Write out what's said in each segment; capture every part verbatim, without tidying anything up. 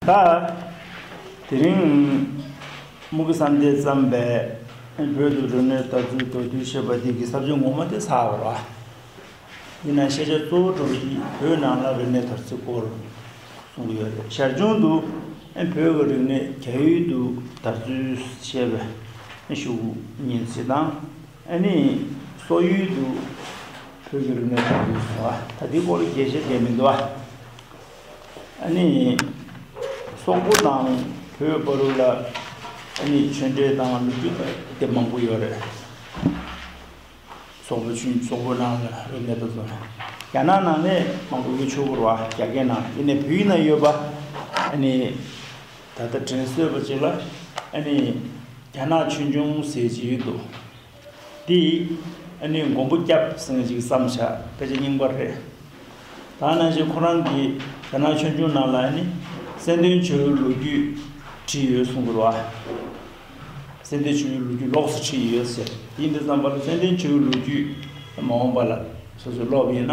ད་དེ་རིང་དམུ་དགེ་བསམ་གཏན་བརྩམས་པའི་བོད་དུ་རིག་གནས་དར་ཚུལ་མདོར་བསྡུས་ཞེས་པ་འདི་གི་ས་བཅད་ངོ་མ་དེ་ཚར་བ་རེད་བ། ཡིན་ནའང་ཤེས་བྱ་གཙོ་བོ་གྲུབ་པ་དེ་བོད་ནང་ལ་རིག་གནས་དར་ཚུལ་སྐོར་གསུང་གི་ཡོད་རེད། ཞར་བྱུང་དུ་བོད་ཀྱི་རིག་གནས་རྒྱ་ཡུལ་དུ་དར་ཚུལ་ཞེས་པའི་ཤོག་གུ་ཉིན་ཚེ་དང་། ཨ་ནི་སོག་ཡུལ་དུ་བོད་ཀྱི་རིག་གནས་དར་ཚུལ་ཟེར་བ། ད་འདི་སྐོར་ལ་རྒྱས་བཤད་རྒྱག་མི་འདུག་བ། ཨ་ནི་སོག་པོ་དང་བོད་བར་ལ་ཨ་ནི་ཆོས་འབྲེལ་དང་ལོ་རྒྱུས་དེ་མང་པོ་ཡོད་རེད། སོག་པོ་ཆོས། སོག་པོ་ནང་ལ་རིག་གནས་དེ་ཚོ་རྒྱ་ནག་ནང་ནས་མང་པོ་ཡོད་ཆོག་གི་རེད་བ། རྒྱ་སྐད་ནང་། ཡིན་ནའི་བོད་ཡིག་ནང་ཡོད་པ་ཨ་ནི་ད་ལྟ་དྲན་གསོས་པ་ཅིག་ལ་ཨ་ནི་རྒྱ་ནག་ཆོས་འབྱུང་ཟེར་གྱི་ཡོད་འདུག། འདི་ཨ་ནི་མགོན་པོ་སྐྱབས་ཟེར་མཁན་ཅིག་བརྩམས་བཞག། དཔེ་ཆ་རྙིང་པ་རེད། ད་ནང་བཞིན་ཁོ་རང་གིས་རྒྱ་ནག་ཆོས་འབྱུང་ནང་ལ་ཨ་ནི་གསལ་སྟོན་བྱ་བའི་ལོ་རྒྱུས་བྲིས་ཡོད་གསུང་གི་རེད་བ། གསལ་སྟོན་བྱ་བའི་ལོ་རྒྱུས་ལོགས་སུ་བྲིས་ཡོད་ཟེར། ཡིན་དུས་ཙམ་པ་ལ་གསལ་སྟོན་བྱ་བའི་ལོ་རྒྱུས་མ་འོངས་པ་ལ་སོ་སོས་ཀློག་པ་ཡིན་ན་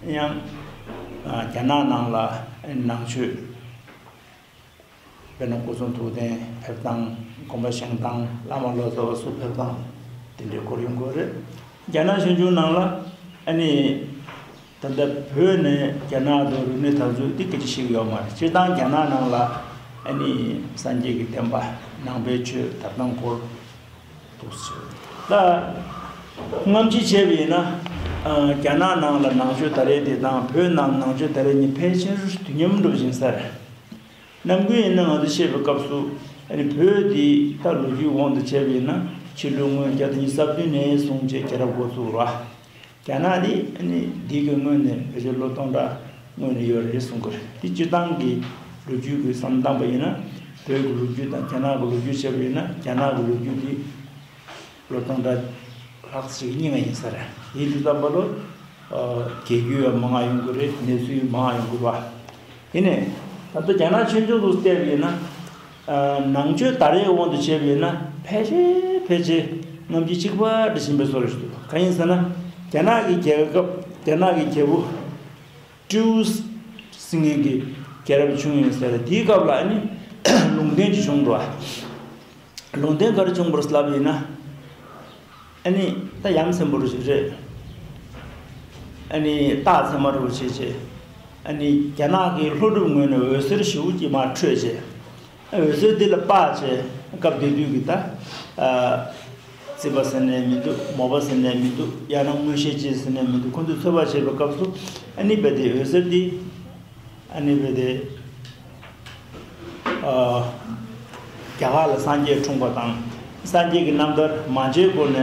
ཡང་རྒྱ་ནག་ནང་ལ་ནང་ཆོས། དཔེར་ན་སྐུ་གསུང་ཐུགས་རྟེན་ཕེབས་སྟངས། དགོན་པ་བཞེངས་སྟངས། བླ་མ་ལོ་ཙཱ་བ་སུ་ཕེབས་སྟངས་དེ་འདྲའི་སྐོར་ཡོང་གི་རེད། རྒྱ་ནག་ཆོས་འབྱུང་ནང་ལ་ཨ་ནི་ད་ལྟ་བོད་ནས་རྒྱ་ནག་ཏུ་རིག་གནས་དར་ཚུལ་འདི་སྐད་ཆ་བཤད་ཀྱི་ཡོད་མ་རེད། སྤྱིར་བཏང་རྒྱ་ནག་ནང་ལ་ཨ་ནི་སངས་རྒྱས་ཀྱི་བསྟན་པ་ནང་པའི་ཆོས་དར་སྟངས་སྐོར་འདུག་ཟེར། ད་སྔ་ཕྱི་བྱས་པ་ཡིན་ན་ཨ་རྒྱ་ནག་ནང་ལ་ནང་ཆོས་དར་ཡས་དེ་དང་བོད་ནང་ནང་ཆོས་དར་ཡས་གཉིས་ཕལ་ཆེར་དུས་མཉམ་འགྲོ་བཞིན་ས་རེད། ནམ་རྒྱུན་ཡིན་ན་ང་ཚོ་བཤད་པའི་སྐབས་སུ་ཨ་ནི་བོད་འདི་ད་ལོ་རྒྱུས་དབང་དུ་བྱས་པ་ཡིན་ན་ཕྱི་ལོའི་སྔོན་བརྒྱ་དང་ཉི་ཤུ་རྩ་བདུན་ནས་བཟུང་བྱས་རྒྱལ་རབས་འགོ་བཙུགས་ར། རྒྱ་ནག་འདི་ཨ་ནི་འདི་གི་སྔོན་ནས་ཕལ་ཆེར་ལོ་སྟོང་ཕྲག་སྔོན་ནས་ཡོད་རེད་གསུང་གི་རེད། འདི་སྤྱིར་བཏང་གི་ལོ་རྒྱུས་ཀྱི་བསམ་བཏང་པ་ཡིན་ན་བོད་ཀྱི་ལོ་རྒྱུས་དང་རྒྱ་ནག་གི་ལོ་རྒྱུས་བྱས་པ་ཡིན་ན་རྒྱ་ནག་གི་ལོ་རྒྱུས་འདི་ལོ་སྟོང་ཕྲག་ལྷག་ཅིག་རྙིང་བ་ཡིན་ས་རེད། ཡིན་དུས་ཙམ་པ་ལོ། ཨ་རྒྱལ་རྒྱུད་ཡང་མང་ང་ཡོང་གི་རེད། གནས་ཚུལ་མང་ང་ཡོང་གི་རེད་བ། ཡིན་ནའི་ད་ལྟ་རྒྱ་ནག་ཆོས་འབྱུང་དུ་བལྟས་པ་ཡིན་ན། ཨ་ནང་ཆོས་དར་ཡས་དབང་དུ་བྱས་པ་ཡིན་ན་ཕལ་ཆེར་ཕལ་ཆེར་སྔ་ཕྱི་གཅིག་པ་འདྲ་ཞིག་ཡིན་པའི་བཟོ་འདྲ་ཞིག་འདུག། གང་ཡིན་ཟེར་ན་རྒྱ་ནག་གི་རྒྱལ་ཁབ། རྒྱ་ནག་གི་རྒྱལ་པོ་ཀྲིའུ་ཟེར་མཁན་གྱི་རྒྱལ་རབས་བྱུང་ཡིན་ཟེར། དེའི་སྐབས་ལ་ཨ་ནི་ལུང་བསྟན་ཅིག་བྱུང་འདུག་བ། ལུང་བསྟན་ག་རེ་བྱུང་བ་རེད་ལབ་ཡིན་ན། ཨ་ནི་ད་ཡ་མཚན་པོ་རུ་ཞིག་རེད། ཨ་ནི་སྟག་ཚང་མ་རུ་བྱས་བྱས། ཨ་ནི་རྒྱ་ནག་གི་ལྷོ་ནུབ་ངོས་ནས་འོད་ཟེར་ཞེ་པོ་ཅིག་མར་འཕྲོས་བྱས། འོད་ཟེར་འདི་ལ་དཔག་བྱས་སྐབས་དེ་དུས་ཀྱི་ད་ཨ་རྩིས་པ་ཟེར་ནས་མི་འདུག། མོ་པ་ཟེར་ནས་མི་འདུག། ཡང་ན་མངོན་ཤེས་ཅན་ཟེར་ནས་མི་འདུག། ཁོ་ཚོས་ཚོད་དཔག་བྱས་པའི་སྐབས་སུ་ཨ་ནི་རྦད་དེ་འོད་ཟེར་འདི། ཨ་ནི་རྦད་དེ། ཨ་རྒྱ་གར་ལ་སངས་རྒྱས་འཁྲུངས་པ་དང་། སངས་རྒྱས་ཀྱི་རྣམ་ཐར་མ་འཇལ་སྒོ་ནས་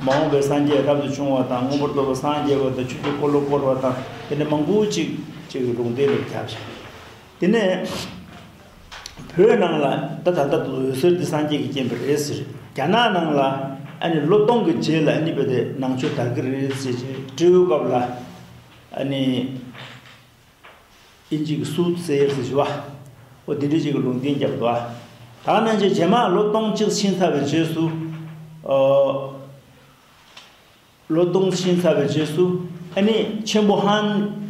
མ་འོངས་པའི་སངས་རྒྱས་རབ་ཏུ་བྱུང་བ་དང་། མངོན་པར་རྫོགས་པར་སངས་རྒྱས་པ་དང་། ཆོས་ཀྱི་འཁོར་ལོ་བསྐོར་བ་དང་། དེ་འདྲ་མང་པོ་ཅིག་ཅིག་གི་ལུང་བསྟན་ལ་ཁྱབ་བྱས། དེ་ནས་བོད་ནང་ལ་ད་ད་ལྟ་འོད་ཟེར་འདི་སངས་རྒྱས་ཀྱི་སྤྱན་པ་རེད་ཟེར། རྒྱ་ནག་ནང་ལ་ཨ་ནི་ལོ་སྟོང་གི་རྗེས་ལ་ཨ་ནི་རྦད་དེ་ནང་ཆོས་དར་གྱི་རེད་ཟེར་བྱས་སྤྲེའུའི་སྐབས་ལ་ཨ་ནི། ཨིན་ཇི་གི་སུད་ཟེར་ཟེར་ཞུ་བ། འོ་དེ་འདྲ་ཅིག་གི་ལུང་བསྟན་བརྒྱབ་འདུག་ཨ། ད་ནང་བཞིན་རྗེས་མ་ལོ་སྟོང་གཅིག་ཕྱིན་ཚར་བའི་རྗེས་སུ། ཨོ། ལོ་སྟོང་ཕྱིན་ཚར་བའི་རྗེས་སུ་ཨ་ནི་ཆེན་པོ་ཧན་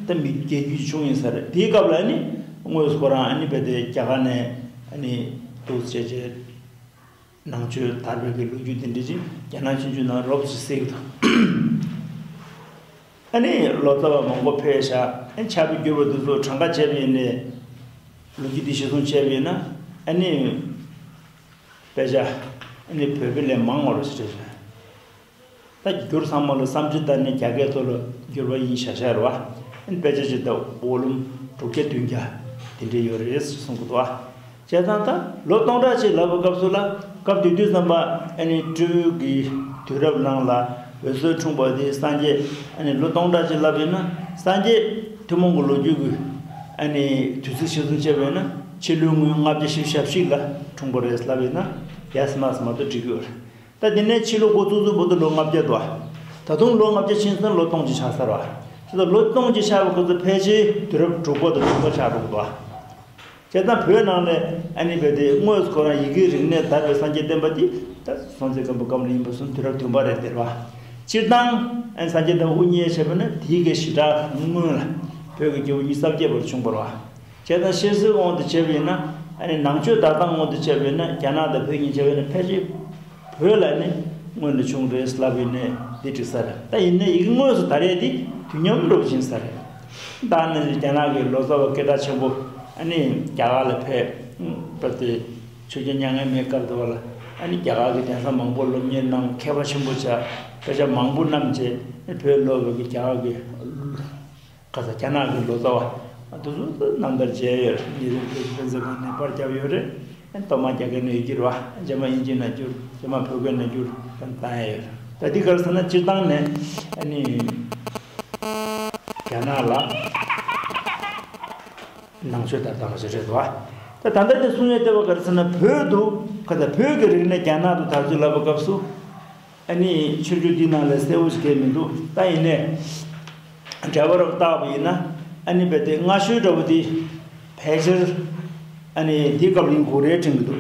ད་མི་རྒྱལ་རྒྱུད་བྱུང་ཡིན་ས་རེད། དེའི་སྐབས་ལ་ཨ་ནི་དངོས་སུ་ཁོ་རང་ཨ་ནི་རྦད་དེ་རྒྱ་གར་ནས་ཨ་ནི་འདུག་བྱས་བྱས། ནང་ཆོས་དར་བའི་གི་ལོ་རྒྱུས་དེ་འདྲ་ཅིག་རྒྱ་ནག་ཆོས་འབྱུང་ནང་རོབ་ཅིག་གསལ་གི་འདུག། ཨ་ནི་ལོ་ཙཱ་བ་མང་པོ་ཕེབས་ཤག། ཨ་ནི་ཕྱག་དཔེ་བསྒྱུར་བ་དེ་ཚོ་གྲངས་ཀ་བྱས་པ་ཡིན་ནའི་ལོ་རྒྱུས་དེ་གཞིར་བཟུང་བྱས་པ་ཡིན་ན་ཨ་ནི་དཔེ་ཆ་ཨ་ནི་བོད་པའི་ལས་མང་བ་རེད་ཟེར་བྱས། ད་བསྒྱུར་ཚང་མ་ལ་བསམ་ཚུལ་ལྟར་ནས་རྒྱ་སྐད་ཐོག་ལ་བསྒྱུར་བ་ཡིན་ཤག་ཤག་རེད་བ། ཨ་ནི་དཔེ་ཆ་ཅིག་ད་བོ་ལུམ་དྲུག་བརྒྱ་བདུན་བརྒྱ་དེ་འདྲ་ཡོད་རེད་ཟེར་གསུང་གི་འདུག་བ། བྱས་ཙང་ད་ལོ་སྟོང་ཕྲག་ཅིག་ལབ་པའི་སྐབས་སུ་ལ་སྐབས་དེ་དུས་ཙམ་པ་ཨ་ནི་སྤྲེའུ་གི་དུས་རབས་ནང་ལ་འོད་ཟེར་འཁྲུངས་པ་དེ་སངས་རྒྱས་ཨ་ནི་ལོ་སྟོང་ཕྲག་ཅིག་ལབ་ཡིན་ན་སངས་རྒྱས་ཐུན་མོང་གི་ལོ་རྒྱུས་ཀྱི་ཨ་ནི་དུས་ཚིགས་གཞིར་བཟུང་བྱས་པ་ཡིན་ན་ཕྱི་ལོའི་སྔོན་ལྔ་བརྒྱ་བཞི་བཅུ་ཞེ་གཅིག་ལ་འཁྲུངས་པ་རེད་ལབ་ཡིན་ན་ཡ་སི་མ་སི་མ་གཏོགས་འགྲིག་གི་ཡོད་རེད། ད་དེ་ནས་ཕྱི་ལོ་འགོ་བཙུགས་ཚུན་བར་དུ་ལོ་ལྔ་བརྒྱ་འདུག་བ། ད་དུང་ལོ་ལྔ་བརྒྱ་ཕྱིན་ཚུན་ལོ་སྟོང་གཅིག་ཆགས་ཚར་བ། དེ་ལྟར་ལོ་སྟོང་གཅིག་ཆགས་པ་ཁོ་ཚོ་ཕལ་ཆེར་དུས་རབས་དྲུག་པ་དང་བདུན་པ་ཆགས་འགྲོ་གི་འདུག་བ། བྱས་ཙང་བོད་ནང་ནས་ཨ་ནི་རྦད་དེ་དངོས་སུ་ཁོ་རང་ཡི་གེའི་རིག་གནས་དར་བའི་སངས་རྒྱས་བསྟན་པ་འདི་ད་སྲོང་བཙན་སྒམ་པོའི་སྐབས་ལ་ཡིན་པ་སོང་དུས་རབས་བདུན་པ་རེད་དེ་རེད་བ། སྤྱིར་བཏང་ཨ་ནི་སངས་རྒྱས་བསྟན་པ་དབུ་བརྙེས་བྱས་པ་ན་དེའི་གི་ཞེ་དྲག་སྔོན་ལ་བོད་ཀྱི་རྒྱལ་པོ་ཉི་ཤུ་རྩ་བརྒྱད་པར་བྱུང་བ་རེད་བ། བྱས་ཙང་ཤེས་ཚུལ་དབང་དུ་བྱས་པ་ཡིན་ན། ཨ་ནི་ནང་ཆོས་ལྟ་སྟངས་དབང་དུ་བྱས་པ་ཡིན་ན། རྒྱ་ནག་དང་བོད་གཉིས་བྱས་པ་ཡིན་ན། ཕལ་ཆེར་བོད་ལ་ནི་སྔོན་ལ་བྱུང་རེད་ལབ་ཡིན་ནའི་འདི་འགྲིག་ས་རེད། ད་ཡིན་ནའི་ཡི་གེ་དངོས་སུ་ད་རེས་འདི་དུས་མཉམ་འགྲོ་བཞིན་ས་རེད། ད་ནི་རྒྱ་ནག་གི་ལོ་ཙཱ་བ་སྐད་གྲགས་ཆེན་པོ་ཨ་ནི་རྒྱ་གར་ལ་ཕེབས་པ་དེ། ཆོས་རྒྱལ་མྱ་ངན་མེད་སྐབས་དུ་བ་ལ་ཨ་ནི་རྒྱ་གར་གྱི་གདན་ས་མང་པོ་སློབ་གཉེར་གནང་། མཁས་པ་ཆེན་པོ་ཆགས། དཔེ་ཆ་མང་པོ་བསྣམས་བྱས་བོད་ལོག་པའི་གི་རྒྱ་གར་གྱི་ཁ་ས་རྒྱ་ནག་གི་ལོ་ཙཱ་བ་དེ་ཚོ་རྣམ་ཐར་མཇལ་ཡོད་རེད། ཉེ་རིང་བོད་ཀྱི་དཔེ་མཛོད་ཁང་ནས་པར་བརྒྱབ་ཡོད་རེད། ཨ་ནི་ཐོག་མར་རྒྱ་སྐད་ནང་ཡི་གེར་བ། རྗེས་མ་དབྱིན་ཇི་ནང་བསྒྱུར། རྗེས་མ་བོད་སྐད་ནང་བསྒྱུར་བཏང་ཡོད་རེད། ད་འདི་ག་རེ་ཟེར་ན་སྤྱིར་བཏང་ནས་ཨ་ནི་རྒྱ་ནག་ལ་ནང་ཆོས་ལྟར་བཏང་བ་ཞིག་རེད་འདུག་བ། ད་ད་ལྟ་དེ་གསུང་ཡས་ལྟ་བ་ག་རེ་ཟེར་ན། བོད་དུ་ག་ད་བོད་ཀྱི་རིག་གནས་རྒྱ་ནག་ཏུ་དར་ཚུལ་ལབ་པའི་སྐབས་སུ། ཨ་ནི་ཆོས་འབྱུང་འདི་ནང་ལ་གསལ་བོ་ཞིག་གང་ཡང་མི་འདུག་ད་ཡིན་ནའི་འགྲེལ་པ་རབ་བརྟག་པ་ཡིན་ན། ཨ་ནི་རྦད་དེ་སྔ་ཤོས་འདྲ་བོ་དེ་ཕལ་ཆེར་ཨ་ནི་དེའི་སྐབས་ལ་ཡིན་དགོས་རེད་དྲན་གྱི་འདུག་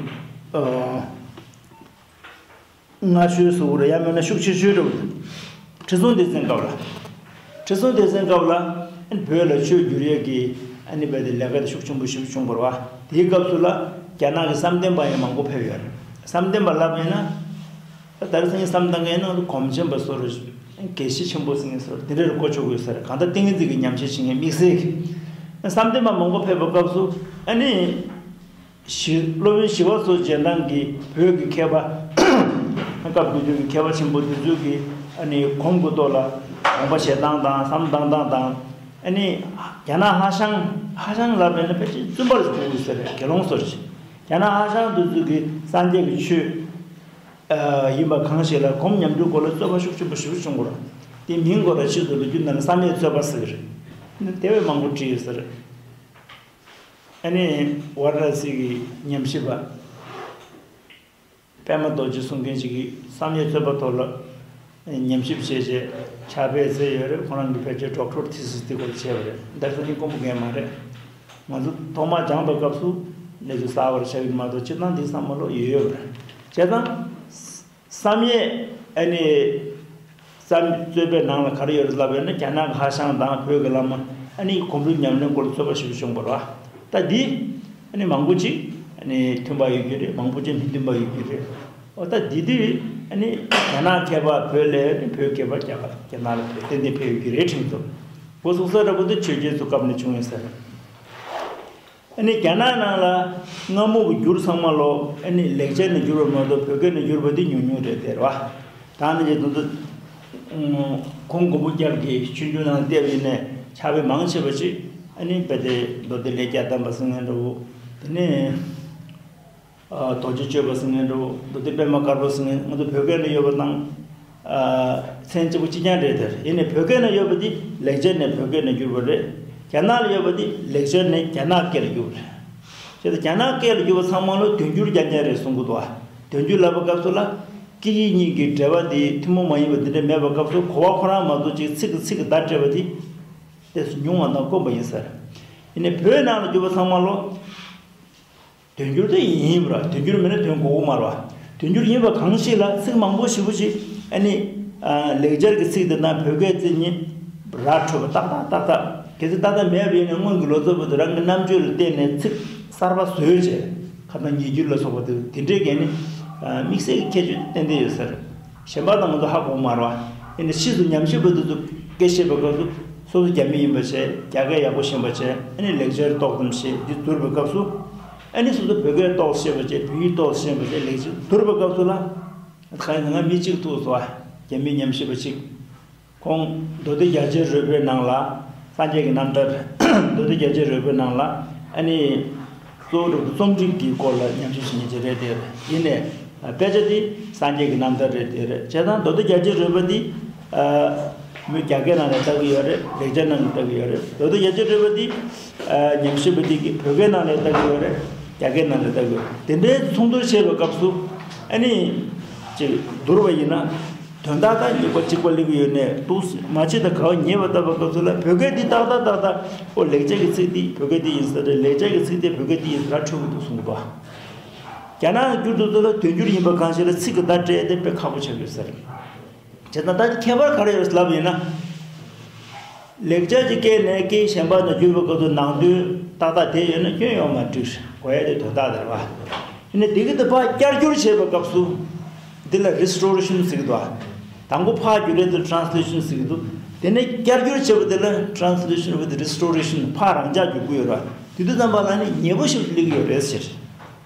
ཨ། སྔ་ཤོས་སུ་རེད། ཡང་མིན་ན་ཤུགས་ཆེ་ཤོས་འདྲ་བོ་དེ། ཁྲི་སྲོང་ལྡེ་བཙན་སྐབས་ལ། ཁྲི་སྲོང་ལྡེ་བཙན་སྐབས་ལ་ཨ་ནི་བོད་ལ་ཆོས་བསྒྱུར་ཡས་ཀྱི་ཨ་ནི་རྦད་དེ་ལས་ཀ་དེ་ཤུགས་ཆེན་པོ་ཞེ་པོ་བྱུང་བ་རེད་བ། དེའི་སྐབས་སུ་ལ་རྒྱ་ནག་གི་བསམ་གཏན་པ་ཡང་མང་པོ་ཕེབས་ཡོད་རེད། བསམ་གཏན་པ་ལབ་ཡིན་ན། ད་ལྟ་སང་ཉིན་བསམ་གཏན་གྱི་ནང་དུ་སྒོམ་ཆེན་པ་སོགས་རེད། དགེ་བཤེས་ཆེན་པོ་ཟེར་མཁན་སོགས་དེ་འདྲ་རུ་གོ་ཆོག་གི་ཡོད་ས་རེད། གང་ལྟར་ཏིང་ངེ་འཛིན་གྱི་ཉམས་བཞེས་བྱེད་མཁན་དམིགས་བསལ་གྱི་བསམ་གཏན་པ་མང་པོ་ཕེབས་པའི་སྐབས་སུ་ཨ་ནི། ཞི། སློབ་དཔོན་ཞི་བ་འཚོ་རྗེས་འབྲང་གིས་བོད་ཀྱི་མཁས་པ། སྐབས་དེ་དུས་ཀྱི་མཁས་པ་ཆེན་པོ་དེ་ཚོ་གིས་ཨ་ནི་སྒོམ་གྱི་ཐོག་ལ་དགོངས་པ་བཞེས་སྟངས་དང་བསམ་བློ་བཏང་སྟངས་དང་། ཨ་ནི་རྒྱ་ནག་ཧྭ་ཤང་། ཧྭ་ཤང་ལབ་པ་ཡིན་ན་ཕལ་ཆེར་བཙུན་པ་ལ་གོ་གི་ཡོད་ས་རེད། དགེ་སློང་སོགས་རེད། རྒྱ་ནག་ཧྭ་ཤང་དེ་ཚོ་གིས་སངས་རྒྱས་ཀྱི་ཆོས་ཨ་ཡིན་པ་གང་ཞིག་ལ་སྒོམ་ཉམས་འགྱུར་སྐོར་ལ་རྩོད་པ་ཤུགས་ཆེན་པོ་ཞེ་པོ་བྱུང་བ་རེད། དེ་མིང་སྐོར་ལ་ཕྱིས་སུ་ལོ་རྒྱུས་ནང་ལ་བསམ་ཡས་རྩོད་པ་ཟེར་གྱི་རེད། དེ་བས་མང་པོ་བྲིས་ཡོད་ས་རེད། ཨ་ནི་ཝཱ་ར་ཎ་སི་གི་ཉམས་ཞིབ་པ་པདྨ་རྡོ་རྗེ་གསུང་མཁན་ཞིག་གིས་བསམ་ཡས་རྩོད་པ་ཐོག་ལ་ཉམས་ཞིབ་བྱས་རྗེས་ཕྱག་དཔེ་མཛད་ཡོད་རེད། ཁོ་རང་གིས་ཕལ་ཆེར་ཌོག་ཊོར་ཐི་སིས་དེ་སྐོར་བྱས་པ་རེད། འདིར་ས་ནི་དཀོན་པོ་མཁན་མ་རེད། ང་ཚོ་ཐོག་མར་སྦྱངས་པའི་སྐབས་སུ་གནས་ཚུལ་གསར་པ་ཆགས་ཀྱི་མ་གཏོགས་སྤྱིར་བཏང་འདིའི་བསམ་བློ་ཡོད་ཡོད་རེད། བྱས་ཙང་། བསམ་ཡས་ཨ་ནི་བསམ། རྩོད་པའི་ནང་ལ་ག་རེ་ཡོད་རེད་ལབ་ཡོད་ན། རྒྱ་ནག་གི་ཧྭ་ཤང་དང་བོད་ཀྱི་བླ་མ་ཨ་ནི་སྒོམ་རིམ་ཉམས་ལེན་སྐོར་ལ་རྩོད་པ་ཞེ་པོ་བྱུང་བ་རེད་བ། ད་འདི་ཨ་ནི་མང་པོ་ཅིག་ཨ་ནི་མཐུན་པ་ཡོད་ཀྱི་རེད། མང་པོ་ཅིག་མི་མཐུན་པ་ཡོད་ཀྱི་རེད། འོ་ད་འདི་དུས་ཨ་ནི་རྒྱ་ནག་མཁས་པ་བོད་ལ་ཡོད་ནི། བོད་མཁས་པ་རྒྱ་གར་རྒྱ་ནག་ལ་ཕེབས། ཏན་ཏན་ཕེབས་ཡོད་ཀྱི་རེད་དྲན་འདུག་འགོ་ཚུགས་ས་འདྲ་པོ་དེ་ཆོས་རྒྱལ་ཚོའི་སྐབས་ནས་བྱུང་ཡོད་ས་རེད། ཨ་ནི་རྒྱ་ནག་ནང་ལ་སྔ་མོ་གི་འགྱུར་ཚང་མ་ལོ་ཨ་ནི་ལེགས་སྦྱར་ནས་བསྒྱུར་བ་མ་གཏོགས་བོད་སྐད་ནས་བསྒྱུར་བ་འདི་ཉུང་ཉུང་རེད་དེ་རེད་བ། ད་ནི་ཅིག་དུ་དུ། ཁོང་མགོན་པོ་སྐྱབས་ཀྱི་ཆོས་འབྱུང་ནང་བལྟས་པ་ཡིན་ནའི་ཕྱག་དཔེ་མང་ཆེ་བ་ཅིག་ཨ་ནི་རྦད་དེ་མདོ་སྡེ་ལེགས་སྦྱར་གདམས་པ་ཟེར་མཁན་འདྲ་བོ། དེ་ནས་རྡོ་རྗེ་གཅོད་པ་ཟེར་མཁན་འདྲ་བོ། མདོ་སྡེ་པད་མ་དཀར་པོ་ཟེར་མཁན། ང་ཚོ་བོད་སྐད་ནང་ཡོད་པ་དང་། ཨ། མཚན་གཅིག་པ་གཅིག་རྐྱང་རེད་དེ། ཡིན་ནའི་བོད་སྐད་ནང་ཡོད་པ་འདི་ལེགས་སྦྱར་ནས་བོད་སྐད་ནང་བསྒྱུར་བ་རེད། རྒྱ་ནག་ལ་ཡོད་པ་འདི་ལེགས་སྦྱར་ནས་རྒྱ་ནག་སྐད་ལ་བསྒྱུར་བ་རེད། བྱས་ཙང་རྒྱ་ནག་སྐད་ལ་བསྒྱུར་བ་ཚང་མ་ལོ་དོན་འགྱུར་རྐྱང་རྐྱང་རེད་གསུང་གི་འདུག་ཨ། དོན་འགྱུར་ལབ་པའི་སྐབས་སུ་ལ་སྐད་ཡིག་གཉིས་ཀྱི་འབྲེལ་བ་འདི་ཐུན་མོང་མ་ཡིན་པ་འདི་འདྲ་མེད་པའི་སྐབས་སུ་གོ་བ་ཁོ་རང་མ་གཏོགས་ཅིག་ཚིག་གིས་ཚིག་གི་བརྡ་སྤྲད་པ་འདི་ཏོག་ཙམ་ཉུང་བ་དང་དཀོན་པ་ཡིན་ས་རེད། ཡིན་ནའི་བོད་ནང་ལ་བསྒྱུར་བ་ཚང་མ་ལོ། དོན་འགྱུར་དེ་ཡིན་པ་ར། དོན་འགྱུར་མིན་ན་དོན་གོ་གི་མ་རེད་བ། དོན་འགྱུར་ཡིན་པ་གང་ཞིག་ལ་ཚིག་མང་པོ་ཞེ་པོ་ཅིག་ཨ་ནི། ཨ། ལེགས་སྦྱར་གྱི་ཚིག་དེ་དང་བོད་སྐད་ཚིག་གཉིས་ར་འཕྲོད་པ་ཏག་ཏག་ཏག་ཏག་གལ་སྲིད་ཏག་ཏག་མེད་པ་ཡིན་ན་སྔོན་གྱི་ལོ་ཙཱ་བ་དེ་རང་གི་རྣམ་དཔྱོད་ལ་བརྟེན་ནས་ཚིག་གསར་པ་བཟོས་བྱས། ཁ་སང་ཉིས་འགྱུར་ལ་སོགས་པ་དེ་དེ་འདྲའི་གས་ནི། ཨ། དམིགས་བསལ་གྱི་ཁྱད་ཆོས་ཏན་ཏན་ཡོད་ས་རེད། གཞན་པ་དང་ང་ཚོ་ཧ་གོ་གི་མ་རེད་བ། ཡིན་ནའི་ཕྱིས་སུ་ཉམས་ཞིབ་པ་དེ་ཚོ་སྐད་བཤད་པའི་སྐབས་སུ་སོ་སོ་རྒྱ་མི་ཡིན་པ་བྱས། རྒྱ་སྐད་ཡག་པོ་ཤེས་པ་བྱས། ཨ་ནི་ལེགས་སྦྱར་ཏོག་ཙམ་ཤེས། འདི་བསྡུར་བའི་སྐབས་སུ། ཨ་ནི་སོ་སོ་བོད་སྐད་ཏོག་ཙམ་ཤེས་པ་བྱས། བོད་ཡིག་ཏོག་ཙམ་ཤེས་པ་བྱས། ལེགས་སྦྱར་བསྡུར་བའི་སྐབས་སུ་ལ། ད་ང་མི་གཅིག་ཐུག་སོང་བ། རྒྱ་མི་ཉམས་ཞིབ་པ་གཅིག་ཁོང་མདོ་སྡེ་རྒྱ་ཆེར་རོལ་པའི་ནང་ལ། སངས་རྒྱས་ཀྱི་རྣམ་ཐར། མདོ་སྡེ་རྒྱ་ཆེར་རོལ་པའི་ནང་ལ་ཨ་ནི་གཙོ་བོ་རྩོམ་སྒྲིག་གི་སྐོར་ལ་ཉམས་ཞིབ་བྱེད་མཁན་ཅིག་རེད་དེ། ཡིན་ནའི་དཔེ་ཆ་འདི་སངས་རྒྱས་ཀྱི་རྣམ་ཐར་རེད་དེ་རེད། བྱས་ཙང་མདོ་སྡེ་རྒྱ་ཆེར་རོལ་པ་འདི། ཨ། མོས་རྒྱ་སྐད་ནང་ལ་ལྟ་གི་ཡོད་རེད། ལེགས་སྦྱར་ནང་ལ་ལྟ་གི་ཡོད་རེད། མདོ་སྡེ་རྒྱ་ཆེར་རོལ་པ་འདི། ཨ། ཉམས་ཞིབ་པ་འདི་གིས་བོད་སྐད་ནང་ལ་ལྟ་གི་ཡོད་རེད། རྒྱ་སྐད་ནང་ལ་ལྟ་གི་ཡོད་རེད། དེ་འདྲའི་མཚུངས་བསྡུར་བྱེད་པའི་སྐབས་སུ་ཨ་ནི་ཅིག་བསྡུར་བ་ཡིན་ན། དོན་དག་དང་ཉེས་པ་གཅིག་པ་སླེབས་ཀྱི་ཡོད་ནའི་འདུག་མ་བྱེད་དང་ག་བ་ཉེས་པ་ལྟ་བའི་སྐབས་སུ་ལ་བོད་སྐད་འདི་ཏག་ཏག་ཏག་ཏག་འོ་ལེགས་སྦྱར་གྱི་ཚིག་འདི་བོད་སྐད་འདི་ཡིན་ས་རེད། ལེགས་སྦྱར་གྱི་ཚིག་དེ་བོད་སྐད་འདི་ཡིན་ས་ར་འཕྲོད་ཀྱི་འདུག་གསུངས་འདུག །རྒྱ་ནག་བསྒྱུར་དུས་ཚོད་ལ་དོན་འགྱུར་ཡིན་པ་གང་ཞིག་ལ་ཚིག་གི་བརྡ་སྤྲད་དེ་དཔེ་ཁག་པོ་ཆགས་ཡོད་ས་རེད། བྱས་ཙང་ད་ཁྱད་པར་ག་རེ་ཡོད་ལབ་ཡིན་ན། ལེགས་སྦྱར་གྱི་སྐད་ནས་སྐད་གཞན་པ་ནང་བསྒྱུར་བའི་སྐབས་སུ་ནང་དོན་ ཏག་ཏག་དེ་ཡོད་ན་སྐྱོན་ཡོད་མ་འགྲིག་གོ་ཡ་དེ་དོན་དག་དེ་རེད་བ། ཡིན་ན་དེ་གི་དེ་ཕར་བསྐྱར་བསྒྱུར་བྱེད་པའི་སྐབས་སུ་འདི་ལ་རི་སི་ཊོ་རེ་ཤན་ཟེར་གི་འདུག་བ། དང་པོ་ཕར་བསྒྱུར་ཡ་དེ་ཊ་རན་སི་ལེ་ཤན་ཟེར་གི་འདུག་དེ་ནས་བསྐྱར་བསྒྱུར་བྱེད་པ་དེ་ལ་ཊ་རན་སི་ལེ་ཤན་བི་ཛི་རི་སི་ཊོ་རེ་ཤན་ཕར་རང་འཇགས་བསྒྱུར་གི་ཡོད་རེད་བ། དེ་དུས་ཙམ་པ་ལ་ནི་ཉེ་པོ་ཞིག་སླེབས་ཀྱི་ཡོད་རེད་ཟེར།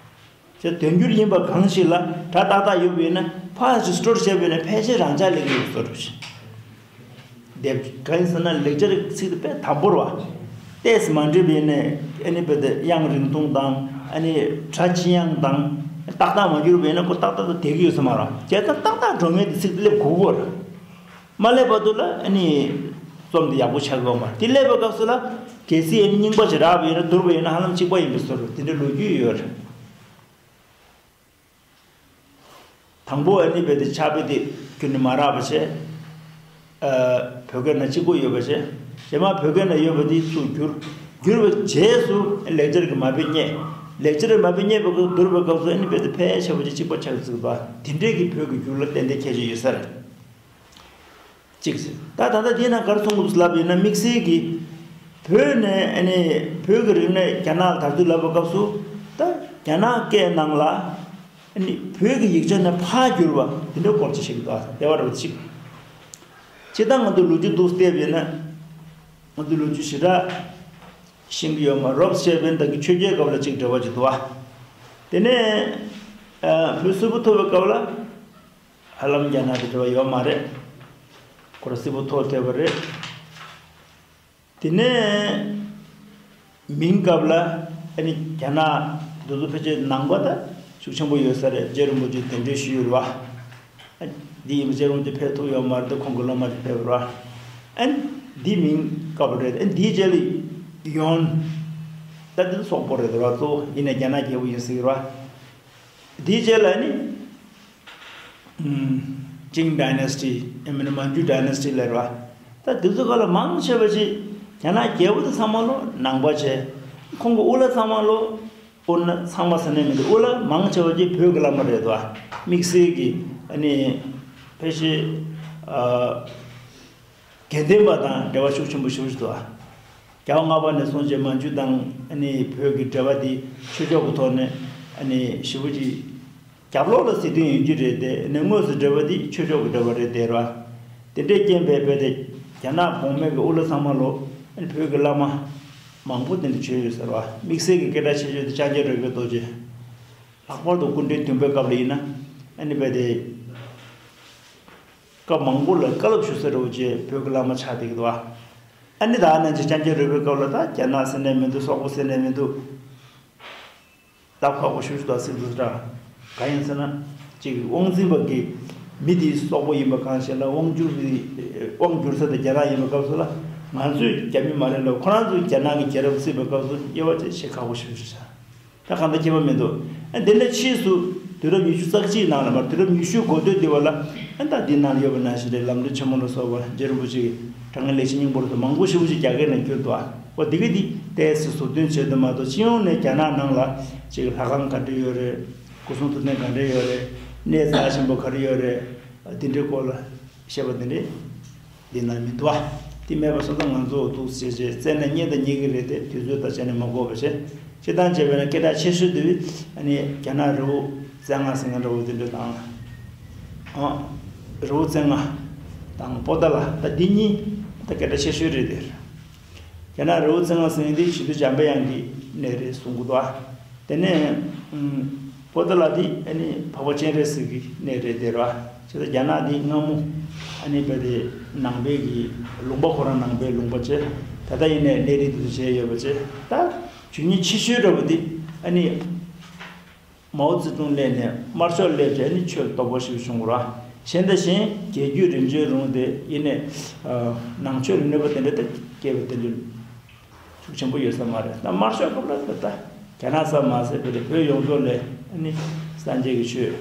ཅེས་དོན་འགྱུར་ཡིན་པ་གང་ཞིག་ལ་སྒྲ་ཏག་ཏག་ཡོད་པ་ཡིན་ན་ཕར་རི་སི་ཊོར་བྱས་པ་ཡིན་ན་ཕལ་ཆེར་རང་འཇགས་སླེབས་ཀྱི་ཡོད་བཟོ་འདྲ་ཞིག་དེབ་གང་ཡིན་ཟེར་ན་ལེགས་སྦྱར་གྱི་ཚིག་དེ་དཔེ་དམ་པོ་རེད་བ། ཏོག་ཙམ་མ་འགྲིག་པ་ཡིན་ན་ཨ་ནི་དཔེ་དེ་དབྱངས་རིང་ཐུང་དང་ཨ་ནི་སྒྲ་ལྕི་ཡང་དང་ཏག་ཏག་མ་གྱུར་པ་ཡིན་ན་ཁོ་ཏག་ཏག་ཏུ་བསྡད་ཀྱི་ཡོད་ས་མ་རེད། བྱས་ཙང་ཏག་ཏག་འགྲོ་མཁན་དེ་ཚིག་དེ་སླེབས་དགོས་ཀྱི་རེད། མ་སླེབས་བར་དུ་ལ་ཨ་ནི་རྩོམ་དེ་ཡག་པོ་ཆགས་ཀྱི་ཡོད་མ་རེད། དེ་སླེབས་པའི་སྐབས་སུ་ལ་གལ་སྲིད་ཨ་ནི་རྙིང་པ་ཞིག་རག་པ་ཡིན་ན་བསྡུར་བ་ཡིན་ན་ཧ་ལམ་གཅིག་པ་ཡིན་པའི་བཟོ་འདྲ་དེ་འདྲའི་ལོ་རྒྱུས་ཡོད་རེད། དང་པོ་ཨ་ནི་དཔེ་དེ་ཕྱག་དཔེ་དེ་ཁྱོན་ནས་མ་རག་པ་བྱས། ཨ། བོད་སྐད་ནང་གཅིག་པོ་ཡོད་པ་བྱས། རྗེས་མ་བོད་སྐད་ནང་ཡོད་པ་དེ་ཚུར་བསྒྱུར། བསྒྱུར་བའི་རྗེས་སུ་ལེགས་སྦྱར་གྱི་མ་དཔེ་རྙེད། ལེགས་སྦྱར་གྱི་མ་དཔེ་རྙེད་པ་གི་བསྡུར་བའི་སྐབས་སུ་ཨ་ནི་དཔེ་དེ་ཕལ་ཆེ་བ་ཅིག་གཅིག་པ་ཆགས་ཚུགས་པ་དེ་འདྲའི་གི་བོད་ཀྱི་བསྒྱུར་ལ་ཏན་ཏན་ཁྱད་ཆོས་ཡོད་ས་རེད། གཅིག་ཟེར། ད་ད་ལྟ་འདི་ན་ག་རེ་གསུང་དགོས་ལབ་ཡིན་ན་དམིགས་བསལ་གྱི་བོད་ནས་ཨ་ནི་བོད་ཀྱི་རིག་གནས་རྒྱ་ནག་ལ་དར་ཚུལ་ལབ་པའི་སྐབས་སུ་ད་རྒྱ་ནག་སྐད་ནང་ལ་ཨ་ནི་བོད་ཀྱི་ཡིག་ཆ་ནས་ཕར་བསྒྱུར་བ་དེ་འདྲའི་སྐོར་ཅིག་བཤད་ཀྱི་འདུག་དེ་བ་རུ་གཅིག་སྤྱིར་བཏང་ང་ཚོ་ལོ་རྒྱུས་འདུག་བལྟས་པ་ཡིན་ན་ང་ཚོ་ལོ་རྒྱུས་ཞེ་དྲག་ཤེས་ཀྱི་ཡོད་མ་རེད། རོབ་ཤེ་བན་དང་གི་ཆོས་རྒྱལ་སྐབས་ལ་གཅིག་འབྲེལ་བ་ཅིག་འདུག་བ། དེ་ནས་ཨ་བོད་སིལ་བུ་ཐོར་བའི་སྐབས་ལ། ཧ་ལམ་རྒྱ་ནག་གི་འབྲེལ་བ་ཡོད་མ་རེད། ཁོ་རང་སིལ་བུ་ཐོར་ཐེབས་པ་རེད། དེ་ནས་མིང་སྐབས་ལ་ཨ་ནི་རྒྱ་ནག་འདི་ཚོ་ཕལ་ཆེར་ནང་པ་ད་ཤུགས་ཆེན་པོ་ཡོད་ས་རེད། རྗེ་རིན་པོ་ཆེ་གདན་འདྲེན་ཞུས་ཡོད་རེད་བ། ཨ་འདི་ཡིན་པ་རྗེ་རིན་པོ་ཆེ་ཕེབས་ཐུབ་ཡོད་མ་རེད་དེ་ཁོང་གི་སློབ་མ་ཅིག་ཕེབས་པ་རེད་བ། ཨ་ནི་འདི་མིང་སྐབས་རེད། ཨ་ནི་འདིའི་རྗེས་ལ་ཡོན། ད་འདི་སོག་པོ་རེད་བ། གཙོ་བོ་ཡིན་ནའི་རྒྱ་ནག་རྒྱལ་པོ་ཡིན་ཟེར་གི་རེད་བ། དེའི་རྗེས་ལ་ནི། ཅིང་ཌའི་ནེ་སི་ཊི། ཡང་མིན་ན་མན་ཇུ་ཌའི་ནེ་སི་ཊི་ལབ་རེད་བ། ད་དེ་ཚོ་ག་ལ་མང་ཆེ་བ་ཅིག་རྒྱ་ནག་རྒྱལ་པོ་དེ་ཚང་མ་ལོ་ནང་པ་བྱས། ཁོང་གི་དབུ་བླ་ཚང་མ་ལོ། དབུ་ན་ཚང་མ་ཟེར་ནས་མི་འདུག་དབུ་བླ་མང་ཆེ་བ་ཅིག་བོད་ཀྱི་བླ་མ་རེད་དོ། དམིགས་བསལ་གྱི་ཨ་ནི་ཕལ་ཆེར་ཨ། དགེ་ལྡན་པ་དང་འབྲེལ་བ་ཤུགས་ཆེན་པོ་ཞེ་པོ་ཅིག་འདུག་རྒྱལ་བ་ལྔ་པ་ནས་བཟུང་བྱས་མན་ཇུ་དང་ཨ་ནི་བོད་ཀྱི་འབྲེལ་བ་འདི་ཆོས་ཕྱོགས་ཀྱི་ཐོག་ནས་ཨ་ནི་ཞེ་པོ་ཅིག་རྒྱབ་ལོགས་ལ་སྲིད་དོན་ཡོད་རྒྱུ་རེད་དེ། ཨ་ནི་དངོས་སུ་འབྲེལ་བ་འདི་ཆོས་ཕྱོགས་ཀྱི་འབྲེལ་བ་རེད་དེ་ར། དེ་འདྲའི་རྐྱེན་པས་རྦད་དེ་རྒྱ་ནག་གོང་མའི་གི་དབུ་བླ་ཚང་མ་ལོ་ཨ་ནི་བོད་ཀྱི་བླ་མ་མང་པོ་དེ་འདྲ་བྱོན་ཡོད་ཟེར་བ། དམིགས་བསལ་གྱི་སྐད་གྲགས་ཆེ་ཤོས་དེ་ལྕང་སྐྱ་རོལ་པའི་རྡོ་རྗེ། ལྷག་པར་དུ་སྐུ་ཕྲེང་བདུན་པའི་སྐབས་ལ་ཡིན་ན་ཨ་ནི་རྦད་དེ། སྐབས་མང་པོ་ལ་བཀའ་སློབ་ཞུ་ས་རེད་བ། ཅེས་བོད་ཀྱི་བླ་མ་ཆགས་བསྡད་ཀྱི་འདུག་བ། ཨ་ནི་ད་ནང་བཞིན་ལྕང་སྐྱ་རོལ་པའི་སྐབས་ལ་ད་རྒྱ་ནག་ཟེར་ནས་མི་འདུག་སོག་པོ་ཟེར་ནས་མི་འདུག་ད་ཁག་པོ་ཞེ་པོ་ཅིག་འདུག་ཟེར་འདུག་ར། གང་ཡིན་ཟེར་ན། ཅིག་དབང་འཛིན་པ་གི་མི་དེ་སོག་པོ་ཡིན་པ་གང་ཞིག་ལ་དབང་བསྒྱུར་བའི་དབང་བསྒྱུར་ས་དེ་རྒྱ་ནག་ཡིན་པའི་སྐབས་སུ་ལ་ང་ཚོས་རྒྱ་མི་མ་རེད་ལ་ཁོ་རང་ཚོས་རྒྱ་ནག་གི་རྒྱལ་རབས་བརྩིས་པའི་སྐབས་སུ་དབྱེ་བ་ཅིག་ཕྱེ་ཁག་པོ་ཞེ་པོ་ཅིག་ཆགས། ད་གང་ལྟར་ཁྱད་པར་མི་འདུག་ཨ་འདི་ནས་ཕྱིས་སུ་དུས་རབས་ཉི་ཤུ་རྩ་གཅིག་ནང་ལ་མར་དུས་རབས་ཉི་ཤུའི་འགོ་སྟོད་འདི་བ་ལ་ཨ་ད་འདི་ནང་ལ་ཡོད་པ་ནང་བཞིན་རེད། ལམ་རིམ་ཆེན་མོ་ལ་སོགས་པ་རྗེ་རིན་པོ་ཆེ་གི་དྲང་ངེས་ལེགས་བཤད་སྙིང་པོ་ལ་སོགས་མང་པོ་ཞེ་པོ་ཅིག་རྒྱ་སྐད་ནང་བསྒྱུར་འདུག་ཨ་འོ་འདི་ག་འདི་ཏོག་ཙམ་ཟུར་འདོན་བྱས་འདུག་མ་གཏོགས་སྤྱི་ཡོངས་ནས་རྒྱ་ནག་ནང་ལ་ཅིག་ལྷ་ཁང་ག་འདྲ་ཡོད་རེད། སྐུ་གསུང་ཐུགས་རྟེན་ག་འདྲ་ཡོད་རེད། གནས་རྩ་ཆེན་པོ་ག་རེ་ཡོད་རེད། འདི་འདྲའི་སྐོར་ལ། བཤད་པ་འདི་འདྲས་འདི་ན་མི་འདུག་བ། དེ་མེད་པ་སོང་ཙང་ང་ཚོ་འདུག་ཟེར་བྱས་བཙལ་ན་རྙེད་དང་རྙེད་ཀྱི་རེད་དེ་དུས་ཚོད་དང་བྱས་ནས་མ་འགོར་བ་བྱས། སྤྱིར་བཏང་བྱས་པས་ན་སྐད་གྲགས་ཆེ་ཤོས་དེ་ཨ་ནི་རྒྱ་ནག་རི་བོ་རྩེ་ལྔ་ཟེར་མཁན་འདྲ་བོ་དེ་འདྲ་དང་། ཨ། རི་བོ་རྩེ་ལྔ་དང་པོ་ཏཱ་ལ་ད་འདི་གཉིས་ད་སྐད་གྲགས་ཆེ་ཤོས་རེད་དེ། རྒྱ་ནག་རི་བོ་རྩེ་ལྔ་ཟེར་མཁན་དེ་ཞི་འདུལ་འཇམ་དཔལ་དབྱངས་ཀྱི་གནས་རེད་གསུང་གི་འདུག་བ། དེ་ནས་ཨུམ། པོ་ཏཱ་ལ་དེ་ཨ་ནི་འཕགས་པ་སྤྱན་རས་གཟིགས་ཀྱི་གནས་རེད་དེ་ར། བྱས་ཙང་རྒྱ་ནག་དེ་སྔ་མོ་ཨ་ནི་རྦད་དེ་ནང་པའི་གི་ལུང་པ་ཁོ་རང་ནང་པའི་ལུང་པ་བྱས། ད་ལྟ་ཡིན་ནའི་གནས་རིགས་དེ་ཚོ་བྱས་ཡོད་པ་བྱས། ད་ཇུས་ཉེས་ཆེ་ཤོས་འདྲ་བོ་དེ་ཨ་ནི་མའོ་ཙེ་ཏུང་སླེབས་ནས་དམར་ཤོག་སླེབས་བྱས་ཨ་ནི་ཆོས་སྟོབས་པོ་ཞིག་བྱུང་བ་ར། གཞན་དང་གཞན་རྒྱལ་རྒྱུད་རིམ་བྱོན་རུང་དེ་ཡིན་ནའི་ནང་ཆོས་རིག་གནས་པ་དེ་འདྲ་དེ་སྐྱེས་པ་དེ་འདྲ། ཤུགས་ཆེན་པོ་ཡོད་ས་མ་རེད། ད་དམར་ཤོག་སྐབས་ལ་ད་ལྟ་རྒྱ་ནག་ཙམ་མ་ཟད་པའི་བོད་ཡོངས་རྫོགས་ལ་ཨ་ནི་སངས་རྒྱས་ཀྱི་ཆོས་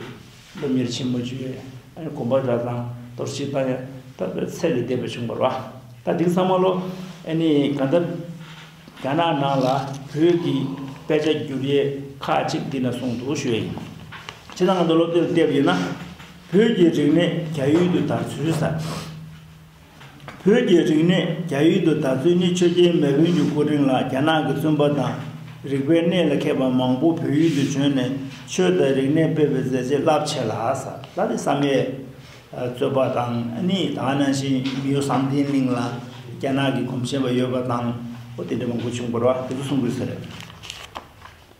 སློབ་གཉེར་ཆེན་མོ་བྱས། ཨ་ནི་དགོན་པ་གྲྭ་ཚང་གཏོར་བཤིག་བཏང་ཡ་ད་བོད་ཚད་ལས་འདས་པ་བྱུང་བ་རེད་བ། ད་འདི་ཚང་མ་ལོ་ཨ་ནི་གང་ལྟར་རྒྱ་ནག་ནང་ལ་བོད་ཀྱི་དཔེ་ཆ་བསྒྱུར་ཡས་ཁག་ཅིག་འདི་ན་གསུངས་འདུག་ཞུ་ཡ་ཡིན། ཕྱི་ནང་གང་ལྟར་སློབ་དེབ་བལྟས་པ་ཡིན་ན་བོད་ཀྱི་རིག་གནས་རྒྱ་ཡུལ་དུ་དར་ཚུལ་ཟེར། བོད་ཀྱི་རིག་གནས་རྒྱ་ཡུལ་དུ་དར་ཚུལ་ནི། ཆོས་རྒྱལ་མེས་དབོན་གྱི་སྐུ་དྲིན་ལ། རྒྱ་ནག་གི་བཙུན་པ་དང་། རིག་པའི་གནས་ལ་མཁས་པ་མང་པོ་བོད་ཡུལ་དུ་བྱོན་ནས། ཆོས་དང་རིག་གནས་སྤེལ་བའི་མཛད་རྗེས་རླབས་ཆེ་ལ་ཟེར། ད་དེ་བསམ་ཡས་རྩོད་པ་དང་། ཨ་ནི་ད་ག་ནང་བཞིན་མིའུ་ཟམ་གདན་གླིང་ལ་རྒྱ་ནག་གི་གོམས་ཆེན་པ་ཡོད་པ་དང་། འོ་དེ་འདྲ་མང་པོ་བྱུང་བ་རེད་བ། དེ་ཚོ་གསུང་དགོས་ས་རེད།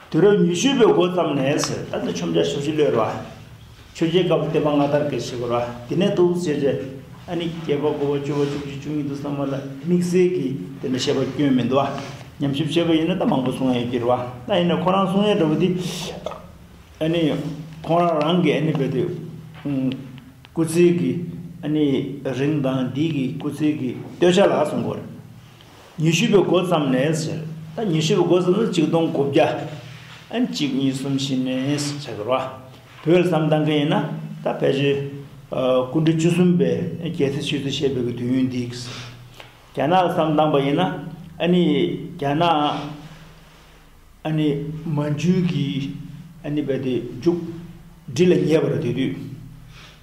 དུས་རབས་ཉི་ཤུ་པའི་འགོ་ཙམ་ནས་ཟེར། ད་ལྟ་ཆོས་རྒྱལ་ཞབས་ཕྱི་ལོས་རེད་བ། ཆོས་རྒྱལ་དཀར་པོ་བསྟན་པ་སྔ་དར་གྱི་ཞིག་རེད་བ། དེ་ནས་འདུག་བྱས་རྗེས་ཨ་ནི་བརྒྱད་པ་དགུ་པ་བཅུ་པ་བཅུ་གཅིག་བཅུ་གཉིས་འདུག་བསམ་པ་ལ་དམིགས་བསལ་གྱི་དེ་འདྲ་བཤད་པ་སྐྱོན་མི་འདུག་བ། ཉམས་ཞིབ་བྱས་པ་ཡིན་ན་ད་མང་པོ་གསུང་ཡ་ཡོད་ཀྱི་རེད་བ། ད་ཡིན་ན་ཁོ་རང་གསུང་ཡ་འདྲ་པོ་དེ། ཨ་ནི་ཁོང་རང་རང་གི་ཨ་ནི་བས་དེ། སྐུ་ཚེ་གི་ཨ་ནི་རིང་དང་འདི་གི་སྐུ་ཚེ་གི་སྟོད་ཆ་ལ་གསུང་དགོས་རེད། ཉི་ཤུ་པའི་འགོ་ཙམ་ནས་ཟེར། ད་ཉི་ཤུ་པའི་འགོ་ཙམ་ནས་ཆིག་སྟོང་དགུ་བརྒྱ། ཨ་ནི་གཅིག་གཉིས་གསུམ་བཞི་ནས་ཆགས་ཀྱི་རེད་བ། བོད་ལ་བསམ་བཏང་མཁན་ཡིན་ན་ད་ཕལ་ཆེར། ཨ། སྐུ་ཕྲེང་བཅུ་གསུམ་པའི་རྒྱལ་སྲས་ཆོས་སྲིད་བཤད་པའི་གི་དུས་ཡུན་འདི། རྒྱ་ནག་ལ་བསམ་བཏང་པ་ཡིན་ན་ཨ་ནི་རྒྱ་ནག་ཨ་ནི་མན་ཇུ་གི་ཨ་ནི་བས་དེ་མཇུག་སྒྲིལ་ལ་ཉེ་བར་དེ་དུས་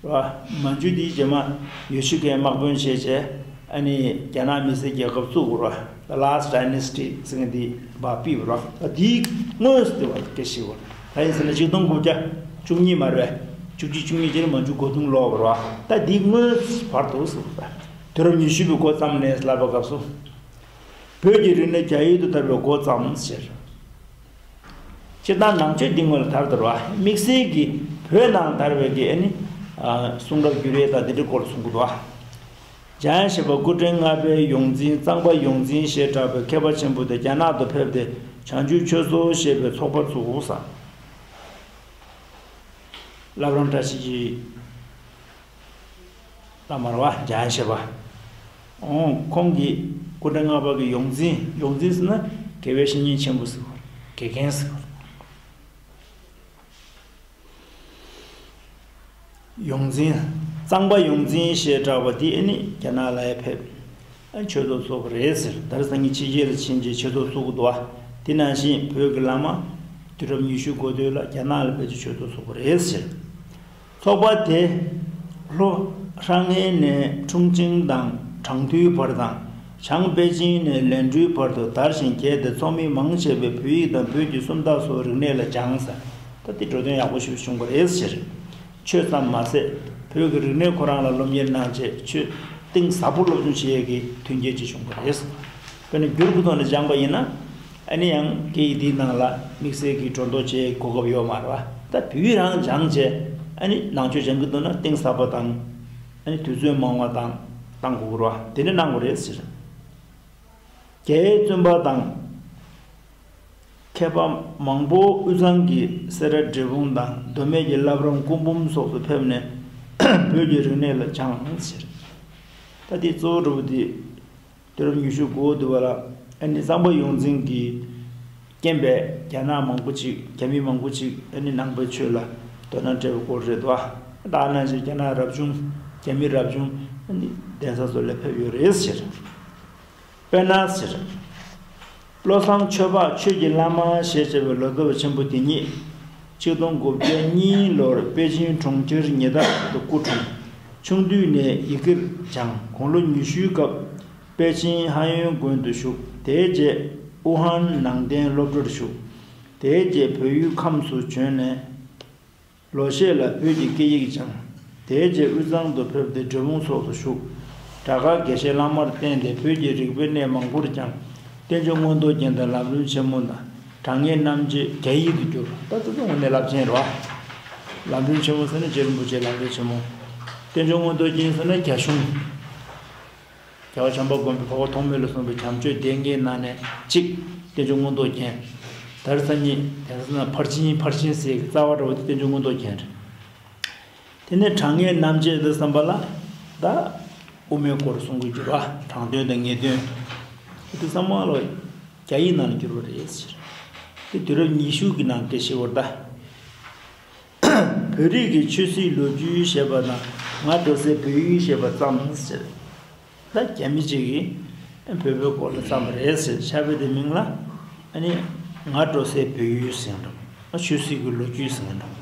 ར། མན་ཇུ་དེའི་རྗེས་མ་ཡོ་ཤི་ཀའི་དམག་དཔོན་བྱས་བྱས་ཨ་ནི་རྒྱ་ནག་མི་སེར་རྒྱལ་ཁབ་བཙུགས་པ་ར། The Last Dynasty ཟེར་མཁན་དེ་བ་ཕུད་པ་ར། ད་དེའི་སྔོན་དེ་བ་སྐད་ཤེས་པ། ད་ཡིན་ཟེར་ན་ཆིག་སྟོང་དགུ་བརྒྱ་བཅུ་གཉིས་མ་རེད། བཅུ་གཅིག་བཅུ་གཉིས་ཀྱི་མན་ཇུ་མགོ་རྟིང་སློག་པ་ར། ད་དེའི་སྔོན་བར་དུ་ཟེར་བ། དུས་རབས་ཉི་ཤུ་པའི་འགོ་ཙམ་ནས་ལབ་པའི་སྐབས་སུ། བོད་ཀྱི་རིག་གནས་རྒྱ་ཡུལ་དུ་དར་བའི་འགོ་བརྩམས་ཟེར། སྤྱིར་བཏང་ནང་ཆོས་འདི་སྔོན་ལ་དར་དར་བ། དམིགས་བསལ་གྱིས་བོད་ནང་དར་བའི་གི་ཨ་ནི། ཨ། གསུང་རབ་བསྒྱུར་ཡས་དང་འདི་འདྲའི་སྐོར་གསུང་གི་འདུག་བ། འཇམ་དབྱངས་བཞད་པ་སྐུ་ཕྲེང་ལྔ་པའི་ཡོངས་འཛིན་གཙང་པ་ཡོངས་འཛིན་ཞེས་གྲགས་པའི་མཁས་པ་ཆེན་པོ་དེ་རྒྱ་ནག་ཏུ་ཕེབས་ཏེ་བྱང་ཆུབ་ཆོས་ཚོགས་ཞེས་པའི་ཚོགས་པ་བཙུགས་ས། བླ་བྲང་བཀྲ་ཤིས་ཀྱི། བླ་མར་བ་འཇམ་དབྱངས་བཞད་པ། ཨོ། ཁོང་གིས་སྐུ་ཕྲེང་ལྔ་པ་གི་ཡོངས་འཛིན། ཡོངས་འཛིན་ཟེར་ན་དགེ་བའི་བཤེས་གཉེན་ཆེན་པོ་ཟེར་བ། དགེ་རྒན་ཟེར་བ། ཡོངས་འཛིན། གཙང་པ་ཡོངས་འཛིན་ཞེས་གྲགས་པ་དེ་ཨ་ནི་རྒྱ་ནག་ལ་ཡ་ཕེབས། ཨ། ཆོས་ཚོགས་བཙུགས་པ་རེད་ཟེར། དེང་སང་ཉིན་ཕྱི་རྒྱལ་ལ་ཕྱིན་རྗེས་ཆོས་ཚོགས་བཙུགས་ཀྱི་འདུག་བ། དེ་ནང་བཞིན་བོད་ཀྱི་བླ་མ་དུས་རབས་ཉི་ཤུ་འགོ་སྟོད་ལ་རྒྱ་ནག་ལ་ཕེབས་ཏེ་ཆོས་ཚོགས་བཙུགས་པ་རེད་ཟེར། ཚོགས་པ་དེ་ལྷོ་ཧྲང་ཧའེ་ནས་ཁྲུང་ཆིང་དང་ཁྲང་ཏུའུ་བར་དང་། བྱང་པེ་ཅིང་ནས་ལན་ཀྲུའུ་བར་དུ་དར་ཞིང་རྒྱས་ཏེ་ཚོགས་མི་མང་ཆེ་བས་བོད་ཡིག་དང་བོད་ཀྱི་སུམ་རྟགས་སོགས་རིག་གནས་ལ་སྦྱངས་ཟེར། ད་དེ་འགྲོ་དོན་ཡག་པོ་ཞིག་བྱུང་བ་རེད་ཟེར། ཆོས་ཙམ་མ་ཟད་བོད་ཀྱི་རིག་གནས་ཁོ་རང་ལ་སློབ་གཉེར་གནང་བྱས་ཆོས་གཏིང་ཟབ་པོ་སློབ་སྦྱོང་བྱེད་ཡས་ཀྱི་མཐུན་རྐྱེན་ཅིག་བྱུང་བ་རེད། དཔེར་ན་བསྒྱུར་གྱི་ཐོག་ནས་སྦྱངས་པ་ཡིན་ན། ཨ་ནི་ཡང་སྐད་ཡིག་འདིའི་ནང་ལ་དམིགས་བསལ་གྱི་སྒྲོ་འདོགས་བཅད་གོ་སྐབས་ཡོད་མ་རེད་བ། ད་བོད་ཡིག་རང་སྦྱངས་བྱས་ཨ་ནི་ནང་ཆོས་སྦྱང་གི་འདུག་ན་གཏིང་ཟབ་པ་དང་། ཨ་ནི་དུས་ཚོད་མང་བ་དང་བཏང་དགོས་ཀྱི་རེད་བ། དེ་འདྲ་གནང་དགོས་རེད་ཟེར། རྒྱའི་བཙུན་པ་དང་། མཁས་པ་མང་པོ་དབུས་གཙང་གི་སེ་ར་འབྲས་སྤུངས་དང་མདོ་སྨད་ཀྱི་བླ་བྲང་སྐུ་འབུམ་སོགས་སུ་ཕེབས་ནས་བོད་ཀྱི་རིག་གནས་ལ་སྦྱངས་ཟེར། ད་དེ་གཙོ་བོ་འདྲ་པོ་དེ། དུས་རབས་ཉི་ཤུ་འགོ་བསྡུ་བ་ལ་ཨ་ནི་གཙང་པ་ཡོངས་འཛིན་གྱི་རྐྱེན་པས་རྒྱ་ནག་མང་པོ་ཅིག་རྒྱ་མི་མང་པོ་ཅིག་ཨ་ནི་ནང་པའི་ཆོས་ལ་དོ་སྣང་སྤྲད་པའི་སྐོར་རེད་དོ། ད་ནང་བཞིན་རྒྱ་ནག་རབ་བྱུང་རྒྱ་མི་རབ་བྱུང་ཨ་ནི་གདན་ས་སོགས་ལ་ཕེབས་ཡོད་རེད་ཟེར། དཔེར་ན་ཟེར། བློ་བཟང་ཆོས་འཕགས་ཆོས་ཀྱི་བླ་མ་ཞེས་བྱ་བའི་ལོ་ཙཱ་བ་ཆེན་པོ་དེ་ཉིད་ཆིག་སྟོང་དགུ་བརྒྱ་གཉིས་ལོར་པེ་ཅིན་གྲོང་ཁྱེར་ཉེ་འདབས་སུ་སྐུ་འཁྲུངས། ཆུང་དུས་ནས་ཡི་གེར་སྦྱངས། དགུང་ལོ་ཉི་ཤུའི་སྐབས་པེ་ཅིན་ཧ་ཡོན་དགོན་དུ་ཞུགས། དེའི་རྗེས་ཨུ་ཧན་ནང་བསྟན་སློབ་གྲྭར་ཞུགས། དེའི་རྗེས་བོད་ཡུལ་ཁམས་སུ་བྱོན་ནས། ལོ་ཤས་ལ་བོད་ཀྱི་སྐད་ཡིག་སྦྱངས། དེའི་རྗེས་དབུས་གཙང་དུ་ཕེབས་ཏེ་འབྲས་སྤུངས་སོགས་སུ་བཞུགས། བྲག་དཀར་དགེ་བཤེས་བླ་མར་བསྟེན་ཏེ་བོད་ཀྱི་རིག་པའི་གནས་མང་པོར་སྦྱངས། བསྟན་འགྱུར་མངོན་རྟོགས་རྒྱན་དང་ལམ་རིམ་ཆེན་མོ་དང་དྲང་ངེས་རྣམ་འབྱེད་རྒྱ་ཡིག་ཏུ་བསྒྱུར། ད་དེ་ཚོ་དངོས་གནས་རླབས་ཆེན་རེད་བ། ལམ་རིམ་ཆེན་མོ་ཟེར་ན་རྗེ་རིན་པོ་ཆེའི་ལམ་རིམ་ཆེན་མོ། བསྟན་འགྱུར་མངོན་རྟོགས་རྒྱན་ཟེར་ན་རྒྱ་གཞུང་། རྒྱལ་བ་བྱམས་པ་མགོན་པོའི་འཕགས་པ་ཐོགས་མེད་ལ་གསུངས་པའི་བྱམས་ཆོས་སྡེ་ལྔའི་ནང་ནས་གཅིག་བསྟན་འགྱུར་མངོན་རྟོགས་རྒྱན། དེང་སང་ཉིད་དེང་སང་ན་ཕར་ཕྱིན་ཕར་ཕྱིན་ཟེར་གྱི་རྩ་བ་འདྲ་བོ་དེ་བསྟན་འགྱུར་མངོན་རྟོགས་རྒྱན་རེད། དེ་ནས་དྲང་ངེས་རྣམ་འབྱེད་དུ་བསམ་པ་ལ་ད་དབུ་མའི་སྐོར་གསུང་གི་འགྱུར་བ། དྲང་དོན་དང་ངེས་དོན། དེ་ཚང་མ་ལོ་རྒྱ་ཡིག་ནང་ལ་བསྒྱུར་བ་རེད་ཟེར། དེ་དུས་རབས་ཉི་ཤུ་གི་ནང་སྐད་ཆ་བར་ད། བོད་རིགས་ཀྱི་ཆོས་སྲིད་ལོ་རྒྱུས་ཞེས་པ་དང་ང་འགྲོ་སའི་བོད་ཡིག་ཞེས་པ་ཙམ་ཟེར། ད་རྒྱ་མི་གཅིག་གིས་བོད་པའི་སྐོར་ལ་བརྩམས་པ་རེད་ཟེར། ཕྱག་དཔེ་དེ་མིང་ལ་ཨ་ནི་ང་འགྲོ་སའི་བོད་ཡིག་ཟེར་འགྲོ། ཆོས་སྲིད་ཀྱི་ལོ་རྒྱུས་ཟེར་འགྲོ།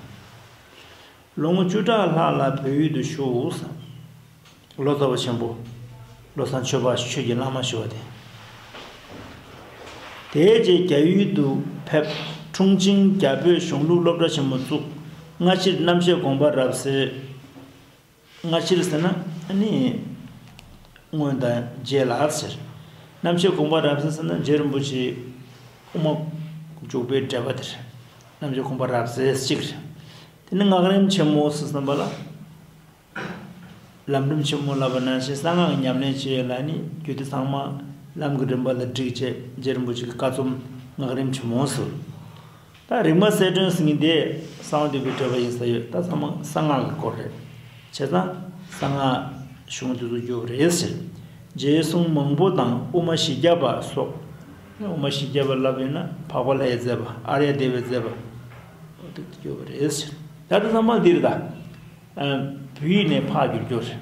ལོ་ངོ་བཅུ་ཕྲག་ལྷག་ལ་བོད་ཡུལ་དུ་བཞུགས། ལོ་ཙཱ་བ་ཆེན་པོ། བློ་བཟང་ཆོས་འཕགས་ཆོས་ཀྱི་བླ་མ་ཞུ་བ་དེ། དེའི་རྗེས་རྒྱ་ཡུལ་དུ་ཕེབས། ཁྲུང་ཆིང་རྒྱ་བོད་གཞུང་ལུགས་སློབ་གྲྭ་ཆེན་མོ་བཙུགས། སྔ་ཕྱིར་རྣམ་བཤད་དགོངས་པ་རབ་གསལ། སྔ་ཕྱིར་ཟེར་ན་ཨ་ནི་སྔོན་དང་རྗེས་ལ་ཟེར། རྣམ་བཤད་དགོངས་པ་རབ་གསལ་ཟེར་ན་རྗེ་རིན་པོ་ཆེ་དབུ་མ་འཇུག་པའི་འགྲེལ་པ་དེ་རེད། རྣམ་བཤད་དགོངས་པ་རབ་གསལ་གཅིག་རེད། དེ་ནི་སྔགས་རིམ་ཆེན་མོ་ཟེར་བསམ་པ་ལ། ལམ་རིམ་ཆེན་མོ་ལབ་པ་ནང་བཞིན་གསང་སྔགས་ཉམས་ལེན་བྱེད་ཡས་ལ་ནི་རྒྱུད་སྡེ་ཚང་མ་ལམ་གྱི་རིམ་པ་ལ་བསྒྲིགས་བྱས་རྗེ་རིན་པོ་ཆེ་གི་བཀའ་རྩོམ་སྔགས་རིམ་ཆེན་མོ་ཟེར། ད་རིག་མ་གསལ་སྒྲོན་ཟེར་མཁན་དེ་གསང་བ་འདུས་པའི་འགྲེལ་པ་ཡིན་ས་ཡོད། ད་ཚང་མ་གསང་སྔགས་ཀྱི་སྐོར་རེད། བྱས་ཙང་གསང་སྔགས་གཞུང་དེ་ཚོ་བསྒྱུར་བ་རེད་ཟེར། རྗེའི་གསུང་མང་པོ་དང་དབུ་མ་བཞི་བརྒྱ་པ་སོགས། དབུ་མ་བཞི་བརྒྱ་པ་ལབ་ཡོད་ན་འཕགས་པ་ལྷའི་མཛད་པ། ཨཱརྱ་དེ་བའི་མཛད་པ། འོ་དེ་བསྒྱུར་བ་རེད་ཟེར། ད་ལྟ་ཚང་མ་འདིར་ད། བོད་ཡིག་ནས་ཕར་བསྒྱུར་རྒྱུ་རེད།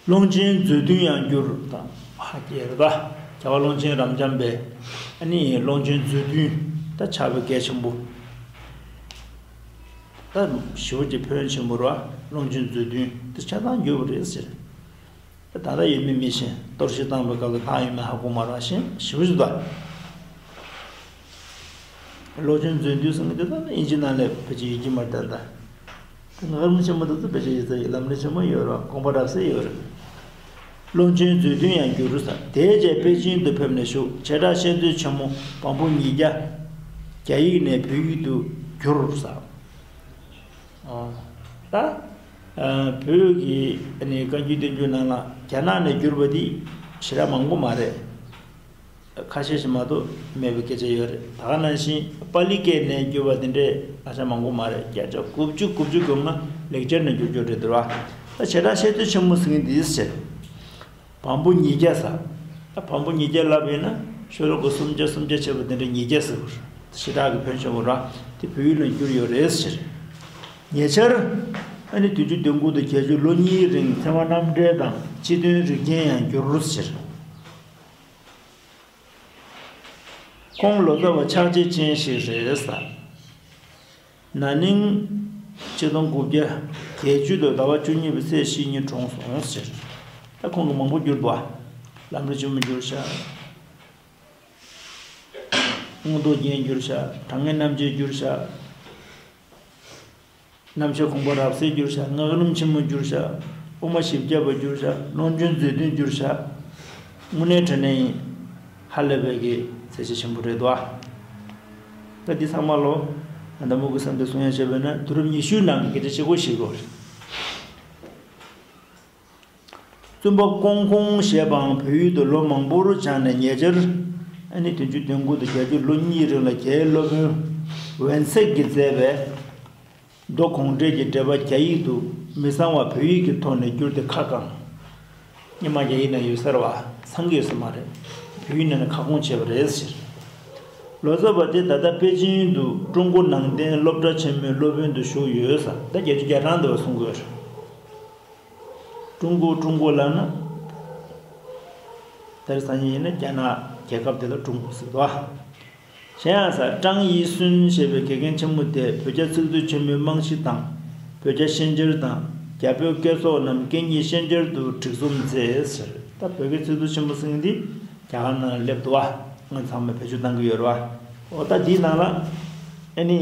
ཀློང་ཆེན་མཛོད་བདུན་ཡང་བསྒྱུར་དང་ཧ་ཀྱེ་རེད་པ། རྒྱལ་བ་ཀློང་ཆེན་རབ་འབྱམས་པའི་ཨ་ནི་ཀློང་ཆེན་མཛོད་བདུན་ད་ཕྱག་དཔེ་གལ་ཆེན་པོ། ད་ཞེ་པོ་ཅིག་ཕན་ཆེན་པོ་རེད་པ། ཀློང་ཆེན་མཛོད་བདུན་དེ་ཆ་ཚང་བསྒྱུར་བ་རེད་ཟེར། ད་ལྟ་ཡོད་མེད་མི་ཤེས། གཏོར་བཤིག་བཏང་བའི་སྐབས་ལ་བཏང་ཡོད་མེད་ཧ་གོ་མ་རེད་པ། ཤེས་ཞེ་པོ་ཅིག་འདུག་ཀློང་ཆེན་མཛོད་བདུན་ཟེར་མཁན་དེ་ད་དབྱིན་ཇི་ནང་ལ་ཕལ་ཆེར་ཡོད་ཀྱི་མ་རེད་ད། ད་སྔགས་རིམ་ཆེན་མོ་དེ་ཚོ་ཕལ་ཆེར་ཡོད་ཚད་ཡོད། ལམ་རིམ་ཆེན་མོ་ཡོད་རེད། དགོངས་པ་རབ་གསལ་ཡོད་རེད། ཀློང་ཆེན་མཛོད་བདུན་ཡང་བསྒྱུར་ཟེར། དེའི་རྗེས་པེ་ཅིང་དུ་ཕེབས་ནས་བཞུགས། བྱེ་བྲག་བཤད་མཛོད་ཆེན་མོ་བམ་པོ་ཉིས་བརྒྱ་རྒྱ་ཡིག་ནས་བོད་ཡིག་ཏུ་བསྒྱུར་ཟེར། ཨོ། ད་ཨ་བོད་ཀྱི་ཨ་ནི་བཀའ་འགྱུར་བསྟན་འགྱུར་ནང་ལ་རྒྱ་ནག་ནས་བསྒྱུར་བ་འདི་ཞེ་དྲག་མང་པོ་མ་རེད། ཁ་ཤས་ཤིག་མ་གཏོགས་མེད་པའི་སྐད་ཆ་ཡོད་རེད། ད་ག་ནང་བཞིན་པཱ་ལི་སྐད་ནས་བསྒྱུར་བ་དེ་འདྲས་ཨ་ཅག་མང་པོ་མ་རེད། བརྒྱ་ཆ་དགུ་བཅུ་དགུ་བཅུ་གོ་ལྔ་ལེགས་སྦྱར་ནས་བསྒྱུར་བསྒྱུར་རེད་འདུག་བ། ད་བྱེ་བྲག་བཤད་མཛོད་ཆེན་མོ་ཟེར་མཁན་འདི་ཟེར། བམ་པོ་ཉིས་བརྒྱ་ཟེར། ད་བམ་པོ་ཉིས་བརྒྱ་ལབ་ཡིན་ན་ཤོ་ལོ་ཀ་སུམ་བརྒྱ་སུམ་བརྒྱ་བྱས་པ་དེ་འདྲ་ཉིས་བརྒྱ་ཟེར་བ་རེད། ཞེ་དྲག་གི་ཕན་ཆེན་པོ་རེད། དེ་བོད་ཡིག་ལ་བསྒྱུར་ཡོད་རེད་ཟེར། ཉེ་ཆར་ཨ་ནི་བདུན་ཅུ་དོན་དགུ་དང་བརྒྱད་ཅུ་ལོ་གཉིས་རིང་ཚད་མ་རྣམ་འགྲེལ་དང་སྤྱི་དོན་རིགས་རྒྱན་ཡང་བསྒྱུར་ཟེར། ཁོང་ལོ་ཙཱ་བ་ཕྱག་རྗེས་ཅན་ཞིག་རེད་ཟེར། ན་ནིང་ཆིག་སྟོང་དགུ་བརྒྱ་བརྒྱད་ཅུ་ལོའི་ཟླ་བ་བཅུ་གཉིས་པའི་ཚེས་བཞི་ཉིན་གྲོངས་སོང་ཟེར། ད་ཁོང་གིས་མང་པོ་བསྒྱུར་འདུག་ཨ། ལམ་རིམ་ཆེན་མོ་བསྒྱུར་ཤག། མངོན་རྟོགས་རྒྱན་བསྒྱུར་ཤག། དྲང་ངེས་རྣམ་འབྱེད་བསྒྱུར་ཤག། རྣམ་བཤད་དགོངས་པ་རབ་གསལ་བསྒྱུར་ཤག། སྔགས་རིམ་ཆེན་མོ་བསྒྱུར་ཤག། དབུ་མ་བཞི་བརྒྱ་པ་བསྒྱུར་ཤག། ཀློང་ཆེན་མཛོད་བདུན་བསྒྱུར་ཤག། དངོས་གནས་དྲང་གནས་ཡིན། ཧ་ལས་པའི་གི་མཛད་རྗེས་ཆེན་པོ་རེད་དོ། ད་འདི་ཚང་མ་ལོ། ད་མུ་གེ་བསམ་གཏན་གསུང་ཡ་བྱས་པས་ན་དུས་རབས་ཉི་ཤུའི་ནང་གི་སྐད་ཆ་གཅིག་པོ་ཞིག་རེད། བཙུན་པ་ཀོང་ཀོང་ཞེས་པའང་བོད་ཡུལ་དུ་ལོ་མང་པོར་བྱོན་ནས་ཉེ་ཆར་ཨ་ནི་བདུན་ཅུ་དོན་དགུ་དང་བརྒྱད་ཅུ་ལོ་གཉིས་རིང་ལ་རྒྱའི་སློབ་དཔོན་ཝན་སེག་གིས་མཛད་པའི་མདོ་དགོངས་འགྲེལ་གྱི་འགྲེལ་པ་རྒྱ་ཡིག་ཏུ་མི་གཙང་བ་བོད་ཡིག་གི་ཐོག་ནས་བསྒྱུར་ཏེ་ཁ་བསྐངས། སྔོན་མ་རྒྱ་ཡིག་ནང་ཡོད་ས་རེད་པ། ཚང་གི་ཡོད་ས་མ་རེད། བོད་ཡིག་ནང་ནས་ཁ་སྐོང་བྱས་པ་རེད་ཟེར། ལོ་ཙཱ་བ་དེ་ད་ལྟ་པེ་ཅིང་དུ་ཀྲུང་གོ་ནང་བསྟན་སློབ་གྲྭ་ཆེན་མོའི་སློབ་དཔོན་དུ་བཞུགས་ཡོད་ཟེར། ད་བརྒྱད་ཅུ་གྱ་གྲངས་འདུག་པ་གསུང་གི་ཡོད་རེད། ཀྲུང་གོ་ཀྲུང་གོ་ལབ་ན། དེར་སང་ཉིན་ཡིན་ན་རྒྱ་ནག་རྒྱལ་ཁབ་དེ་ལ་ཀྲུང་གོ་ཟེར་དོ། གཞན་ཡང་ཟེར། ཀྲང་ཡི་སུན་ཞེས་པའི་དགེ་རྒན་ཆེན་མོ་དེས་བོད་རྒྱ་ཚིག་མཛོད་ཆེན་མོའི་རྨང་གཞི་དང་། བོད་རྒྱ་ཤན་སྦྱར་དང་རྒྱ་བོད་སྐད་ཚོགས་རྣམས་སྐད་གཉིས་ཤན་སྦྱར་དུ་སྒྲིག་རྩོམ་མཛད་ཟེར། ད་བོད་ཀྱི་ཚིག་མཛོད་ཆེན་མོ་ཟེར་མཁན་འདི་རྒྱ་གར་ནང་ལ་སླེབས་འདུག་པ། སྔོན་ཚང་མས་བེད་སྤྱོད་གཏང་གི་ཡོད་རེད་པ། འོ་ད་འདིའི་ནང་ལ་ཨ་ནི།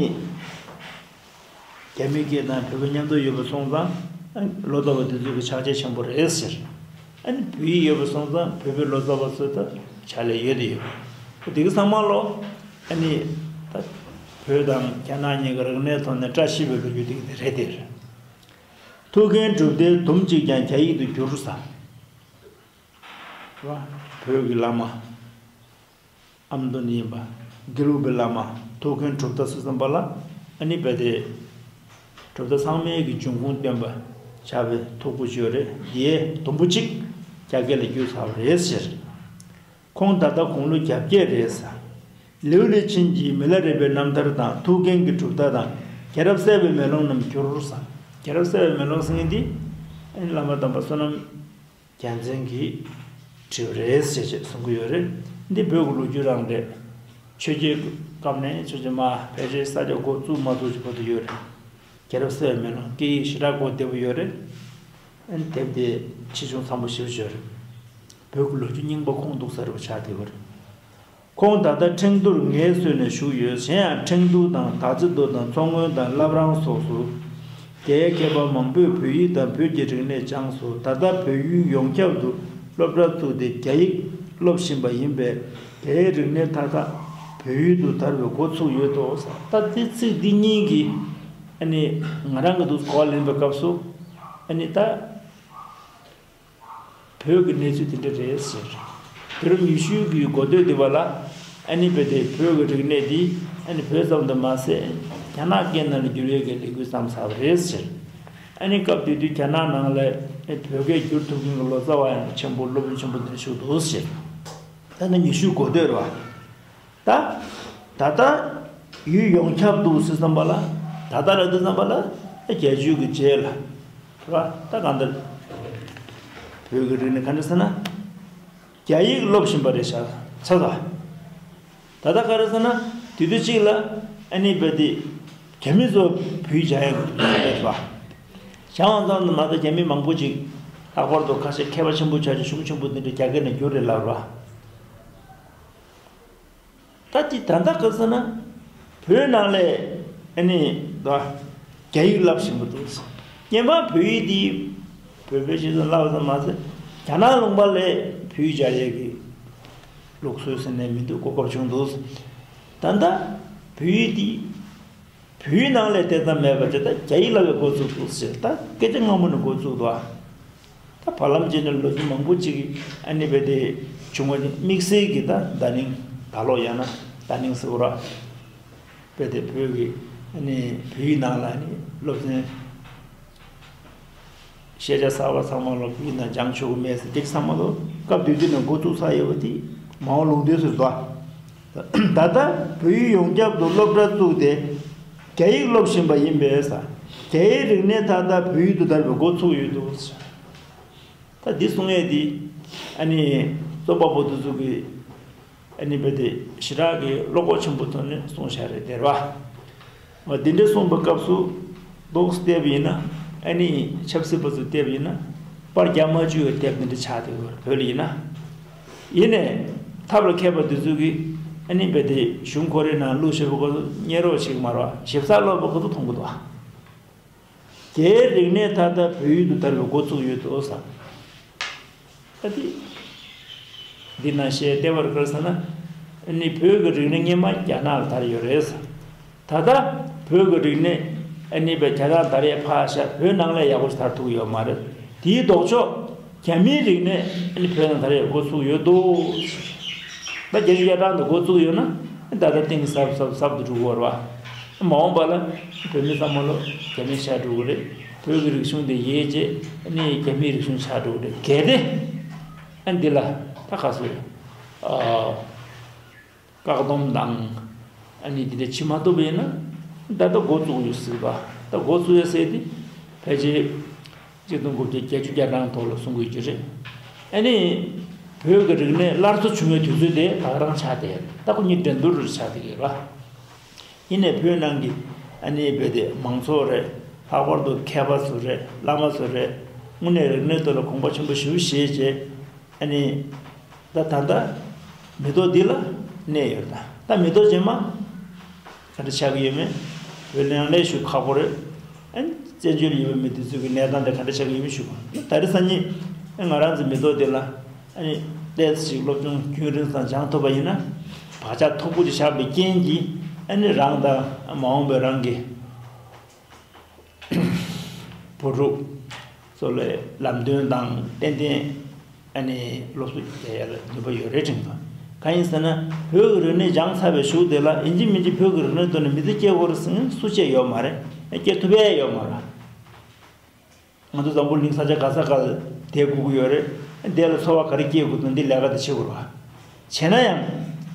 རྒྱ་མི་སྐད་དང་བོད་སྐད་མཉམ་དུ་ཡོད་པ་སོང་ཙང་། ཨ་ནི་ལོ་ཙཱ་བ་དེ་ཚོ་གི་ཕྱག་རྗེས་ཆེན་པོ་རེད་ཟེར། ཨ་ནི་བོད་ཡིག་ཡོད་པ་སོང་ཙང་བོད་པའི་ལོ་ཙཱ་བ་ཚོ་ད་ཕྱག་ལས་ཡོད་དེ་ཡོད། དེ་གི་ཚང་མ་ལོ། ཨ་ནི་ད་བོད་དང་རྒྱ་ནག་གཉིས་ཀྱི་རིག་གནས་ཐོག་ནས་བཀྲ་ཤིས་པའི་ལོ་རྒྱུས་དེ་གི་དེ་རེད་དེ། ཐུའུ་བཀྭན་གྲུབ་མཐའི་དུམ་གཅིག་ཀྱང་རྒྱ་ཡིག་ཏུ་བསྒྱུར་ཟེར། བོད་ཀྱི་བླ་མ། ཨ་མདོ་ནས་ཡིན་པ། དགེ་ལུགས་པའི་བླ་མ་ཐུའུ་བཀྭན་གྲུབ་མཐའ་ཟེར་བསམ་པ་ལ། ཨ་ནི་རྦད་དེ་གྲུབ་མཐའ་ཚང་མའི་གི་འབྱུང་ཁུངས་སྟོན་པ་ཆགས་པའི་ཐུ་བཀྭན་ཅིག་ཡོད་རེད། དེའི་དུམ་བུ་གཅིག་རྒྱ་སྐད་ལ་བསྒྱུར་ཚར་བ་རེད་ཟེར། ཁོང་ད་ལྟ་དགུང་ལོ་གྱ་བརྒྱད་རེད་ཟེར། ལིའུ་ལི་ཆིན་གྱིས་མི་ལ་རས་པའི་རྣམ་ཐར་དང་ཐུའུ་བཀྭན་གྱི་གྲུབ་མཐའ་དང་རྒྱལ་རབས་གསལ་བའི་མེ་ལོང་རྣམས་བསྒྱུར་ཟེར། རྒྱལ་རབས་གསལ་བའི་མེ་ལོང་ཟེར་མཁན་འདི་ཨ་ནི་བླ་མ་དམ་པ་བསོད་ནམས། རྒྱལ་མཚན་གྱིས་བྲིས་པ་རེད་ཟེར་ཅེས་གསུང་གི་ཡོད་རེད། འདི་བོད་ཀྱི་ལོ་རྒྱུས་རང་རེད། ཆོས་རྒྱལ་སྐབས་ནས་ཆོས་རྒྱལ་མ་ཕལ་ཆེར་ས་སྐྱ་འགོ་བཙུགས་མ་བཙུགས་ཀྱི་བར་དུ་ཡོད་རེད། རྒྱལ་རབས་གསལ་བའི་མེ་ལོང་སྐད་ཡིག་ཞེ་དྲག་གོ་བདེ་པོ་ཡོད་རེད། ཨན་དེབ་དེ་ཆེ་ཆུང་ཚང་པོ་ཞེ་པོ་ཅིག་ཡོད་རེད། བོད་ཀྱི་ལོ་རྒྱུས་རྙིང་པ་ཁུངས་གཏུགས་ས་རེད་པ་ཆགས་བསྡད་ཡོད་རེད། ཁོང་ད་ལྟ་ཁྲེང་ཏུར་ངལ་གསོས་ནས་བཞུགས་ཡོད། གཞན་ཡང་ཁྲེང་ཏུར་དང་དཱ་ཙི་ཏུ་དང་མཚོ་སྔོན་དང་བླ་བྲང་སོགས་སུ་རྒྱའི་མཁས་པ་མང་པོས་བོད་ཡིག་དང་བོད་ཀྱི་རིག་གནས་སྦྱངས་སོ། ད་ལྟ་བོད་ཡུལ་ཡོངས་ཁྱབ་ཏུ་སློབ་གྲྭ་བཙུགས་ཏེ་རྒྱ་ཡིག་སློབ་བཞིན་པ་ཡིན་པས། རྒྱའི་རིག་གནས་མཐའ་དག་བོད་ཡུལ་དུ་དར་བའི་འགོ་ཚུགས་ཡོད་དོ། ད་ལྟའི་ཚིག་འདི་གཉིས་ཀྱིས་ཨ་ནི་ང་རང་གི་འདུག་གོ་བ་ལེན་པའི་སྐབས་སུ་ཨ་ནི་ད། བོད་ཀྱི་གནས་ཚུལ་དེ་འདྲ་རེད་ཟེར། དུས་རབས་ཉི་ཤུ་གི་འགོ་སྟོད་འདི་བ་ལ་ཨ་ནི་བོད་དེ་བོད་ཀྱི་རིག་གནས་འདི་ཨ་ནི་བོད་ཙམ་དུ་མ་ཟད་རྒྱ་ནག་སྐད་ནང་ལ་བསྒྱུར་ཡས་ཀྱི་ལས་འགུལ་བརྩམས་ཚར་བ་རེད་ཟེར། ཨ་ནི་སྐབས་དེ་དུས་རྒྱ་ནག་ནང་ལ་བོད་སྐད་བསྒྱུར་ཐུབ་མཁན་གྱི་ལོ་ཙཱ་བ་ཡང་ཆེན་པོ་སློབ་དཔོན་ཆེན་པོ་འདི་འདྲ་བཞུགས་འདུག་ཟེར། ད་ནི་ཉི་ཤུ་འགོ་སྟོད་རེད་བ། ད། ད་ལྟ་ཡུལ་ཡོངས་ཁྱབ་ཏུ་ཟེར་བསམ་པ་ལ། ད་ལྟ་ལ་དུ་བསམ་པ་ལ་རྒྱལ་སྤྱིའི་གི་རྗེས་ལ། རེད་བ། ད་གང་ལྟར་བོད་ཀྱི་རིག་གནས་ག་འདྲ་ཟེར་ན། རྒྱ་ཡིག་སློབ་བཞིན་པ་རེད་ཤག་ཆ་ཚ། ད་ལྟ་ག་རེ་ཟེར་ན་དུས་དུས་གཅིག་ལ་ཨ་ནི་བོད་དེ་རྒྱ་མི་ཚོ་བོད་ཡིག་སྦྱང་ཡག་གི་རེད་བ། སྦྱང་བ་ཙམ་དུ་མ་ཟད་རྒྱ་མི་མང་པོ་ཅིག་ལྷག་པར་དུ་ཁ་ཤས་མཁས་པ་ཆེན་པོ་ཆགས་ཀྱི་གཞུང་ཆེན་པོ་འདི་འདྲ་རྒྱ་སྐད་ནས་བསྒྱུར་རེད་ལབ་རེད་བ། ད་ཅི་ད་ལྟ་ག་ཟེར་ན། བོད་ནང་ལས་ཨ་ནི་ད་རྒྱ་ཡིག་བསླབ་བཞིན་པ་འདུག་སྙན་མ་བོད་ཡིག་འདི་བོད་པའི་སྤྱི་ཚོགས་བསླབ་ཙམ་མ་ཟད་རྒྱ་ནག་ལུང་པ་ལས་བོད་ཡིག་སྦྱང་ཡས་ཀྱི་ལུགས་སྲོལ་ཟེར་ནས་མི་འདུག་གོ་སྐབས་བྱུང་འདུག་ད་ལྟ་བོད་ཡིག་འདི་བོད་ཡིག་ནང་ལས་དེ་ཙམ་མེད་པ་ཅིག་ད་རྒྱ་ཡིག་བསླབ་པའི་འགོ་ཚུགས་འདུག་ཟེར། ད་སྐད་ཆ་སྔ་མོ་ནས་འགོ་བཙུགས་འདུག་ད་བར་ལམ་བྱས་ནས་ལོ་རྒྱུས་མང་པོ་ཅིག་ཨ་ནི་བས་དེ་བྱུང་བ་ནི་དམིགས་བསལ་གྱི་ད་བརྡ་རྙིང་ད་ལོ་ཡང་ན་བརྡ་རྙིང་ཟེར་བ་ར། བས་དེ་བོད་ཀྱི་ཨ་ནི་བོད་ཡིག་ནང་ལ་ཨ་ནི་སློབ་ཚན་ཤེས་བྱ་གསར་པ་ཚང་མ་ལོ་བོད་ཡིག་ནང་སྦྱང་ཆོག་གི་མེད་ཟེར་དེ་ཚང་མ་ལོ་སྐབས་དེ་དུས་ནས་འགོ་བཙུགས་ཚར་ཡོད་པ་དེ་མ་འོངས་ལུང་དུས་སུ་རེད་དོ། ད་ལྟ་བོད་ཡིག་ཡོངས་ཁྱབ་ཏུ་སློབ་གྲྭ་བཙུགས་ཏེ་རྒྱ་ཡིག་སློབ་བཞིན་པ་ཡིན་པས། རྒྱའི་རིག་གནས་མཐའ་དག་བོད་ཡིག་ཏུ་དར་བའི་འགོ་ཚུགས་ཡོད་འདུག་ད་འདི་གསུང་ཡས་འདི་ཨ་ནི་རྩོམ་པ་པོ་དེ་ཚོ་གི་ཨ་ནི་བས་དེ་ཞེ་དྲག་གི་བློ་ཁོག་ཆེན་པོ་ཐོག་ནས་གསུངས་བཞག་རེད་དེ་རེད་བ། འོ་དེ་འདྲ་གསུངས་པའི་སྐབས་སུ་ཏོག་ཙམ་བལྟས་པ་ཡིན་ན་ཨ་ནི་ཆབ་སྲིད་པ་ཚོ་བལྟས་པ་ཡིན་ན་པར་རྒྱག་མ་བཅུག་པའི་དེབ་འདི་འདྲ་ཆགས་བསྡད་ཡོད་རེད་བོད་ལ་ཡིན་ན། ཡིན་ནའི་ཐབས་ལ་མཁས་པ་འདི་ཚོ་གིས་ཨ་ནི་བས་དེ་གཞུང་ཁོ་རའི་ནང་བླུགས་བཞག་པའི་སྐབས་སུ་སྙན་རོགས་བྱེད་ཀྱི་མ་རེད་བ། ཞིབ་ཚགས་ཀློག་པའི་སྐབས་སུ་མཐོང་གི་འདུག་བ། རྒྱའི་རིག་གནས་མཐའ་དག་བོད་ཡུལ་དུ་དར་བའི་འགོ་བཙུགས་ཡོད་དོ་ཟེར། ཨ་ཏི། འདི་ན་བཤད་བདེ་བར་དགར་ཟེར་ན། ཨ་ནི་བོད་ཀྱི་རིག་གནས་སྔོན་མ་རྒྱ་ནག་ལ་དར་ཡོད་རེད་ཟེར། ད་ལྟ་བོད་ཀྱི་རིག་གནས་ཨ་ནི་བས་རྒྱ་ནག་དར་ཡས་ཕར་བཞག་བོད་ནང་ལ་ཡག་པོ་ཞིག་དར་ཐུབ་ཡོད་མ་རེད། དེའི་ལྡོག་ཕྱོགས། རྒྱ་མིའི་རིག་གནས་ཨ་ནི་བོད་ནང་དར་ཡས་འགོ་ཚུགས་ཡོད་འདུག་ད་བརྒྱད་ཅུ་གྱ་གྲངས་དུ་འགོ་བཙུགས་ཡོད་ན་ད་ལྟ་གཏིང་ཟབ་ཟབ་ཟབ་ཏུ་འགྲོ་གི་ཡོད་རེད་བ། མ་འོངས་པ་ལ་བོད་མི་ཚང་མ་ལོ་རྒྱ་མི་ཆགས་འགྲོ་གི་རེད། བོད་ཀྱི་རིག་གཞུང་དེ་ཡལ་རྗེས་ཨ་ནི་རྒྱ་མིའི་རིག་གཞུང་ཆགས་འགྲོ་གི་རེད། གལ་ཏེ་ཨ་འདི་ལ་ད་ག་ཟེར། ཨ། བཀག་སྡོམ་དང་ཨ་ནི་འདི་འདྲ་བྱེད་མ་ཐུབ་པ་ཡིན་ན་ད་ལྟ་འགོ་བཙུགས་ཡོད་སྲིད་པ། ད་འགོ་བཙུགས་ཡོད་ཟེར་དེ་ཕལ་ཆེར་གཅིག་སྟོང་དགུ་བརྒྱ་བརྒྱད་ཅུ་གྱ་གྲངས་ཐོག་ལ་གསུང་གི་ཡོད་རེད། ཨ་ནི་བོད་ཀྱི་རིག་གནས་སླར་གསོ་བྱུང་བའི་དུས་ཚོད་དེ་ད་ག་རང་ཆགས་བསྡད་ཡོད། ད་ཁོ་གཉིས་འགྲན་བསྡུར་རུ་ཆགས་བསྡད་ཡོད་ར། ཡིན་ནའི་བོད་ནང་གི་ཨ་ནི་བོད་དེ་མང་ཚོགས་རེད། ལྷག་པར་དུ་མཁས་པ་ཚོ་རེད། བླ་མ་ཚོ་རེད། དངོས་གནས་རིག་གནས་ཐོག་ལ་དགོངས་པ་ཆེན་པོ་ཞེ་པོ་བཞེས་རྗེས། ཨ་ནི། ད་ད་ལྟ་མི་ཐོག་འདི་ལ་གནས་ཡོད་ད། ད་མི་ཐོག་རྗེས་མ་ག་འདྲ་ཆགས་ཀྱི་ཡོད་མེད་བོད་ལ་ཡང་ལས་ཞུ་ཁག་པོ་རེད། ཨ་ནི་བཙན་བྱོལ་ཡོད་པའི་མི་དེ་ཚོ་གི་གནས་སྟངས་དེ་ག་འདྲ་ཆགས་ཀྱི་ཡོད་མེད་ཞུ་གོ། ད་རེས་སང་ཉིན་ང་རང་ཚོ་མི་ཐོག་འདི་ལ་ཨ་ནི་ཏོག་ཙམ་ཞིག་སློབ་སྦྱོང་རྒྱུན་རིང་ཙམ་སྦྱང་ཐུབ་པ་ཡིན་ན་བག་ཆགས་མཐུག་པོ་ཅིག་བཞག་པའི་རྐྱེན་གྱིས་ཨ་ནི་རང་དང་མ་འོངས་པའི་རང་གི་བུ་ཕྲུག་ཚོ་ལ་ལམ་སྟོན་དང་ཏན་ཏན་ཨ་ནི་སློབ་གསོ་རྒྱག་ཡ་ལ་ནུས་པ་ཡོད་རེད་དྲན་གི། གང་ཡིན་ཟེར་ན་བོད་ཀྱི་རིག་གནས་སྦྱངས་ཚར་བའི་གཞུག་དེ་ལ་ཡིན་གཅིག་མིན་གཅིག་བོད་ཀྱི་རིག་གནས་ཐོག་ནས་མི་ཚེ་སྐྱེལ་དགོས་རེད་ཟེར་ན་སུ་གཅིག་ཡོད་མ་རེད། སྐྱེལ་ཐུབ་ཡ་ཡོད་མ་རེད། ང་ཚོ་འཛམ་བུ་གླིང་ས་ཆ་ག་ས་ག་ལ་བསྡད་དགོས་ཀྱི་ཡོད་རེད། འདི་ལ་འཚོ་བ་ག་རེ་སྐྱེལ་དགོས་འདུག་འདི་ལས་ཀ་དེ་བྱེད་དགོས་རེད་བ། བྱས་ན་ཡང་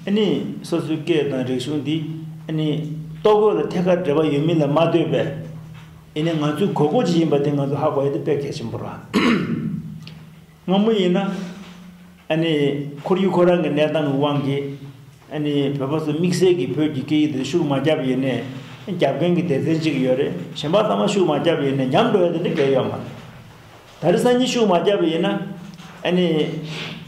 ཨ་ནི་སོ་སོའི་སྐད་དང་རིག་གཞུང་འདི་ཨ་ནི་ལྟོ་གོས་ལ་ཐད་ཀར་འབྲེལ་བ་ཡོད་མིན་ལ་མ་ལྟོས་པའི་ཨ་ནི་ང་ཚོའི་དགོས་མཁོ་ཅིག་ཡིན་པ་དེ་ང་ཚོ་ཧ་གོ་ཡ་དེ་དཔེ་གལ་ཆེན་པོ་རེད། སྔ་མོ་ཡིན་ན་ཨ་ནི་ཁོར་ཡུག་ཁོ་རང་གི་གནས་སྟངས་ཀྱི་དབང་གིས་ཨ་ནི་བོད་པ་ཚོ་དམིགས་བསལ་གྱི་བོད་ཀྱི་སྐད་ཡིག་དེ་ཤུགས་མ་རྒྱབ་ཡིན་ནའི་རྒྱབ་མཁན་གྱི་སྡེ་ཚན་གཅིག་ཡོད་རེད། གཞན་པ་ཚང་མ་ཤུགས་མ་རྒྱབ་ཡིན་ནའི་ཉམས་འགྲོ་ཡ་དེ་འདྲ་གལ་ཡོད་མ་རེད། ད་རེས་སང་ཉིན་ཤུགས་མ་རྒྱབ་པ་ཡིན་ན། ཨ་ནི།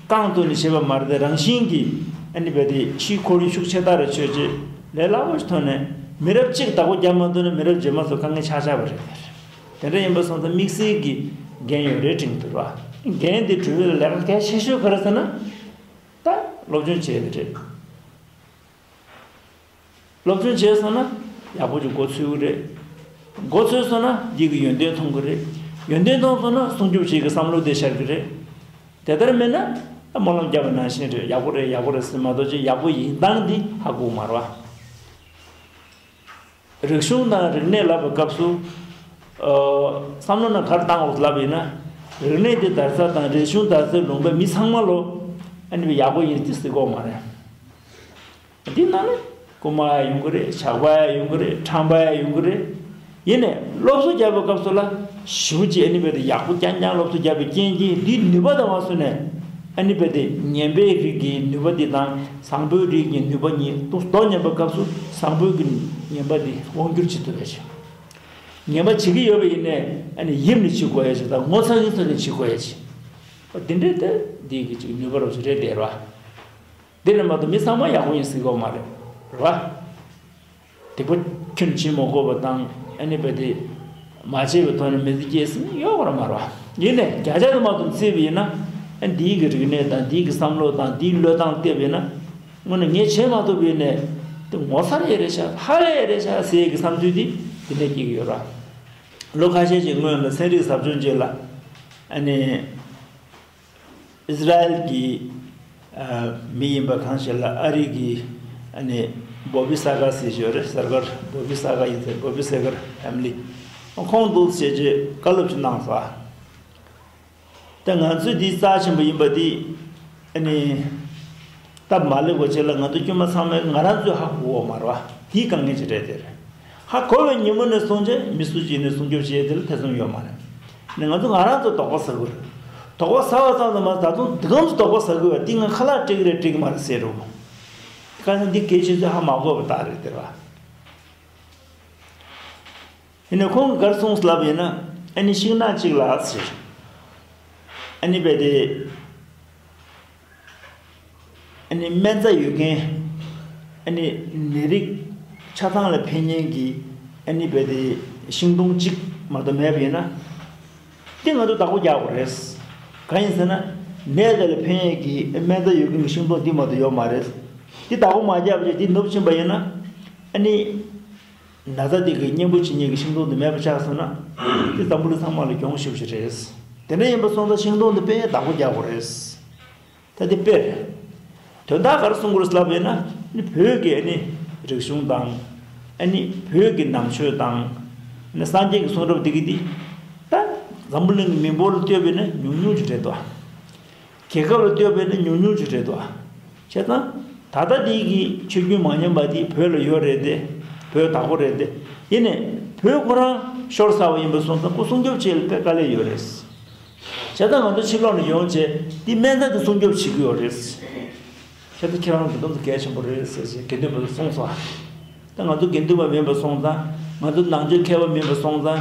རྐང་བཙུགས་ནས་བྱེད་པ་མ་རེད་དེ། རང་བཞིན་གྱིས་ཨ་ནི་རྦད་དེ་ཕྱིའི་ཁོར་ཡུག་ཤུགས་ཆེ་དྲགས་རེ་ཆོད་རྗེས་ལས་སླ་པོ་ཞིག་ཐོན་ནས། མི་རབས་གཅིག་བདག་པོ་རྒྱབ་མ་ཐུབ་ན་མི་རབས་རྗེས་མ་ཚོ་དཀའ་ངལ་ཆགས་ཆགས་པ་རེད། དེ་འདྲ་ཡིན་པ་སོང་ཙང་དམིགས་བསལ་གྱི་འགན་ཡོད་རེད་དྲན་གྱི་འདུག་ར། འགན་དེ་སྒྲུབ་པའི་ལས་ཀ་གལ་ཆེ་ཤོས་ག་རེ་ཟེར་ན། ད་སློབ་སྦྱོང་བྱས་པ་རེད། སློབ་སྦྱོང་བྱས་སོང་ན་ཡག་པོ་ཅིག་མགོ་ཚོས་ཀྱི་རེད། མགོ་ཚོས་སོང་ན་འདི་གི་ཡོན་ཏན་མཐོང་གི་རེད། ཡོན་ཏན་མཐོང་སོང་ན་སྲུང་སྐྱོབ་བྱེད་ཀྱི་བསམ་བློ་དེ་ཤར་གི་རེད། དེ་ལྟར་མེད་ན་ད་སྨོན་ལམ་བརྒྱབ་པ་ནང་བཞིན་རེད། ཡག་པོ་རེད། ཡག་པོ་རེད་ཟེར་མ་གཏོགས་ཅིག་ཡག་པོ་ཡིན་སྟངས་འདི་ཧ་གོ་མ་རེད་བ། རིག་གཞུང་དང་རིག་གནས་ལབ་པའི་སྐབས་སུ། ཨ། བསམ་བློ་ནང་ག་རེ་བཏང་དགོས་ལབ་ཡིན་ན། རིག་གནས་དེ་དར་ས་དང་རིག་གཞུང་དར་སའི་ལུང་པའི་མི་ཚང་མ་ལོ། ཨ་ནི་ཡག་པོ་ཡིན་ཟེར་དགོས་མ་རེད། འདི་ནང་ནས་རྐུན་མ་ཡང་ཡོང་གི་རེད། ཇག་པ་ཡང་ཡོང་གི་རེད། ཁྲམ་པ་ཡང་ཡོང་གི་རེད། ཡིན་ནའི་སློབ་གསོ་རྒྱག་པའི་སྐབས་སུ་ལ་ཞེ་པོ་ཅིག་ཨ་ནི་རྦད་དེ་ཡག་པོ་རྐྱང་རྐྱང་སློབ་གསོ་རྒྱག་པའི་རྐྱེན་གྱིས་འདིའི་ནུས་པ་དང་མ་སོན་ནས། ཨ་ནི་རྦད་དེ་ངན་པའི་རིགས་ཀྱི་ནུས་པ་འདི་དང་བཟང་པོའི་རིགས་ཀྱི་ནུས་པ་གཉིས་ཏོག་ཏོག་མཉམ་པའི་སྐབས་སུ་བཟང་པོའི་གི་ངན་པ་འདི་དབང་སྒྱུར་བྱེད་ཐུབ་པ་ཞིག་ངན་པ་བྱེད་ཀྱི་ཡོད་པ་ཡིན་ནའི་ཨ་ནི་ཡིབ་ནས་བྱེད་དགོས་ཡ་ཞིག་དང་ངོ་ཚ་གིན་ཚ་ནས་བྱེད་དགོས་ཡ་ཞིག་འདི་འདྲའི་དེ་འདི་གི་ཅིག་ནུས་པ་རོབ་ཅིག་རེད་དེ་ར། འདི་ལས་མ་གཏོགས་མི་ཚང་མ་ཡག་པོ་ཡིན་ཟེར་གྱི་ཡོད་མ་རེད། རེད་བ། སྡིག་པ་ཁྱོན་བྱེད་མ་དགོས་པ་དང་ཨ་ནི་རྦད་དེ་མ་བྱས་པའི་ཐོག་ནས་མི་ཚེ་སྐྱེལ་ཟེར་ཡོད་པ་ར་མ་རེད་བ། ཡིན་ནའི་བརྒྱ་ཆ་དུ་མ་གཏོགས་བརྩིས་པ་ཡིན་ན། ཨ། འདིའི་གི་རིག་གནས་དང་འདིའི་གི་བསམ་བློ་དང་འདིའི་བློས་བཏང་བལྟས་པ་ཡིན་ན། དངོས་གནས་ངས་བྱས་མ་ཐུབ་པ་ཡིན་ནའི་དེ་ངོ་ཚ་རེ་རེད་ཤག་ཧ་ལས་རེད་ཤག་ཟེར་གི་བསམ་ཚུལ་འདི་འདི་ནས་སྐྱེ་གི་ཡོད་ར། ལོ་ཁ་ཤས་ཀྱི་སྔོན་ལ་ཚན་རིག་ཟབ་སྦྱོང་བྱས་ལ། ཨ་ནི། ཨིས་ར་ཨེལ་གྱི་ཨ་མི་ཡིན་པ་གང་ཞིག་ལ་ཨ་རི་གི་ཨ་ནི་བོ་བི་ས་གར་ཟེར་ཞིག་ཡོད་རེད། སར་ཀར་བོ་བི་ས་གར་ཡིན་ཟེར། བོ་བི་ས་གར་ཕེ་མི་ལི། ཁོང་འདུག་བྱས་རྗེས་བཀའ་སློབ་ཅིག་གནང་སོང་ཨ། ད་ང་ཚོས་འདི་རྩ་ཆེན་པོ་ཡིན་པ་འདི་ཨ་ནི། སྟབས་མ་ལེགས་པ་ཅིག་ལ་ང་ཚོ་དཀྱུས་མ་ཚང་མས་ང་རང་ཚོས་ཧ་གོ་གི་ཡོད་མ་རེད་བ། དེའི་དཀའ་ངལ་ཅིག་རེད་དེ་རེད། ཧ་གོ་བའི་ཉིན་མོ་ནས་བཟུང་བྱས་མི་སུ་གཅིག་ནས་སྲུང་སྐྱོབ་བྱེད་ཡས་དེ་ལ་ཐེ་ཚོམ་ཡོད་མ་རེད། ནས་ང་ཚོ་ང་རང་ཚོ་དོགས་པ་ཟ་དགོས་རེད། དོགས་པ་ཟ་བ་ཙམ་དུ་མ་ཟད་ད་དུང་འདི་གམ་དུ་དོགས་པ་ཟ་དགོས་པ་འདི་ང་ཁ་ལག་སྤྲད་ཀྱི་རེད་སྤྲད་ཀྱི་མ་རེད་ཟེར་རོ། དཀའ་ངལ་འདི་གལ་ཆེ་ཚོད་ཧ་མ་གོ་བ་ད་རེད་དེ་རེད་བ། ཡིན་ནའི་ཁོང་གིས་ག་རེ་གསུངས་ལབ་ཡིན་ན། ཨ་ནི་ཤིང་ནགས་གཅིག་ལ་ཟེར། ཨ་ནི་རྦད་དེ། ཨ་ནི་སྨན་རྩྭ་ཡོད་མཁན། ཨ་ནི་ནད་རིགས་ཆ་ཚང་ལ་ཕན་མཁན་གྱི་ཨ་ནི་རྦད་དེ་ཤིང་སྡོང་གཅིག་མ་གཏོགས་མེད་པ་ཡིན་ན། དེ་ང་ཚོ་བདག་པོ་རྒྱག་དགོས་རེད། གང་ཡིན་ཟེར་ན། ནད་དེ་ལ་ཕན་ཡས་ཀྱི་སྨན་རྩྭ་ཡོད་མཁན་གྱི་ཤིང་སྡོང་འདི་མ་གཏོགས་ཡོད་མ་རེད། འདི་བདག་པོ་མ་རྒྱག་པ་བྱས་འདི་ནུབ་ཕྱིན་པ་ཡིན་ན། ཨ་ནི། ན་ཚ་འདི་གི་གཉེན་པོ་བྱེད་མཁན་གྱི་ཤིང་སྡོང་འདི་མེད་པ་ཆགས་སོང་ན། འདི་འཛམ་བུ་གླིང་ཚང་མ་ལ་གྱོང་ཞེ་པོ་ཞིག་རེད། དེ་འདྲ་ཡིན་པ་སོང་ཙང་ཤིང་སྡོང་འདི་དཔེ་བདག་པོ་རྒྱག་དགོས་རེད། ད་འདི་དཔེ་རེད། དོན་དག་ག་རེ་གསུང་དགོས་རེད་ལབ་པ་ཡིན་ན། ནི་བོད་ཀྱི་ཨ་ནི་རིག་གཞུང་དང་། ཨ་ནི་བོད་ཀྱི་ནང་ཆོས་དང་། ཨ་ནི་སངས་རྒྱས་ཀྱི་གསུང་རབ་འདི་གི་འདི། ད་འཛམ་བུ་གླིང་གི་མི་འབོར་ལ་ལྟོས་པ་ཡིན་ན་ཉུང་ཉུང་ཅིག་རེད་དོ། རྒྱལ་ཁབ་ལ་ལྟོས་པ་ཡིན་ན་ཉུང་ཉུང་ཅིག་རེད་དོ། བྱས་ཙང་ད་ལྟ་འདི་གི་ཆོས་བརྒྱུད་མ་ཉམས་པ་འདི་བོད་ལ་ཡོད་རེད་དེ། བོད་བདག་པོ་རེད་དེ། ཡིན་ནའི་བོད་ཁོ་རང་ཤོར་ཚར་བ་ཡིན་པ་སོང་ཙང་ཁོ་སྲུང་སྐྱོབ་བྱེད་ལ་དཔེ་དཀའ་ལས་ཡོད་རེད། བྱས་ཙང་ང་ཚོ་ཕྱི་ལོགས་ནས་ཡོང་བྱས་འདི་སྨན་རྩྭ་འདི་སྲུང་སྐྱོབ་བྱེད་ཀྱི་ཡོད་རེད། བྱས་ཙང་ཁྱེད་རང་ལ་འདི་ཙམ་གལ་ཆེན་པོ་རེད་ཟེར་བྱས་དགེ་འདུན་པ་ཚོ་གསུངས་སོང་། ད་ང་ཚོ་དགེ་འདུན་པ་མིན་པ་སོང་ཙང་། ང་ཚོ་ནང་ཆོས་མཁས་པ་མིན་པ་སོང་ཙང་།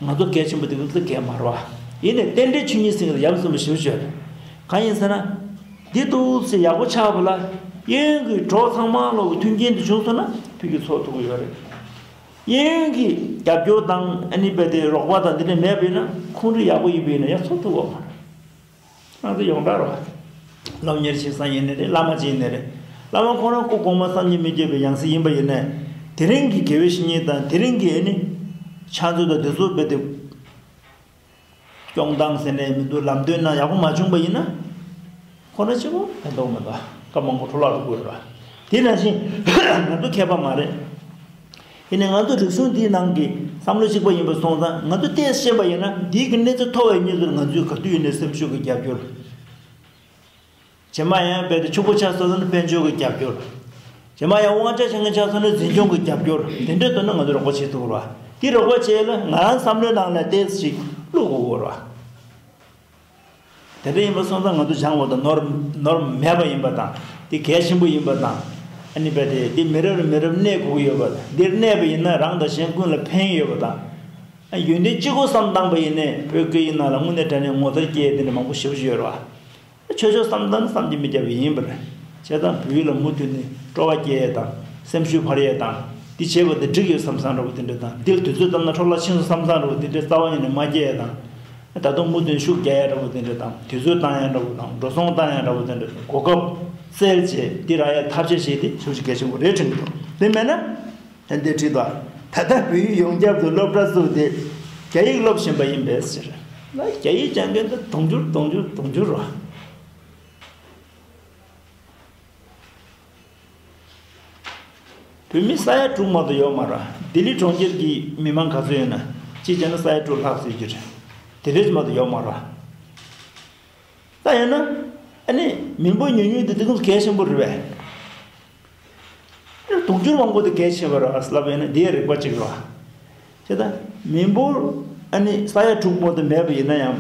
ང་ཚོ་གལ་ཆེན་པོ་འདི་ང་ཚོ་གལ་མ་རེད་བ། ཡིན་ནའི་རྟེན་འབྲེལ་ཆོས་ཉིད་ཟེར་མཁན་ལ་ཡ་མཚན་པོ་ཞེ་པོ་ཅིག་ཡོད་རེད། གང་ཡིན་ཟེར་ན། འདི་འདུག་སེ་ཡག་པོ་ཆགས་པ་ལ། གཡས་གཡོན་གྱི་གྲོགས་ཚང་མ་ལོག་གི་མཐུན་རྐྱེན་དེ་བྱུང་སོང་ན་ཕ་གི་འཚོ་ཐུབ་ཀྱི་ཡོད་རེད། གཡས་གཡོན་གྱི་རྒྱབ་སྐྱོར་དང་ཨ་ནི་རྦད་དེ་རོགས་པ་དང་འདི་འདྲ་མེད་པ་ཡིན་ན་ཁོང་ཁྲོ་ཡག་པོ་ཡིན་པ་ཡིན་ན་ཡང་འཚོ་ཐུབ་ཀྱི་ཡོད་མ་རེད། ང་ཚོ་ཡོངས་གྲགས་རེད་བ། སློབ་གཉེར་བྱེད་ས་ཡིན་ནའི་རེད། བླ་མ་ཅིག་ཡིན་ནའི་རེད། བླ་མ་ཁོ་རང་སྐུ་གོང་མ་བསམ་གྱིས་མི་ཁྱབ་པའི་ཡང་སྲིད་ཡིན་པ་ཡིན་ནའི། དེ་རིང་གི་དགེ་བའི་བཤེས་གཉེན་དང་དེ་རིང་གི་ཨ་ནི་ཕྱག་མཛོད་དང་དེ་ཚོ་རྦད་དེ་སྐྱོང་སྟངས་ཟེར་ནའི་མི་འདུག་ལམ་སྟོན་གནང་ཡག་པོ་མ་བྱུང་པ་ཡིན་ན། ཁོ་རང་གཅིག་པོ་ཕན་ཐོགས་མི་འདུག་སྐབས་མང་པོ་འཕྲོ་བརླག་འགྲོ་གི་ཡོད་རེད་བ། དེ་ནང་བཞིན་ང་ཚོ་མཁས་པ་མ་རེད། ཡིན་ནའི་ང་ཚོ་རིག་གཞུང་འདིའི་ནང་གི་བསམ་བློ་གཅིག་པ་ཡིན་པ་སོང་ཙང་། ང་ཚོ་ཏོག་ཙམ་ཤེས་པ་ཡིན་ན་འདིའི་གི་གནས་ཚུལ་མཐོ་བའི་གནས་ཚུལ་ང་ཚོས་ག་དུས་ཡིན་ནའི་སེམས་ཤུགས་ཀྱི་རྒྱབ་སྐྱོར། རྗེས་མ་ཡང་རྦད་དེ་ཕྱུག་པོ་ཆགས་སོང་ན་དཔལ་འབྱོར་གྱི་རྒྱབ་སྐྱོར། རྗེས་མ་ཡང་དབང་ཆ་འཕྱར་མཁན་ཆགས་སོང་ན་འཛིན་སྐྱོང་གི་རྒྱབ་སྐྱོར། དེ་འདྲའི་དོན་ན་ང་ཚོས་རོགས་པ་བྱེད་ཐུབ་རེད་བ། དེ་རོགས་པ་བྱེད་ལ་ང་རང་བསམ་བློའི་ནང་ལ་ཏོག་ཙམ་ཞིག་བླུག་དགོས་རེད་བ། དེ་འདྲ་ཡིན་པ་སོང་ཙང་ང་ཚོ་སྦྱངས་པ་དང་ནོར་ནོར་མེད་པ་ཡིན་པ་དང་། དེ་གལ་ཆེན་པོ་ཡིན་པ་དང་། ཨ་ནི་རྦད་དེ་འདི་མི་རབས་ནས་མི་རབས་གནས་དགོས་ཀྱི་ཡོད་པ། འདིར་གནས་པ་ཡིན་ན་རང་དང་གཞན་ཀུན་ལ་ཕན་ཡོད་པ་དང་། ཡོན་ཏན་གཅིག་པོ་བསམ་བཏང་པ་ཡིན་ནའི་བོད་སྐད་ཡིག་ནང་ལ་དངོས་གནས་དྲང་གནས་ངོ་མཚར་སྐྱེ་ཡས་དེ་འདྲ་མང་པོ་ཞེ་པོ་ཅིག་ཡོད་རེད་བ། ཆོས་ཕྱོགས་བསམ་བཏང་ན་བསམ་གྱིས་མི་ཁྱབ་པ་ཡིན་པ་རེད། བྱས་ཙང་བོད་ཡིག་ལ་མུ་མཐུད་ནས་སྤྲོ་བ་སྐྱེ་ཡས་དང་། སེམས་ཤུགས་འཕར་ཡས་དང་། འདི་བྱས་པ་དེ་འགྲིག་ཡོད་བསམ་བསམ་འདྲ་པོ་དེ་འདྲ་དང་། འདིར་དུས་ཚོད་བཏང་ན་འཕྲོ་བརླག་ཕྱིན་སོང་བསམ་བསམ་འདྲ་པོ་དེ་འདྲ་རྩ་བ་ཉིད་ནས་མ་སྐྱེ་ཡས་དང་། ད་དུང་མུ་མཐུད་ཤུགས་རྒྱག་ཡས་འདྲ་པོ་དེ་འདྲ་དང་། དུས་ཚོད་བཏང་ཡས་འདྲ་པོ་དང་། འགྲོ་སོང་བཏང་ཡས་འདྲ་པོ་དེ་འདྲ། གོ་སྐབས་བཙལ་བྱས་འདི་རག་ཡས་ཐབས་ཤེས་བྱེད་དེ་ཤུགས་ཆེ་གལ་ཆེན་པོ་རེད་དྲན་གྱི་འདུག་དེ་མེད་ན། ད་འདི་བྲིས་དང་། ད་ལྟ་བོད་ཡིག་ཡོངས་ཁྱབ་ཏུ་སློབ་གྲྭ་བཙུགས་ཏེ་རྒྱ་ཡིག་སློབ་བཞིན་པ་ཡིན་པས་ཟེར། ན་རྒྱ་ཡིག་སྦྱང་མཁན་དེ་དུང་ཕྱུར་དུང་ཕྱུར་དུང་ཕྱུར་རོ། བོད་མི་ས་ཡ་དྲུག་མ་གཏོགས་ཡོད་མ་རེད། ལྡི་ལི་གྲོང་ཁྱེར་གྱི་མི་མང་ག་ཚོད་ཡོད་ན་གཅིག་བྱས་ན་ས་ཡ་དྲུག་ལྷག་ཙམ་ཡོད་ཀྱི་རེད། དེ་འདྲས་མ་གཏོགས་ཡོད་མ་རེད། ད་ཡིན་ན་ཨ་ནི་མི་འབོར་ཉུང་ཉུང་དེ་དེ་ཙམ་གལ་ཆེན་པོ་རེད་པས། དུང་ཕྱུར་མང་པོ་དེ་གལ་ཆེ་བ་རེད་ལབ་ཡོད་ན་དེའི་རིག་པ་གཅིག་རེད་བ། བྱས་ཙང་མི་འབོར་ཨ་ནི་ས་ཡ་དྲུག་མ་གཏོགས་མེད་པ་ཡིན་ན་ཡང་།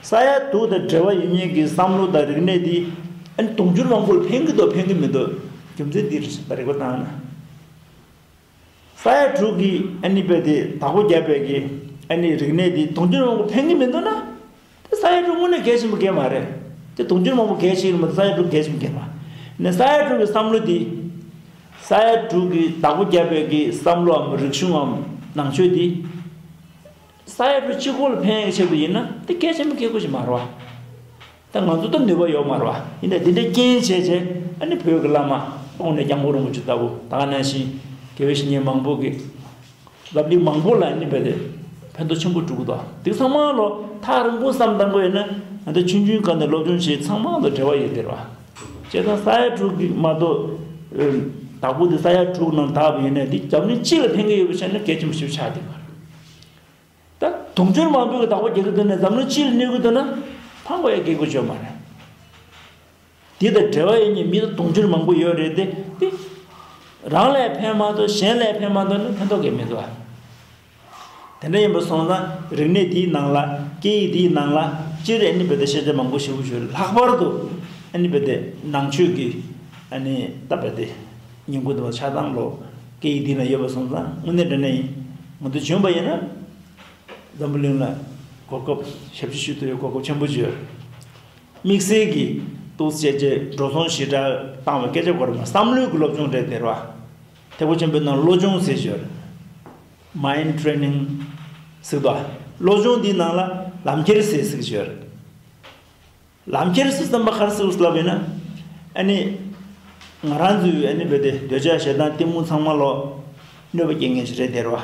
ས་ཡ་དྲུག་དང་འབྲེལ་བ་ཡོད་མཁན་གྱི་བསམ་བློ་དང་རིག་གནས་དེ་ཨ་ནི་དུང་ཕྱུར་མང་པོར་ཕན་གྱི་འདུག་ཕན་གྱི་མི་འདུག་རྒྱུ་མཚན་འདི་རེད་ད་རིག་པ་བཏང་ན། ས་ཡ་དྲུག་གི་ཨ་ནི་དཔེ་དེ་བདག་པོ་རྒྱབ་པའི་གི་ཨ་ནི་རིག་གནས་དེ་དུང་ཕྱུར་མང་པོ་ཕན་གྱི་མི་འདུག་ན། དེ་ས་ཡ་དྲུག་དངོས་གནས་གལ་ཆེན་པོ་གལ་མ་རེད། དེ་དུང་ཕྱུར་མང་པོ་གལ་ཆེ་གི་མ་གཏོགས་ས་ཡ་དྲུག་གལ་ཆེན་པོ་གལ་མ་རེད། ནས་ས་ཡ་དྲུག་གི་བསམ་བློ་འདི། ས་ཡ་དྲུག་གི་བདག་པོ་རྒྱབ་པའི་གི་བསམ་བློའམ་རིག་གཞུང་ངམ་ནང་ཆོས་འདི། ས་ཡ་དྲུག་གཅིག་པོ་ལ་ཕན་ཡག་ཆེད་དུ་ཡིན་ན་དེ་གལ་ཆེན་པོ་གལ་དགོས་ཞིག་མ་རེད་བ། ད་ང་ཚོ་ད་ནུས་པ་ཡོད་མ་རེད་བ། ཡིན་ནའི་འདི་འདྲའི་རྐྱེན་བྱས་བྱས་ཨ་ནི་བོད་ཀྱི་བླ་མ་དངོས་གནས་སྐྱབས་མགོན་རིན་པོ་ཆེ་ལྟ་བུ་ད་ག་ནང་བཞིན་དགེ་བའི་བཤེས་གཉེན་མང་པོ་གིས། ལབ་གླེང་མང་པོ་ལ་ནི་བས་ཏེ་ཕན་ཐོགས་ཆེན་པོ་འགྲོ་གི་འདུག་དེ་ཚང་མ་ལོ་ཐག་རིང་པོ་བསམ་བཏང་དགོས་ཡོད་ན་ང་ཚོ་ཆུང་ཆུང་སྒང་ནས་སློབ་སྦྱོང་བྱེད་ཚང་མ་ལ་འབྲེལ་བ་ཡོད་དེ་རེད་བ། བྱས་ཙང་ས་ཡ་དྲུག་གི་མ་གཏོགས་བདག་པོ་དེ་ས་ཡ་དྲུག་ནང་བདག་པོ་ཡིན་ན་འདི་འཛམ་གླིང་སྤྱི་ལ་ཕན་གི་ཡོད་པ་བྱས་ན་གལ་ཆེན་པོ་ཞིག་ཆགས་བསྡད་པ་རེད། ད་དུང་ཕྱུར་མང་པོའི་བདག་པོ་རྒྱག་གི་འདུག་ན་འཛམ་གླིང་སྤྱི་ལ་གནོད་གི་འདུག་ན་ཕངས་པ་ཡང་སྐྱེ་དགོས་ཡོད་མ་རེད། འདི་དང་འབྲེལ་བ་ཡོད་མཁན་མི་དུང་ཕྱུར་མང་པོ་ཡོད་རེད་དེ། དེ་རང་ལ་ཕན་མ་གཏོགས་གཞན་ལ་ཕན་མ་གཏོགས་ནི་ཕན་ཐོགས་ཀྱི་མི་འདུག་དེ་འདྲ་ཡིན་པ་སོང་ཙང་རིག་གནས་འདིའི་ནང་ལ་སྐད་ཡིག་འདིའི་ནང་ལ་སྤྱིར་ཨ་ནི་བོད་དུ་ཤེས་བྱ་མང་པོ་ཞེ་པོ་ཞིག་ཡོད་རེད། ལྷག་པར་དུ་ཨ་ནི་བོད་དུ་ནང་ཆོས་ཀྱི་ཨ་ནི་ད་བོད་དུ་ཉིན་གུང་དུ་ཆགས་སྟངས་ལོ་སྐད་ཡིག་འདི་ན་ཡོད་པ་སོང་ཙང་དངོས་གནས་དྲང་གནས་ཡིན། ང་ཚོ་བྱོན་པ་ཡིན་ན། འཛམ་བུ་གླིང་ལ་གོ་སྐབས་ཞབས་ཕྱི་ཞུ་ཐུབ་ཡོད་གོ་སྐབས་ཆེན་པོ་ཅིག་ཡོད། དམིགས་བསལ་གྱིས་ཏོག་ཙམ་བྱས་རྗེས་འགྲོ་སོང་ཞེ་དྲག་བཏང་བའི་སྐད་ཆ་གོ་ར་མ་བསམ་བློའི་གི་སློབ་སྦྱོང་རེད་དེ་ར། ཐེག་པ་ཆེན་པོའི་ནང་བློ་སྦྱོང་ཟེར་ཞིག་ཡོད། Mind Training ཟེར་དོ། བློ་སྦྱོང་འདིའི་ནང་ལ་ལམ་ཁྱེར་ཟེར་ཟེར་ཞིག་ཡོད། ལམ་ཁྱེར་སུ་བསམ་པ་ག་རེ་ཟེར་ལབ་ཡིན་ན། ཨ་ནི། ང་རང་ཚོའི་ཨ་ནི་བོད་དེ་འདོད་ཆགས་ཞེ་སྡང་གཏི་མུག་ཚང་མ་ལོ། གནོད་པ་སྐྱེལ་མཁན་ཞིག་རེད་དེ་ར་བ།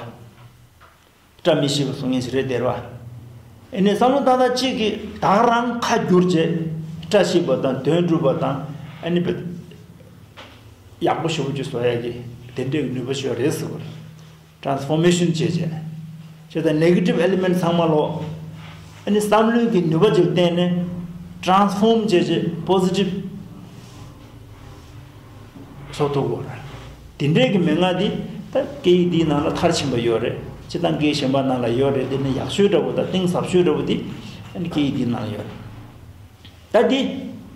བཀྲ་མི་ཤིས་པ་བཟོ་མཁན་ཞིག་རེད་དེ་ར་བ། ཨ་ནི་བསམ་བློ་བཏང་སྟངས་གཅིག་གིས་ད་ག་རང་ཁ་བསྒྱུར་བྱས། བཀྲ་ཤིས་པ་དང་དོན་འགྲུབ་པ་དང་ཨ་ནི་བོད། ཡག་པོ་ཞེ་པོ་ཅིག་བཟོ་ཡག་གི་དེ་འདྲའི་གི་ནུས་པ་ཞིག་ཡོད་རེད་ཟེར་བ་རེད། Transformation བྱས་བྱས། བྱས་ཙང་Negative Element ཚང་མ་ལོ། ཨ་ནི་བསམ་བློའི་གི་ནུས་པ་ཅིག་བརྟེན་ནས་Transform བྱས་བྱས་Positive བཟོ་ཐུབ་དགོས་རེད། དེ་འདྲའི་གི་མན་ངག་འདི་ད་སྐད་ཡིག་འདིའི་ནང་ལ་མཐར་ཕྱིན་པ་ཡོད་རེད། སྤྱིར་བཏང་སྐད་ཡིག་གཞན་པ་ནང་ལ་ཡོད་རེད། དེ་ནི་ཡག་ཤོས་འདྲ་བོ་དང་གཏིང་ཟབ་ཤོས་འདྲ་བོ་འདི་ཨ་ནི་སྐད་ཡིག་འདིའི་ནང་ལ་ཡོད་རེད། ད་འདི་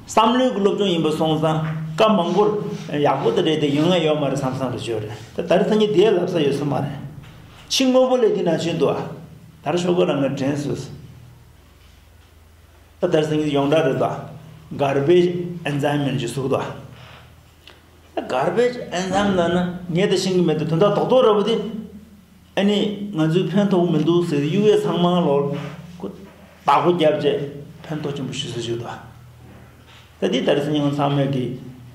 བསམ་བློའི་གི་སློབ་སྦྱོང་ཡིན་པ་སོང་ཙང་སྐབས་མང་པོར་ཡག་པོ་དེ་རེད་དེ་ཡོང་ཡ་ཡོད་མ་རེད་བསམ་བསམ་རེ་བརྗོད་རེད། ད་ད་རེས་སང་ཉིན་དེའི་ལབ་ས་ཡོད་ས་མ་རེད། ཕྱི་དངོས་པོ་ལས་འདི་ནང་བཞིན་འདུག་ཨ། ད་རེས་ཞོགས་ཀ་ལ་ངས་དྲན་སོང་། ད་ད་རེས་སང་ཉིན་ཡོངས་གྲགས་རེད་ད། Garbage Enzyme ཅིག་ཟེར་གི་འདུག་ཨ། Garbage Enzyme ལབ་ན་ངས་ད་ཤེས་ཀྱི་མེད་དེ་དོན་དག་རྡོག་རྡོག་རེད་པ་དེ། ཨ་ནི་ང་ཚོའི་ཕན་ཐོགས་མི་འདུག་ཟེར་གཡུག་ཡས་ཚང་མ་ལོར་བདག་པོ་བརྒྱབ་བྱས་ཕན་ཐོགས་ཆེན་པོ་ཞིག་བཟོ་བཞིན་འདུག་ད་འདི་ད་རེས་ཚེ་ཉིན་ཚང་མས་ཀྱི་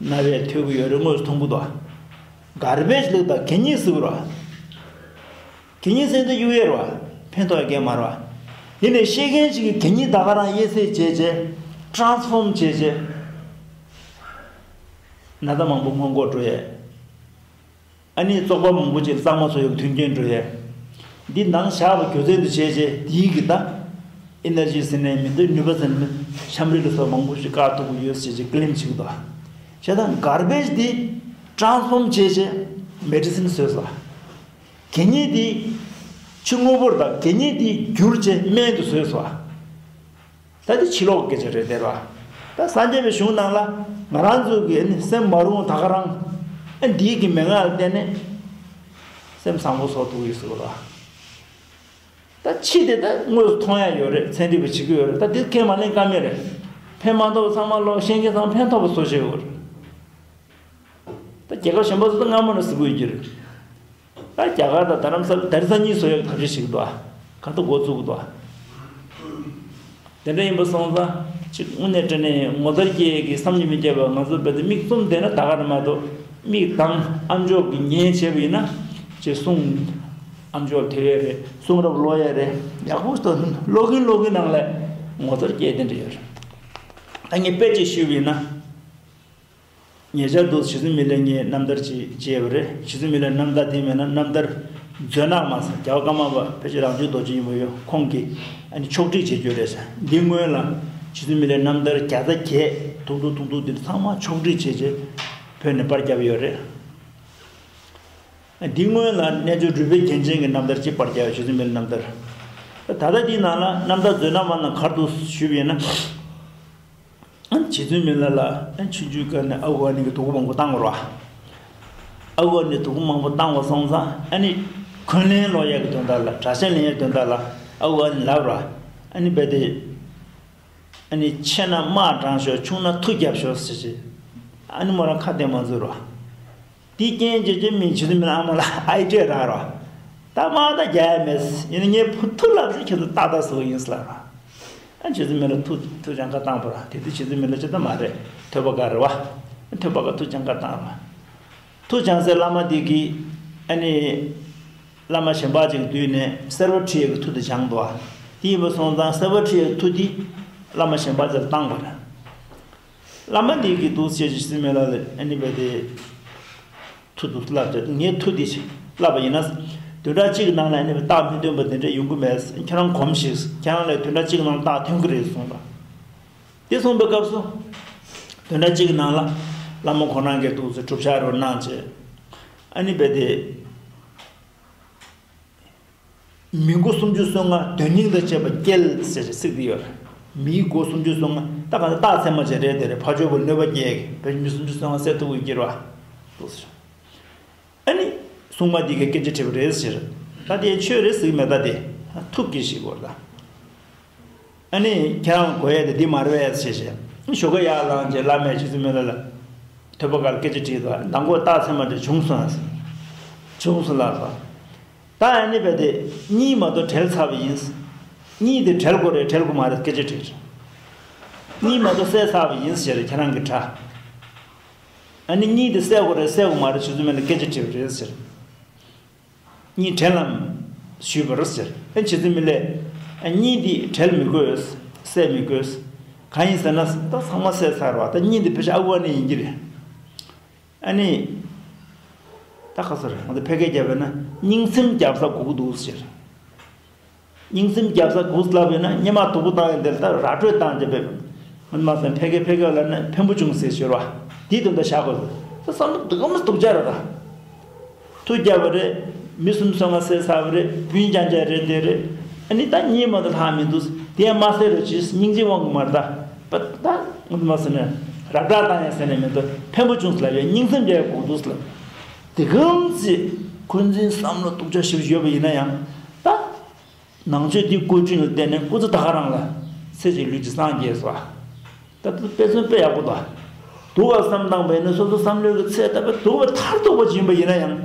རྣ་བས་ཐོས་ཀྱི་ཡོད་རེད། དངོས་སུ་མཐོང་གི་འདུག Garbage ལབ་ད་གད་སྙིགས་ཟེར་གི་རེད། གད་སྙིགས་ཟེར་དུས་གཡུག་ཡས་རེད་བ། ཕན་ཐོགས་ཡ་གང་ཡང་མ་རེད་བ། ཡིན་ནའི་ཤེས་མཁན་ཞིག་གིས་གད་སྙིགས་ད་ག་རང་དབྱེ་གསེས་བྱས་བྱས་Transform བྱས་བྱས་ན་ཚ་མང་པོ་སྔོན་འགོག་འགྲོ་ཡས། ཨ་ནི་བཙོག་པ་མང་པོ་ཅིག་གཙང་མ་བཟོ་ཡག་མཐུན་རྐྱེན་འགྲོ་ཡས། འདི་ནང་བཞག་པ་རྒྱུ་མཚན་དུ་བྱས་བྱས་འདིའི་གི་ད་Energy ཟེར་ནས་མི་འདུག་ནུས་པ་ཟེར་ནས་ཤམ་རི་ལ་སོགས་མང་པོ་ཞིག་བཀག་ཐུབ་ཀྱི་ཡོད་ཟེར་བྱས་Claim བྱེད་ཀྱི་འདུག་བྱས་ཙང་Garbage འདི་Transform བྱས་བྱས་Medicine བཟོས་སོང་། གད་སྙིགས་འདི་ཕྱི་དངོས་པོར་དང་གད་སྙིགས་འདི་བསྒྱུར་བྱས་སྨན་དུ་བཟོས་སོང་། ད་འདི་ཕྱི་ལོགས་སྐད་ཆ་རེད་དེ་ར། ད་སངས་རྒྱས་པའི་གཞུང་ནང་ལ་ང་རང་ཚོ་གི་ཨ་ནི་སེམས་མ་རུང་ད་ག་རང་ཨ་འདིའི་གི་མན་ངག་ལ་བརྟེན་ནས་སེམས་བཟང་པོ་བཟོ་ཐུབ་ཀྱི་ཟེར་བ་ལ། ད་ཕྱི་དེ་ད་དངོས་སུ་མཐོང་ཡ་ཡོད་རེད། ཚན་རིག་པ་བྱེད་ཀྱི་ཡོད་རེད། ད་དེ་ཁས་མ་ལེན་ཀ་མེད་རེད། ཕན་མ་ཐོགས་ཚང་མ་ལོག་ཤེས་མཁན་ཚང་མ་ཕན་ཐོགས་པ་བཟོ་བྱེད་ཡོད་རེད། ད་རྒྱལ་ཁབ་གཞན་པ་ཚོ་ད་སྔ་མོ་ནས་གཟིགས་དགོས་ཀྱི་རེད། ད་རྒྱ་གར་དང་རྡ་རམ་ས་ལ་ད་རི་ས་གཉིས་བཟོ་ཡག་ཐབས་ཤེས་བྱེད་ཀྱི་འདུག་ཨ། ག་ཐུག་འགོ་བཙུགས་ཀྱི་འདུག་ཨ། དེ་འདྲ་ཡིན་པ་སོང་ཙང་ཅིག་དངོས་གནས་དྲང་གནས་ངོ་མཚར་སྐྱེ་གི་བསམ་གྱིས་མི་ཁྱབ་པ། ང་ཚོ་བལ་ཏེ་མིག་བཙུམ་བསྡད་ན་ད་ག་རེད་མ་གཏོགས། མིག་གདངས་ཨ་མཆོག་གིས་ཉན་བྱས་པ་ཡིན་ན་ཅིག་གསུང་ཨ་མཆོག་ཐོས་ཡས་རེད། གསུང་རབ་ཀློག་ཡས་རེད། ཡག་པོ་ཞིག་ཀློག་གིན་ཀློག་གིན་ནང་ལ་ངོ་མཚར་སྐྱེ་དེ་འདྲ་ཡོད་རེད། ད་ངས་དཔེ་ཅིག་ཞུས་པ་ཡིན་ན། ཉེ་ཆར་དུ་རྗེ་བཙུན་མི་ལས་ངས་རྣམ་ཐར་ཅིག་མཇལ་བ་རེད། རྗེ་བཙུན་མི་ལས་རྣམ་ཐར་དེ་མིན་ན་རྣམ་ཐར་མཛོད་ནག་མ་ཟེར། རྒྱལ་བ་ཀརྨ་པ་ཕལ་ཆེར་རང་བྱུང་རྡོ་རྗེ་ཡིན་པ་ཡོད། ཁོང་གིས་ཨ་ནི་ཕྱོགས་སྒྲིག་བྱེད་རྒྱུ་རེད་ཟེར། འདི་སྔོན་ལ་རྗེ་བཙུན་མི་ལས་རྣམ་ཐར་བརྒྱ་རྩ་བརྒྱད་ཐུང་ཐུང་ཐུང་ཐུང་འདི་ཚང་མ་ཕྱོགས་སྒྲིག་བྱས་རྗེས་བོད་ནས་པར་བརྒྱབ་ཡོད་རེད། འདི་སྔོན་ལ་རྣལ་འབྱོར་རུས་སྦལ་རྒྱན་ཅན་གྱི་རྣམ་ཐར་གཅིག་པར་བརྒྱབ་ཡོད། རྗེ་བཙུན་མི་ལ་རྣམ་ཐར། ད་ལྟ་འདིའི་ནང་ལ་རྣམ་ཐར་མཛོད་ནག་མ་ནང་ག་རེ་འདུག་ཞུས་པ་ཡིན་ན། རྗེ་བཙུན་མི་ལ་ལ་ཆུང་ཆུང་སྐབས་ནས་ཨ་ཁུ་ཨ་ནེ་གིས་སྡུག་པོ་མང་པོ་བཏང་བ་རེད་བ། ཨ་ཁུ་ཨ་ནེ་སྡུག་པོ་མང་པོ་བཏང་བ་སོང་ཙང་ཨ་ནི་འཁོན་ལན་སློག་ཡག་གི་དོན་དག་ལ། དྲག་ཤན་ལེན་ཡག་གི་དོན་དག་ལ་ཨ་ཁུ་ཨ་ནེ་ལབ་རེད་བ། ཨ་ནི་རྦད་དེ། ཨ་ནི་ཆེ་ན་དམག་དྲངས་ཤོག། ཆུང་ན་མཐུ་རྒྱབ་ཤོག་ཟེར་བྱས། ཨ་ནི་མོ་རང་ཁ་གཏད་མ་འཛུལ་རོ། དེའི་རྐྱེན་གྱིས་རྗེ་བཙུན་མི་ལ་ཨ་མ་ལ་ཨ་ཡེ་སྤྲད་རག་རོ། ད་དམག་ད་རྒྱག་ཡ་མེད། ཡིན་ན་ངས་མཐུ་ལབ་ཚེ་ཁྱེད་ཚོ་ཏག་ཏག་བཟོ་གི་ཡིན་ཟེར་ལབ་རོ། ཨ་རྗེ་བཙུན་མི་ལ་མཐུ་མཐུ་སྦྱང་ག་བཏང་བ་རོ། དེ་དུས་རྗེ་བཙུན་མི་ལ་ཅི་ད་མ་རེད། ཐོད་པ་སྒར་རེད་བ། ཐོད་པ་སྒར་མཐུ་སྦྱང་ག་བཏང་རོ། མཐུ་སྦྱང་སའི་བླ་མ་དེ་གིས་ཨ་ནི། བླ་མ་གཞན་པ་ཅིག་བསྡུས་ནས་སེར་པོ་ཁྲི་ཡི་གི་མཐུ་དེ་སྦྱངས་འདུག་བ། དེ་ཡིན་པ་སོང་ཙང་སེར་པོ་ཁྲི་ཡི་མཐུ་དེ་བླ་མ་གཞན་པ་ཅིག་ལ་བཏང་བ་རེད། བླ་མ་དེ་གིས་འདུག་སེ་རྗེ་བཙུན་མི་ལ་ལ་ཨ་ནི་རྦད་དེ་མཐུ་འདུག་བསླབ་བྱས། ངས་མཐུ་དེ་བསླབ་པ་ཡིན་ན། བདུན་ཕྲག་གཅིག་གི་ནང་ལ་ཨ་ནི་རྟགས་མི་སྟོན་པ་དེ་འདྲ་ཡོང་གི་མེད། ཁྱེད་རང་གོམས་ཤིག། ཁྱེད་རང་ལ་བདུན་ཕྲག་གཅིག་གི་ནང་རྟགས་ཐོན་གི་རེད་གསུངས་པ། དེ་གསུངས་པའི་སྐབས་སུ། བདུན་ཕྲག་གཅིག་གི་ནང་ལ་བླ་མ་ཁོ་རང་གིས་འདུག་སེ་སྒྲུབ་བྱ་རོ་གནང་བྱས། ཨ་ནི་རྦད་དེ། མི་མགོ་སུམ་ཅུ་སོ་ལྔ་དོན་སྙིང་དང་བཅས་པ་བསྐྱེད་ཟེར་ཞིག་ཚིག་འདི་ཡོད་རེད། མིའི་མགོ་སུམ་ཅུ་སོ་ལྔ་ད་ག་ཚོད་རྟགས་མཚན་མ་ཅིག་རེད། དེ་རེད། ཕ་ཆོས་པོ་གནོད་པ་སྐྱེལ་གི་བོད་མི་སུམ་ཅུ་སོ་ལྔ་བསད་ཐུབ་ཀྱི་ཡོད་རེད་བ། འདུག་སེ། ཨ་ནི་སྲུང་མ་འདི་གིས་སྐད་ཆ་དྲིས་པ་རེད་ཟེར། ད་དེ་ཆོས་རེད་ཟེར་གི་མེད། ད་དེ་ཐུགས་ཀྱི་ཞིག་གོ་ད། ཨ་ནི་ཁྱེད་རང་གོ་ཡས་དེ་འདི་མ་རེད་པས་ཟེར་བྱས། ཞོགས་ཀ་ཡར་ལངས་བྱས་བླ་མས་རྗེ་བཙུན་མི་ལ་ལ་ཐོད་པ་སྒར་སྐད་ཆ་དྲིས་དང་། མདང་དགོང་རྟགས་མཚན་མ་དེ་བྱུང་སོང་ཟེར། བྱུང་སོང་ལབ་སོང་། ད་ཨ་ནི་རྦད་དེ་གཉིད་མ་གཏོགས་བྲལ་ཚར་བ་ཡིན། གཉིད་དེ་བྲལ་དགོས་རེད་བྲལ་དགོས་མ་རེད་སྐད་ཆ་དྲིས། གཉིད་མ་གཏོགས་བསད་ཚར་བ་ཡིན་ཟེར་ཁྱེད་རང་གི་དྲ། ཨ་ནི་གཉིད་དེ་བསད་དགོས་རེད་བསད་དགོས་མ་རེད་རྗེ་བཙུན་མི་ལ་སྐད་ཆ་དྲིས་པ་རེད་ཟེར། གཉིད་བྲལ་ལམ་ཞུས་པ་རེད་ཟེར། ཨ་རྗེ་བཙུན་མི་ལས། ཨ་གཉིད་འདི་བྲལ་མི་དགོས། བསད་མི་དགོས། གང་ཡིན་ཟེར་ན་ད་ཚང་མ་བསད་ཚར་བ། ད་གཉིད་འདི་ཕལ་ཆེར་ཨ་ཁུ་ཨ་ནེ་ཡིན་གྱི་རེད། ཨ་ནི། ད་ག་ཟེར་ང་ཚོ་ཕལ་སྐད་རྒྱབ་པ་ཡིན་ན་སྙིང་ཚིམ་རྒྱབ་ས་དགོས་ཀྱི་འདུག་ཟེར། སྙིང་ཚིམ་རྒྱབ་ས་དགོས་ལབ་ཡོད་ན་སྔོན་མ་སྡུག་པོ་བཏང་ཡོད་འདི་ལ་ད་ར་སྤྲོད་བཏང་རྒྱབ་པས། ངོ་མ་ཟེར་ཕལ་སྐད་ཕལ་སྐད་ལབ་ན་ཕན་པོ་བྱུང་ཟེར་ཞོར་བ། དེའི་དོན་དག་བཞག་དགོས། ད་བསམ་བློ་སྡུག་གམ་སྡུག་ཅག་རེད་ད། མཐུ་རྒྱབ་པ་རེད། མི་སུམ་ཅུ་སོ་ལྔ་བསད་ཚར་བ་རེད། སྤུན་རྐྱང་རྐྱང་རེད་དེ་རེད། ཨ་ནི་ད་གཉིད་མ་གཏོགས་ལྷག་མི་འདུག་དེ་ཡང་མ་བསད་རོགས་གྱིས་སྙིང་རྗེ་དབང་གིས་མ་རེད་ད། པ་ད་ངོ་མ་ཟེར་ན་ར་སྤྲོད་བཏང་ཡ་ཟེར་ནས་མི་འདུག་ཕན་པོ་བྱུང་ཟེར་ལབ་ཡ་སྙིང་སེམས་རྒྱབ་ཡ་དགོས་འདུག་ཟེར་ལབ། དེ་གམ་ཚིག་འཁོན་འཛིན་བསམ་བློ་སྡུག་ཅག་ཞེ་པོ་ཡོད་པ་ཡིན་ན་ཡང་ད། ནང་ཆོས་འདི་བཀོད་བྱུང་ལ་བརྟེན་ནས་སྐུ་ཚེ་ད་ག་རང་ལ་ཚེ་གཅིག་ལུས་གཅིག་སངས་རྒྱས་སོ། ད་དེ་དཔེ་མཚོན་དཔེ་ཡག་པོ་འདུག་སྡུག་པ་བསམ་བཏང་བས་ནི་སོ་སོ་བསམ་བློའི་གི་ཚད་ད་དཔེ་སྡུག་པ་མཐར་ཐུག་པ་ཅིག་ཡིན་པ་ཡིན་ན་ཡང་།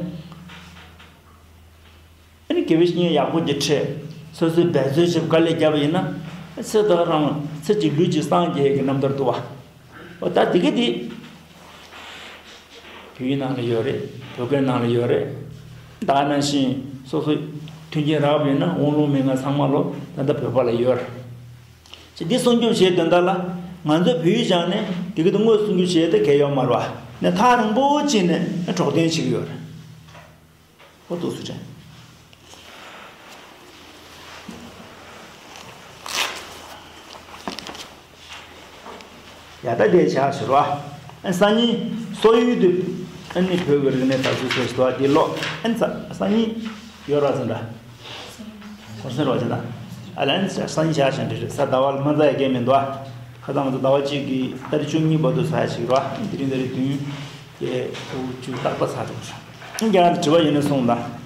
ཨ་ནི་དགེ་བའི་བཤེས་གཉེན་ཡག་པོ་ཅིག་འཕྲད། སོ་སོའི་འབད་རྩོལ་བྱེད་དཀའ་ལས་བརྒྱབ་པ་ཡིན་ན། ཚེ་ད་ག་རང་ཚེ་གཅིག་ལུས་གཅིག་སངས་རྒྱས་ཀྱི་རྣམ་ཐར་འདུག་བ། འོ་ད་དེ་ག་དེ། བོད་ཡིག་ནང་ལ་ཡོད་རེད། བོད་སྐད་ནང་ལ་ཡོད་རེད། ད་ག་ནང་བཞིན་སོ་སོ་མཐུན་རྐྱེན་རག་པ་ཡིན་ན་དབང་ལུང་མན་ངག་ཚང་མ་ལོ་ད་ལྟ་བོད་པ་ལ་ཡོད་རེད། ཅེས་འདི་སྲུང་སྐྱོབ་བྱེད་དོན་དག་ལ་ང་ཚོས་བོད་ཡིག་སྦྱངས་ནས་དེ་ག་དེ་དངོས་སྲུང་སྐྱོབ་བྱེད་ཡ་དེ་གལ་ཡོད་མ་རེད་བ། ནས་ཐག་རིང་པོ་ཕྱིན་ནས་གྲོགས་དན་བྱེད་ཀྱི་ཡོད་རེད། ཨོ་ཏོ་སུ་དྲན། ཡ་ད་དེ་བྱ་ཞུ་རོགས། ཨ་སང་ཉིན་སོག་ཡུལ་དུ་ཨ་ནི་བོད་ཀྱི་རིག་གནས་དར་ཚུལ་ཟེར་ཞུ་རོགས་འདི་ལོ་ཨ་ནི་སང་ཉིན་ཡོད་རོགས་ཟེར་འདྲ། ཧོར་སེང་རོགས་བྱེད་ད། ཨ་ལན་སང་ཉིན་བྱ་ཞེས་འདྲི་རེད་ས་ཟླ་བ་ལ་མ་འཛའ་ཡ་གས་མི་འདུག་ཨ། ཁ་སང་ང་ཚོ་ཟླ་བ་གཅིག་གི་ཏ་རིག་བཅུ་གཉིས་བར་དུ་ཟ་ཡ་ཞིག་རོགས། དེ་རིང་ཏ་རིག་བདུན། ཀྱེ་ཕྲུ་གུ་བཅུ་རྟག་པ་ཚར་འགྲོ་ཤག་ཁྱེད་རང་དྲི་བ་ཡོད་ན་གསུངས་དང་།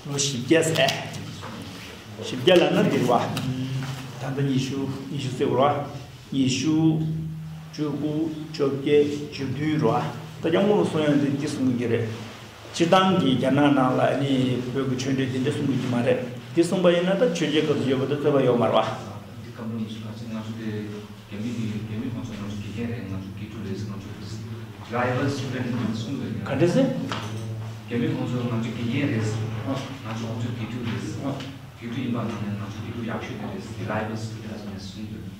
ལོ་བཞི་བརྒྱ་ཟེར། བཞི་བརྒྱ་ལབ་ན་འདིར་བ། ད་ལྟ་ཉི་ཤུ་ཉི་ཤུ་ཟེར་བ་ར། ཉི་ཤུ། བཅུ་དགུ། བཅོ་བརྒྱད། བཅུ་བདུན་རེད་བ། ད་སྐྱབས་མགོན་རུ་སོང་ཡང་འདི་འདི་གསུང་གི་རེད། སྤྱིར་བཏང་གི་རྒྱ་ནག་ནང་ལ་ནི་བོད་ཀྱི་ཆོས་འབྲེལ་འདི་འདྲ་གསུང་གི་མ་རེད། འདི་གསུང་པ་ཡིན་ན་ད་ཆོས་རྒྱལ་སྐབས་སུ་ཡོད་པ་དང་རྩོད་པ་ཡོད་མ་རེད་བ། འདི་སྐབས་ལ་ཉི་ཤུ་ཁ་ཤས་ང་ཚོ་དེ། རྒྱ་མི་གི་རྒྱ་མི་ཁོང་ཚོ་ང་ཚོ་དགེ་རྒན་རེད། ང་ཚོ་དགེ་ཕྲུག་རེད། ང་ཚོ་rival student་ནས་གསུང་དགོས་ཀྱི་རེད། ག་འདྲ་ཟེར། རྒྱ་མི་ཁོང་ཚོ་ང་ཚོ་དགེ་རྒན་རེད། ང་ཚོ་ཁོང་ཚོ་དགེ་ཕྲུག་རེད། དགེ་ཕྲུག་ཡིན་པ་ནང་ནས་ང་ཚོ་དགེ་ཕྲུག་ཡག་ཤོས་དེ་རེད། rival student་ནས་གསུང་དགོས།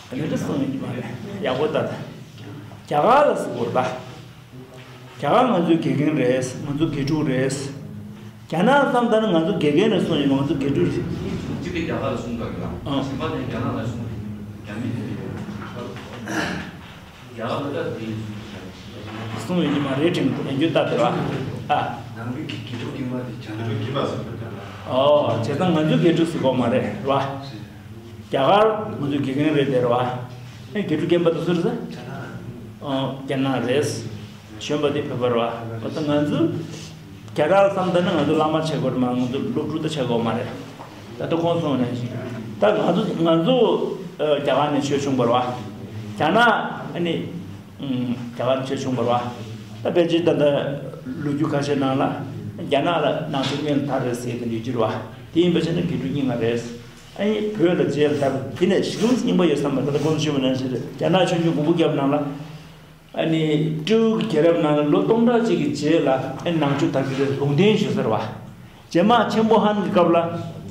ག་འདྲ་གསུང་ཡིན་གྱི་མ་རེད། ཡག་པོ་ལྟ་ད། རྒྱ་གར་ལ་གསུང་དགོས་རེད་ད། རྒྱ་གར་ང་ཚོའི་དགེ་རྒན་རེད། ང་ཚོ་དགེ་ཕྲུག་རེད། རྒྱ་ནག་བསམ་ད་ནི་ང་ཚོ་དགེ་རྒན་རེད་གསུངས་ཡིན། ང་ཚོ་དགེ་ཕྲུག་རེད། གཅིག་གིས་རྒྱ་གར་ལ་གསུངས་དགོས་ལ། ཨང་། གཞན་པ་དེ་རྒྱ་ནག་ལ་གསུངས་དགོས། རྒྱ་མི་དེ་རེད། རྒྱ་གར་ལ་ད་དེ་གསུངས་ཡོད་ཀྱི་མ་རེད་དྲན་གྱི་འདུག་ཡིན་རྒྱུ་ལྟ་དེ་ར། ཨ། ནང་པའི་གི་དགེ་ཕྲུག་རྙིང་པ་དེ་རྒྱ་ནག་གི་ཨོ་བྱས་ཙང་ང་ཚོའི་དགེ་ཕྲུག་ཟེར་གོ་མ་རེད་ར། རྒྱ་གར་ང་ཚོའི་དགེ་རྒན་རེད་དེ་ར། ཨེ་དགེ་ཕྲུག་རྒན་པ་དེ་སུ་རེད་ཟེར། ཨོ་རྒྱ་ནག་རེད། གཞོན་པ་དེ་བོད་པ་རེད་བ། ད་ང་ཚོ་རྒྱ་གར་བསམ་ད་ནི་ང་ཚོ་བླ་མ་བྱེད་དགོས་རེད་མ། ང་ཚོ་སློབ་ཕྲུག་ད་བྱེད་དགོས་མ་རེད། ད་ལྟ་ཁོང་སོང་ནས་ད་ང་ཚོ་ང་ཚོ་རྒྱ་གར་ནས་ཆོས་བྱུང་བ་རེད་བ། རྒྱ་ནག་ཨ་ནི་རྒྱ་གར་ནས་ཆོས་བྱུང་བ་རེད་བ། ད་ཕལ་ཆེར་ད་ལྟ་ལོ་རྒྱུས་ཁ་ཤས་ནང་ལ་རྒྱ་ནག་ལ་ནང་ཆོས་སྔོན་ལ་དར་རེད་ཟེར་གྱི་འདུག་རྒྱུ་རེད་བ། དེ་ཡིན་པ་བྱས་ན་དགེ་ཕྲུག་རྙིང་བ་རེད། ཨ་ནི་བོད་ལ་རྗེས་ལ་དར་དེ་ནས་གཞི་རིམ་རྙིང་པ་ཡོད་བསམ་པ། ད་ལྟ་ཁོང་ཚོ་ཞུས་པ་ནང་བཞིན་རེད། རྒྱ་ནག་ཆོས་འབྱུང་དགུ་པོ་བརྒྱབ་ནང་ལ། ཨ་ནི་སྤྲེའུ་གི་རྒྱལ་རབས་ནང་ལ་ལོ་སྟོང་ཕྲག་གཅིག་གི་རྗེས་ལ་ཨ་ནི་ནང་ཆོས་དར་གྱི་རེད། ལུང་བསྟན་ཞུ་ས་རེད་བ། རྗེས་མ་ཆེན་པོ་ཧན་གྱི་སྐབས་ལ་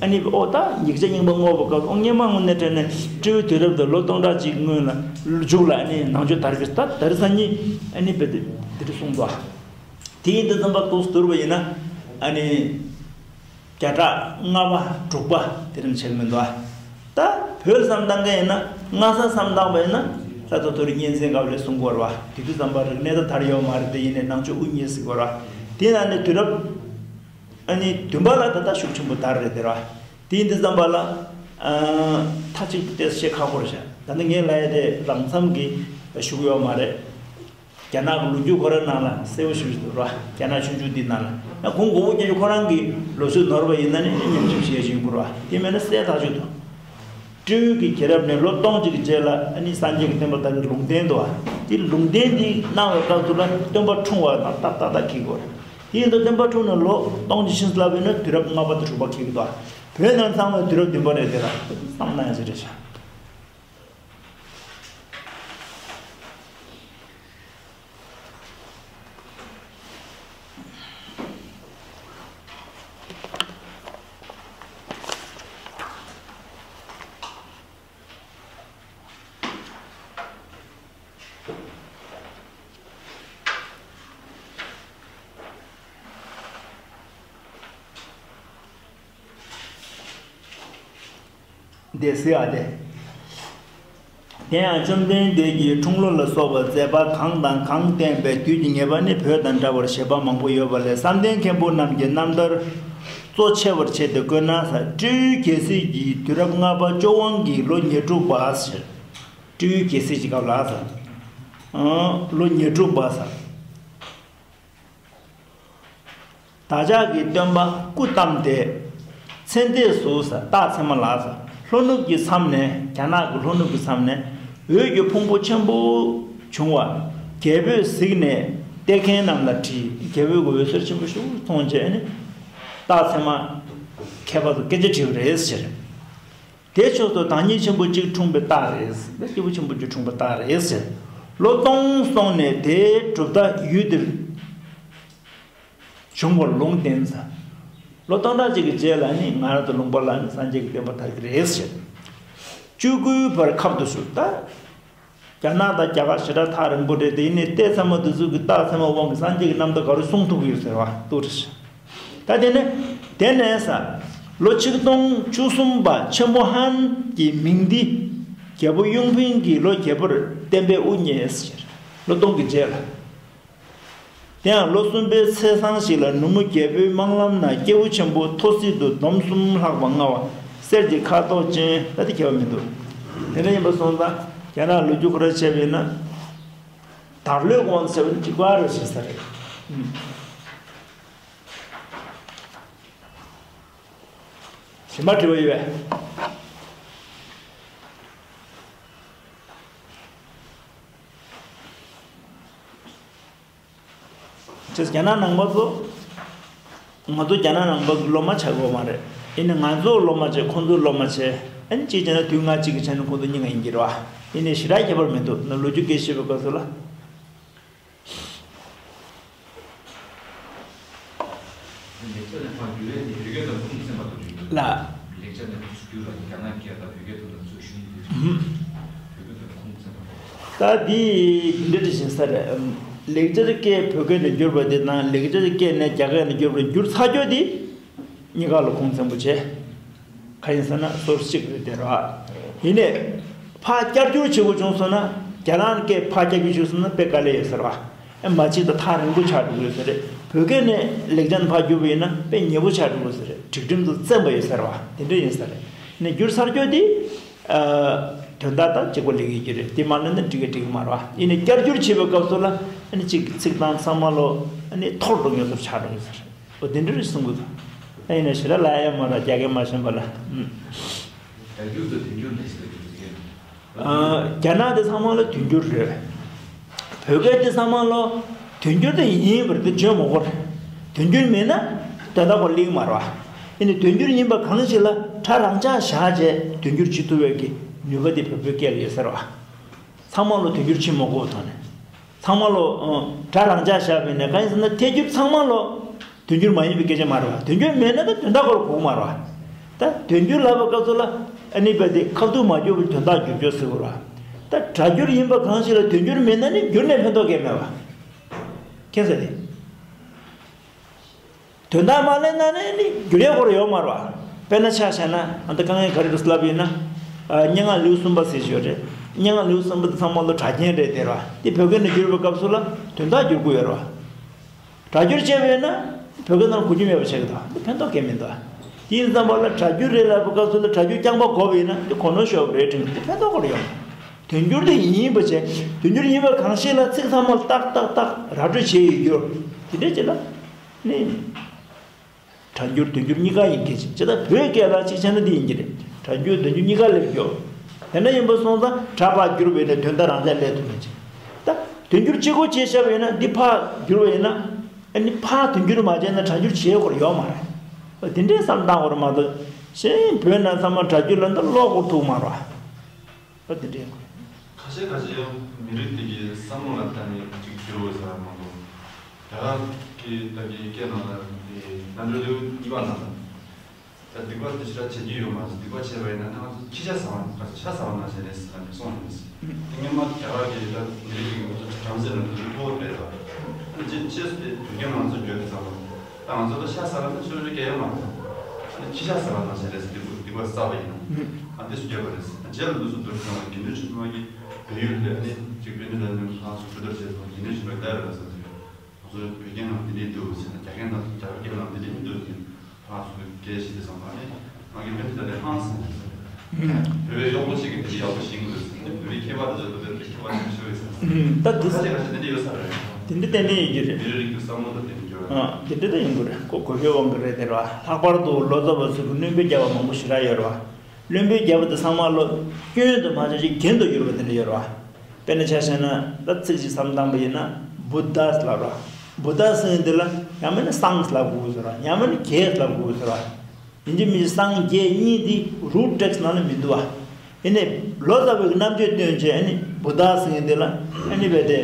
ཨ་ནི་ཨོ་ད་ཡིག་ཆ་རྙིང་པ་བསྔོགས་པའི་སྐབས་ཨོ་སྔོན་མ་དངོས་གནས་དྲན་ནས་སྤྲེའུ་དུས་རབས་དང་ལོ་སྟོང་ཕྲག་གཅིག་སྔོན་ལ་མཇུག་ལ་ཨ་ནི་ནང་ཆོས་དར་གྱི་རེད། ད་དེ་རིང་སང་ཉིན་ཨ་ནི་བོད་དེ་འདི་འདྲ་གསུངས་འདུག་དེ་ཡིན་དུས་ཙམ་པ་ཏོག་ཙམ་བསྡུར་བ་ཡིན་ན་ཨ་ནི། བརྒྱ་ཕྲག་ལྔ་པ་དྲུག་པ་དེ་རིང་བྱེད་མི་འདུག་ད་བོད་བསམ་བཏང་མཁན་ཡིན་ན་སྔ་ས་བསམ་བཏང་བ་ཡིན་ན་ད་ལྟ་དུས་རབས་གཉིས་ཚན་སྐབས་ལ་གསུང་གི་ཡོད་རེད་བ། དེ་དུས་ཙམ་པ་རིག་གནས་ད་དར་ཡོད་མ་རེད། དེ་ཡིན་ནའི་ནང་ཆོས་དབུ་བརྙེས་ཟེར་གི་ཡོད་རེད་བ། དེ་ནང་ནས་དུས་རབས་ཨ་ནི་བདུན་པ་ལ་ད་ལྟ་ཤུགས་ཆེན་པོ་དར་རེད་དེ་རེད་བ། དེ་ཡིན་དུས་ཙམ་པ་ལ་ཨ་མཐའ་གཅིག་ཏུ་ཏོག་ཙམ་བཤད་ཁག་པོ་རེད་ཤག་ད་ནི་ངས་ལབ་ཡ་དེ་རང་མཚམས་ཀྱི་ཤུགས་ཡོད་མ་རེད། རྒྱ་ནག་གི་ལོ་རྒྱུས་ཁོ་རང་ནང་ལ་གསལ་པོ་ཞེ་པོ་ཞིག་འདུག་ར། རྒྱ་ནག་ཆོས་འབྱུང་འདི་ནང་ལ་ཡང་གོང་དགུ་པོ་བརྒྱད་ཅུ་ཁོ་རང་གི་ལོ་ཚོད་ནོར་བ་ཡིན་ན་ནི་ཉམས་ཞིབ་བྱེད་བཞིན་པོ་ར། དེ་མེད་ན་གསལ་ཐག་ཆོད་འདུག་སྤྲེའུ་གི་རྒྱལ་རབས་ནས་ལོ་སྟོང་གཅིག་གི་རྗེས་ལ་ཨ་ནི་སངས་རྒྱས་ཀྱི་བསྟན་པ་དར་བའི་ལུང་བསྟན་འདུག་བ། དེ་ལུང་བསྟན་འདི་གནང་བའི་སྐབས་སུ་ལ་སྟོན་པ་འཁྲུངས་པ་དང་ཏག་ཏག་ཏག་འཁེལ་གྱི་ཡོད་རེད། དེ་ཡིན་དུས་སྟོན་པ་འཁྲུངས་ནས་ལོ་སྟོང་གཅིག་ཕྱིན་ཙམ་ལ་བས་ན་དུས་རབས་ལྔ་པ་དང་དྲུག་པ་འཁེལ་གྱི་འདུག་བ། བོད་ནང་ཚང་མ་དུས་རབས་བདུན་པ་རེད་དེ་ར། བསམ་ན་ཡང་ཟེར་རེད་ཤག་འདས་སྲིད་ཨ་དེ། དེ་ཡང་བཅོམ་ལྡན་འདས་ཀྱི་འཁྲུངས་ལོ་ལ་སོགས་པ་མཛད་པ་གང་དང་གང་བསྟན་པའི་དུས་ཀྱི་ངེས་པ་ནི་བོད་དང་འདྲ་བར་བཞེད་པ་མང་པོ་ཡོད་པ་ལས་བསམ་གཏན་མཁན་པོ་རྣམས་ཀྱི་རྣམ་ཐར་གཙོ་ཆེ་བར་བྱས་ཏེ་བཀོད་ན་ས། སྤྲེའུའི་རྒྱལ་སྲིད་ཀྱི་དུས་རབས་ལྔ་པ་ལྕོགས་དབང་གི་ལོ་ཉེར་དྲུག་པ་ཟེར། སྤྲེའུའི་རྒྱལ་སྲིད་ཀྱི་སྐབས་ལ་ས། ལོ་ཉེར་དྲུག་པ་ས། བདག་ཅག་གི་སྟོན་པ་སྐུ་བལྟམས་ཏེ། ཚེ་འདས་སུ་ས་སྟག་ཚང་མ་ལ་ས། ལྷོ་ནུབ་ཀྱི་མཚམས་ནས་རྒྱ་ནག་གི་ལྷོ་ནུབ་ཀྱི་མཚམས་ནས་འོད་ཀྱི་ཕུང་པོ་ཆེན་པོ་བྱུང་བ། རྒྱལ་པོས་གཟིགས་ནས་བལྟས་མཁན་རྣམས་ལ་དྲིས། རྒྱལ་པོས་གི་འོད་ཟེར་ཆེན་པོ་ཞིག་མཐོང་བྱས་ནས་སྟག་ཚང་མ་མཁས་པ་ཚོ་སྐད་ཆ་དྲིས་པ་རེད་ཟེར། དེ་ཕྱོགས་སུ་བདག་ཉིད་ཆེན་པོ་གཅིག་འཁྲུངས་པའི་རྟགས་རེད། སྐྱེས་བུ་ཆེན་པོ་གཅིག་འཁྲུངས་པའི་རྟགས་རེད་ཟེར། ལོ་སྟོང་སོང་ནས་དེའི་གྲུབ་མཐའ་ཡུལ་འདིར་བྱུང་བར་ལུང་བསྟན་ས། ལོ་སྟོང་ཕྲག་གཅིག་གི་རྗེས་ལ་ནི་ང་རང་ཚོ་ལུང་པ་ལ་ནི་སངས་རྒྱས་ཀྱི་བསྟན་པ་དར་གྱི་རེད་ཟེར། བཅུ་དགུའི་བར་ཁབ་ཏུ་བཞུགས་ད། རྒྱ་ནག་དང་རྒྱ་གར་ཞེ་དྲག་ཐག་རིང་པོ་རེད་དེ་ཡིན་ནའི་ལྟས་ཚང་མ་འདི་ཚོ་གི་རྟགས་ཚང་མ་དབང་གིས་སངས་རྒྱས་ཀྱི་རྣམ་ཐར་ག་རེ་གསུང་ཐུབ་ཀྱི་ཡོད་ཟེར་བ་ལྟོས་རེད། ད་དེ་ནས་དེ་ནས་ས་ལོ་ཆིག་སྟོང་བཅུ་གསུམ་པ་ཆེན་པོ་ཧན་གྱི་མིང་འདི་རྒྱལ་པོ་ཡུང་ཕིང་གི་ལོ་རྒྱལ་པོར་བསྟན་པའི་དབུ་བརྙེས་ཟེར། ལོ་སྟོང་གི་རྗེས་ལ། དེ་ཡང་ལོ་གསུམ་པའི་ཚེས་བཟང་ཞིག་ལ་ནུབ་མོ་རྒྱལ་པོའི་དམག་ལམ་ན་སྐྱེས་བུ་ཆེན་པོ་ཐོ་སྲིད་དུ་འདོམ་གསུམ་ལྷག་པ་མངའ་བ་གསེར་གྱི་ཁ་དོག་ཅན། ད་དེ་ཁྱད་པར་མི་འདུག་དེ་འདྲ་ཡིན་པ་སོང་ཙང་རྒྱ་ནག་ལོ་རྒྱུས་ཁོ་རང་བྱས་པ་ཡིན་ན། དར་ལོས་དབང་ཟེར་བ་ནི་གཅིག་པ་རེད་ཟེར་ས་རེད། གཞན་པ་དྲི་བ་ཡོད་པས། ཅེས་རྒྱ་ནག་ནང་པ་ཚོ། ང་ཚོ་རྒྱ་ནག་ནང་པ་གི་སློབ་མ་ཆགས་དགོས་མ་རེད། ཡིན་ནའི་ང་ཚོ་སློབ་མ་བྱས་ཁོང་ཚོ་སློབ་མ་བྱས། ཨ་ནི་གཅིག་བྱས་ན་དུས་ང་གཅིག་གི་བྱས་ན་ཁོང་ཚོ་གཉིས་ཀ་ཡིན་གྱི་རེད་བ། ཡིན་ནའི་ཞེ་དྲག་ཁྱད་པར་མི་འདུག་ན་ལོ་རྒྱུས་སྐད་བཤད་པའི་སྐབས་སུ་ལ། ལེགས་ཆ་ནས་ཕར་བསྒྱུར་ཡས་དེ་བོད་སྐད་དང་ཁུངས་བཙན་པ་དང་འགྲིག་འདུག་ལ། ལེགས་ཆ་ནས་བསྒྱུར་ལ་རྒྱ་ནག་སྐད་དང་བོད་སྐད་དུ་ན་ཚུར་ཞུ་ཡི་དེ་རེད། ཧུམ། བོད་སྐད་དང་ཁུངས་བཙན་པ་དང་། ད་འདི་འདི་འདྲ་ཞིག་ས་རེད། ལེགས་སྦྱར་སྐད་བོད་སྐད་ནས་བསྒྱུར་བ་དེ་དང་ལེགས་སྦྱར་སྐད་ནས་རྒྱ་སྐད་ནས་བསྒྱུར་བ་བསྒྱུར་ཚར་རྒྱུ་དེ་གཉིས་ཀ་ལ་ཁུངས་བཙན་པོ་བྱས། ག་ཡིན་ཟེར་ན་སོར་གཅིག་རེད་དེ་ར། ཡིན་ནའི། ཕར་བསྐྱར་བསྒྱུར་བྱེད་དགོས་བྱུང་སོང་ན་རྒྱ་ནག་སྐད་ཕར་བསྐྱར་བསྒྱུར་བྱུང་སོང་ན་དཔེ་དཀའ་ལས་ཡོད་ཟེར་བ། ཨེ་མ་གཅིག་དང་ཐག་རིང་པོ་ཆགས་འགྲོ་གི་ཡོད་ས་རེད། བོད་སྐད་ནས་ལེགས་སྦྱར་ཕར་བསྒྱུར་བ་ཡིན་ན་དཔེ་ཉེ་པོ་ཆགས་འགྲོ་གི་ཡོད་ས་རེད། སྒྲིག་ཁྲིམས་དང་བཙན་པ་ཡོད་ཟེར་བ་དེ་འདྲ་ཡིན་ས་རེད། ནས་བསྒྱུར་ཚར་རྒྱུ་དེ། ཨ། དོན་དག་དང་གཅིག་པ་ལས་ཀྱི་རྒྱུ་རེད། དེ་མ་ལོན་ན་འགྲིག་གི་འགྲིག་གི་མ་རེད་བ། ཡིན་ནའི་བསྐྱར་བསྒྱུར་བྱེད་པའི་སྐབས་སུ་ལ་ཨ་ནི་གཅིག་གི་ཚིག་དང་ཚང་མ་ལོ་ཨ་ནི་ཐོར་འགྲོ་མྱོང་ཚོར་ཆགས་འགྲོ་གི་ཡོད་ས་རེད། འོ་དེ་འདྲ་རེད་གསུང་གི་འདུག་ཨ་ཡིན་ན་ཞེ་དྲག་ལབ་ཡ་མ་རེད། རྒྱ་སྐད་མ་ཤེས་པ་ལ། ཨུམ། སྒྱུར་དང་དུས་འགྱུར་ལས་ཤེས་ཀྱི་ཡོད། ཨ། རྒྱ་ནག་དེ་ཚང་མ་ལ་དུས་འགྱུར་རེད། བོད་སྐད་དེ་ཚང་མ་ལ་དུས་འགྱུར་དེ་ཡིན་པར་དེ་བརྗོད་མི་དགོས་རེད། དུས་འགྱུར་མེད་ན་དོན་དག་པར་སླེབས་མ་རེད་བ། ཡིན་ནའི་དུས་འགྱུར་ཡིན་པ་གང་ཞིག་ལ་སྒྲ་རང་འཇགས་བཞག་བྱས་དུས་འགྱུར་བྱེད་ཐུབ་པའི་གི་ནུས་པ་དེ་བོད་པའི་སྐད་ལ་ཡོད་ས་རེད་བ། ཚང་མ་ལ་དུས་འགྱུར་བྱེད་མི་དགོས་པ་དང་ནི། ཚང་མ་ལོ། ཨ། སྒྲ་རང་འཇགས་བཞག་པ་ཡིན་ན་གང་ཡིན་ཟེར་ན་ཐད་སྒྱུར་ཚང་མ་ལོ། དུས་འགྱུར་མ་ཡིན་པའི་སྐད་ཆ་མ་རེད་བ། དུས་འགྱུར་མེད་ན་ད་དོན་དག་གོ་ར་གོ་གི་མ་རེད་བ། ད་དུས་འགྱུར་ལབ་པའི་སྐབས་སུ་ལ་ཨ་ནི་རྦད་དེ་ཁ་ཐུག་མ་བསྒྱུར་བའི་དོན་དག་བསྒྱུར་བསྒྱུར་ཟེར་དགོས་རེད་བ། ད་སྒྲ་སྒྱུར་ཡིན་པ་གང་ཞིག་ལ་དུས་འགྱུར་མེད་ན་ནི་བསྒྱུར་ནས་ཕན་ཐོགས་གང་ཡང་མེད་བ། མཁྱེན་ས་དེ། དོན་དག་མ་ལེན་ན་ནི་ནི་བསྒྱུར་ཡས་སྐོར་ཡོད་མ་རེད་བ། དཔེར་ན་ཆ་བཞག་ན་ཨ་ད་དཀའ་ངལ་ག་རེ་འདུག་ལབ་ཡིན་ན། ཨ། སྙན་ངག་ལེའུ་གསུམ་པ་ཟེར་གྱི་ཡོད་རེད། སྙན་ངག་ལེའུ་གསུམ་པ་དེ་ཚང་མ་ལོ་སྒྲ་རྒྱན་རེད་དེ་རེད་བ། དེ་བོད་སྐད་ནང་བསྒྱུར་བའི་སྐབས་སུ་ལ་དོན་དག་བསྒྱུར་དགོས་ཡོད་རེད་བ། སྒྲ་སྒྱུར་བྱས་པ་ཡིན་ན་བོད་སྐད་ནང་གོ་རྒྱུ་མེད་པ་བྱེད་ཀྱི་འདུག་དེ་ཕན་ཐོགས་གང་ཡང་མི་འདུག་དེ་ཡིན་ཙམ་པ་ལ་སྒྲ་སྒྱུར་རེད་ལབ་པའི་སྐབས་སུ་ལ་སྒྲ་སྒྱུར་རྐྱང་པ་དགོས་པ་ཡིན་ན་དེ་གོ་ནོར་ཤོར་བ་རེད་དྲན་གྱི་འདུག་དེ་ཕན་ཐོགས་སྐོར་ཡོད། དུས་འགྱུར་དེ་ཡིན་པ་བྱས། དུས་འགྱུར་ཡིན་པ་གང་ཞིག་ལ་ཚིག་ཚང་མ་ཏག་ཏག་ཏག་ར་སྤྲོད་བྱས་ཡོད་རྒྱུ། དེ་འདྲས་བྱས་ལ། ནི། སྒྲ་སྒྱུར་དུས་འགྱུར་གཉིས་ཀ་ཡིན་མཁན་ཅིག་བྱས་ཙང་བོད་སྐད་ལ་གཅིག་བྱས་ན་འདི་ཡིན་གྱི་རེད། སྒྲ་སྒྱུར་དུས་འགྱུར་གཉིས་ཀ་སླེབས་ཡོད། དེ་འདྲ་ཡིན་པ་སོང་ཙང་སྒྲ་ཕར་བསྒྱུར་བས་ནས་དོན་དག་རང་འཇགས་སླེབས་ཐུབ་མཁན་ཅིག་ད་དུས་འགྱུར་གཅིག་པོ་བྱས་བཞག་པ་ཡིན་ན་འདི་ཕར་བསྒྱུར་བ་ཡིན་ན། ཨ་ནི་ཕར་དུས་འགྱུར་མ་བྱས་ན་སྒྲ་སྒྱུར་བྱེད་དགོས་ཡོད་མ་རེད། འོ་དེ་འདྲའི་བསམ་བཏང་དགོས་རེད་མ་གཏོགས། གཞན་བོད་ནང་ཚང་མ་སྒྲ་སྒྱུར་ལ་འདི་བློ་འཁོར་ཐུབ་མ་རེད། ཨ་དེ་འདྲ་ཡིན་དགོས། ཁ་ཤས་ཁ་ཤས་ཡང་མི་རིགས་དེ་གའི་བསམ་བློ་ལ་བལྟས་ནས་ཅིག་བསྒྱུར་བ་ཟེར་བ་མང་པོ། རྒྱ་གར་གྱི་ད་གི་སྐད་ནང་ལ་དེ་རྣལ་འབྱོར་ལེའུ་གཉིས་པ་ནང་ལ། ད་སྡིག་པ་དེ་ཞེ་དྲག་བྱེད་ཀྱི་ཡོད་མ་རེད། སྡིག་པ་བྱས་པ་ཡིན་ན་ང་ཚོ་ཁྱི་ཤ་ཟ་བ་ཁ་ཤ་ཟ་བ་ནང་བཞིན་རེད་ཟེར་ནས་གསུངས་ཡོད་ཟེར། དེ་སྔོན་མ་རྒྱ་གར་གྱི་ད་མི་རིགས་ཀྱི་ང་ཚོ་བྲམ་ཟེ་རྣམས་ཀྱི་ཐུགས་ཁུར་རེད་ལ། ཨ་ནི་རྗེས་རྗེས་སུ་དེ་དུས་རྒྱུན་ང་ཚོ་བརྗོད་དུས་ཙམ་པ། ད་ང་ཚོ་ད་ཤ་ཟ་བ་ནི་ཆོས་རྒྱལ་ཡོད་མ་རེད། ཨ་ནི་ཁྱི་ཤ་ཟ་བ་ནང་བཞིན་རེད་ཟེར། སྡིག་པ་སྡིག་པ་བསགས་པ་ཡིན་ན། ཨ་འདི་སུ་བརྗོད་པ་རེད་ཟེར། རྗེས་ལ་འདུག་སུ་འདུག་ཟེར་ན་དགེ་འདུན་ཆོས་འཕེལ་གྱིས་བོད་ཡུལ་ལ་ཨ་ནི་ཅིག་དཔེ་མི་སྲིད་ནས་ལྷག་སུ་གྲོས་བསྡུར་བྱས་སོང་། དགེ་འདུན་ཆོས་འཕེལ་ད་རེད་ཟེར་ཟེར། ང་ཚོ་བོད་སྐད་ནང་འདི་འདྲས་འདུག་ཟེར་ན་རྒྱ་སྐད་ནང་རྒྱ་གར་སྐད་ནང་འདི་འདྲས་མི་འདུག་ཟེར། ཕར་ཚུར་སྐད་བཤད་དུས་ཙམ་པ་ནི་ང་གི་མི་ཚོ་ལས་ཧང་སང་ཟེར། བོད་པའི་གཡོག་པོ་ཞིག་གིས་འདི་འདྲས་ཡག་པོ་ཤེས་ཀྱི་འདུག་ཟེར། འདི་བོད་པའི་མཁས་པ་དེ་ཚོ་བོད་པའི་མཁས་པ་ཞིག་ཤོད་ཟེར། ད་འདི་ཁ་ཤས་ཁ་ཤས་འདི་འདྲས་ཡོད་ས་རེད། འདི་འདྲས་ཏན་ཏན་ཡིན་རྒྱུ་རེད། མི་རེ་རེ་གི་བསམ་བློ་དང་ལྡན་རྒྱུ་རེད། ཨ་འདི་འདྲས་ད་ཡིན་དགོས་རེད། ཁོ་གོ་ཤོད་དབང་གི་རེད་དེ་རེད་བ། ལྷག་པར་དུ་ལོ་ཙཱ་བ་ཚོ་གི་བླུན་པོའི་རྒྱབ་པ་མང་པོ་ཞེ་དྲག་ཡོད་རེད་བ། བླུན་པོའི་རྒྱབ་པ་དེ་ཚང་མ་ལོ་སྐྱོན་དུ་མ་བྱས་ཅིག་རྒྱན་དུ་གྱུར་པ་དེ་འདྲ་ཡོད་རེད་བ། དཔེར་ན་ཆ་བཞག་ན་ད་ཚིག་ཅིག་བསམ་བཏང་པ་ཡིན་ན་བུདྡྷ་ལབ་ར། བུདྡྷ་ཟེར་འདི་ལ་ཡང་མིན་ན་སངས་ལབ་དགོས་ཟེར་ར། ཡང་མིན་ན་རྒྱལ་ལབ་དགོས་ཟེར་ར། ཡིན་གཅིག་མིན་གཅིག་སངས་རྒྱས་གཉིས་འདི་རུ་ཊེག་སི་ནང་ལ་མི་འདུག་བ། ཡིན་ནའི་ལོ་ཙཱ་བའི་རྣམ་དཔྱོད་བཏོན་བྱས་ཨ་ནི་བུདྡྷ་ཟེར་འདི་ལ་ཨ་ནི་བས་ཏེ་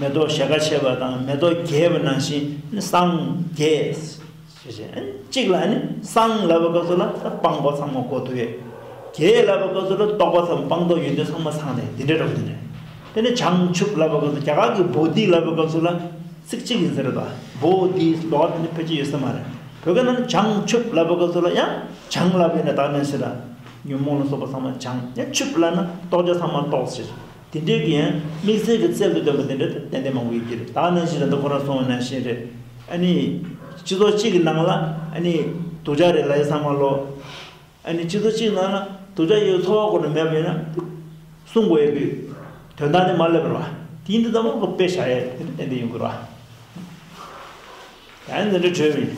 མེ་ཏོག་ཞལ་ཁ་ཕྱེ་བ་དང་མེ་ཏོག་རྒྱས་པ་ནང་བཞིན་ཨ་ནི་སངས་རྒྱས། ཞེས་བྱས། གཅིག་ལ་ནི་སངས་ལབ་པའི་སྐབས་སུ་ལ་ད་སྤངས་པ་ཚང་མ་གོ་ཐུབ་ཡས། རྒྱས་ལབ་པའི་སྐབས་སུ་ལ་རྟོགས་པ་ཚང་མ་སྤངས་རྟོགས་ཡོན་ཏན་ཚང་མ་ཚང་ནས་འདི་འདྲའི་རབ་འདི་འདྲ། དེ་ནས་བྱང་ཆུབ་ལབ་པའི་སྐབས་སུ་རྒྱ་གར་གྱི་བོ་དྷི་ལབ་པའི་སྐབས་སུ་ལ་ཚིག་གཅིག་ཡིན་ཟེར་རེད་ད། བོ་དྷི་ལོག་དེ་ནི་ཕལ་ཆེར་ཡོད་ས་མ་རེད། བོད་སྐད་ནང་ནི་བྱང་ཆུབ་ལབ་པའི་སྐབས་སུ་ལ་ཡང་བྱང་ལབ་ཡིན་ན་དག་ནས་ཟེར་ད། ཉོན་མོངས་ལ་སོགས་པ་ཚང་མ་བྱང་། ཡང་ཆུབ་ལབ་ན་རྟོགས་བྱ་ཚང་མ་རྟོགས་ཟེར། དེ་འདྲའི་གི་ཡང་དམིགས་བསལ་གྱི་རྩལ་དུ་སྟོན་པ་དེ་འདྲ་ཏན་ཏན་མང་པོ་ཡོད་ཀྱི་རེད། ད་ནང་བཞིན་རེད་འདུག་ཁོ་རང་གསུངས་པ་ནང་བཞིན་རེད། ཨ་ནི། སྤྱི་ཚོགས་གཅིག་གི་ནང་ལ་ཨ་ནི། སྡུག་ཅག་རེད་ལབ་ཡ་ཚང་མ་ལོ། ཨ་ནི་སྤྱི་ཚོགས་གཅིག་ནང་ལ་ གདུལ་བྱ་ཡི་ཚོར་བ་ཁོ་ན་མེད་པ་ཡིན་ན། གསུང་དགོས་ཡ་གི་དོན་དག་ནི་མ་སླེབས་པ་རེད་བ། དེ་ཡིན་དུས་ཙམ་པ་ཁོ་དཔེ་བཞག་ཡ་དེ་འདྲ་ཏན་ཏན་ཡོང་གི་རེད་བ། ད་ཡིན་འདི་འདྲ་བྲོས་མིན།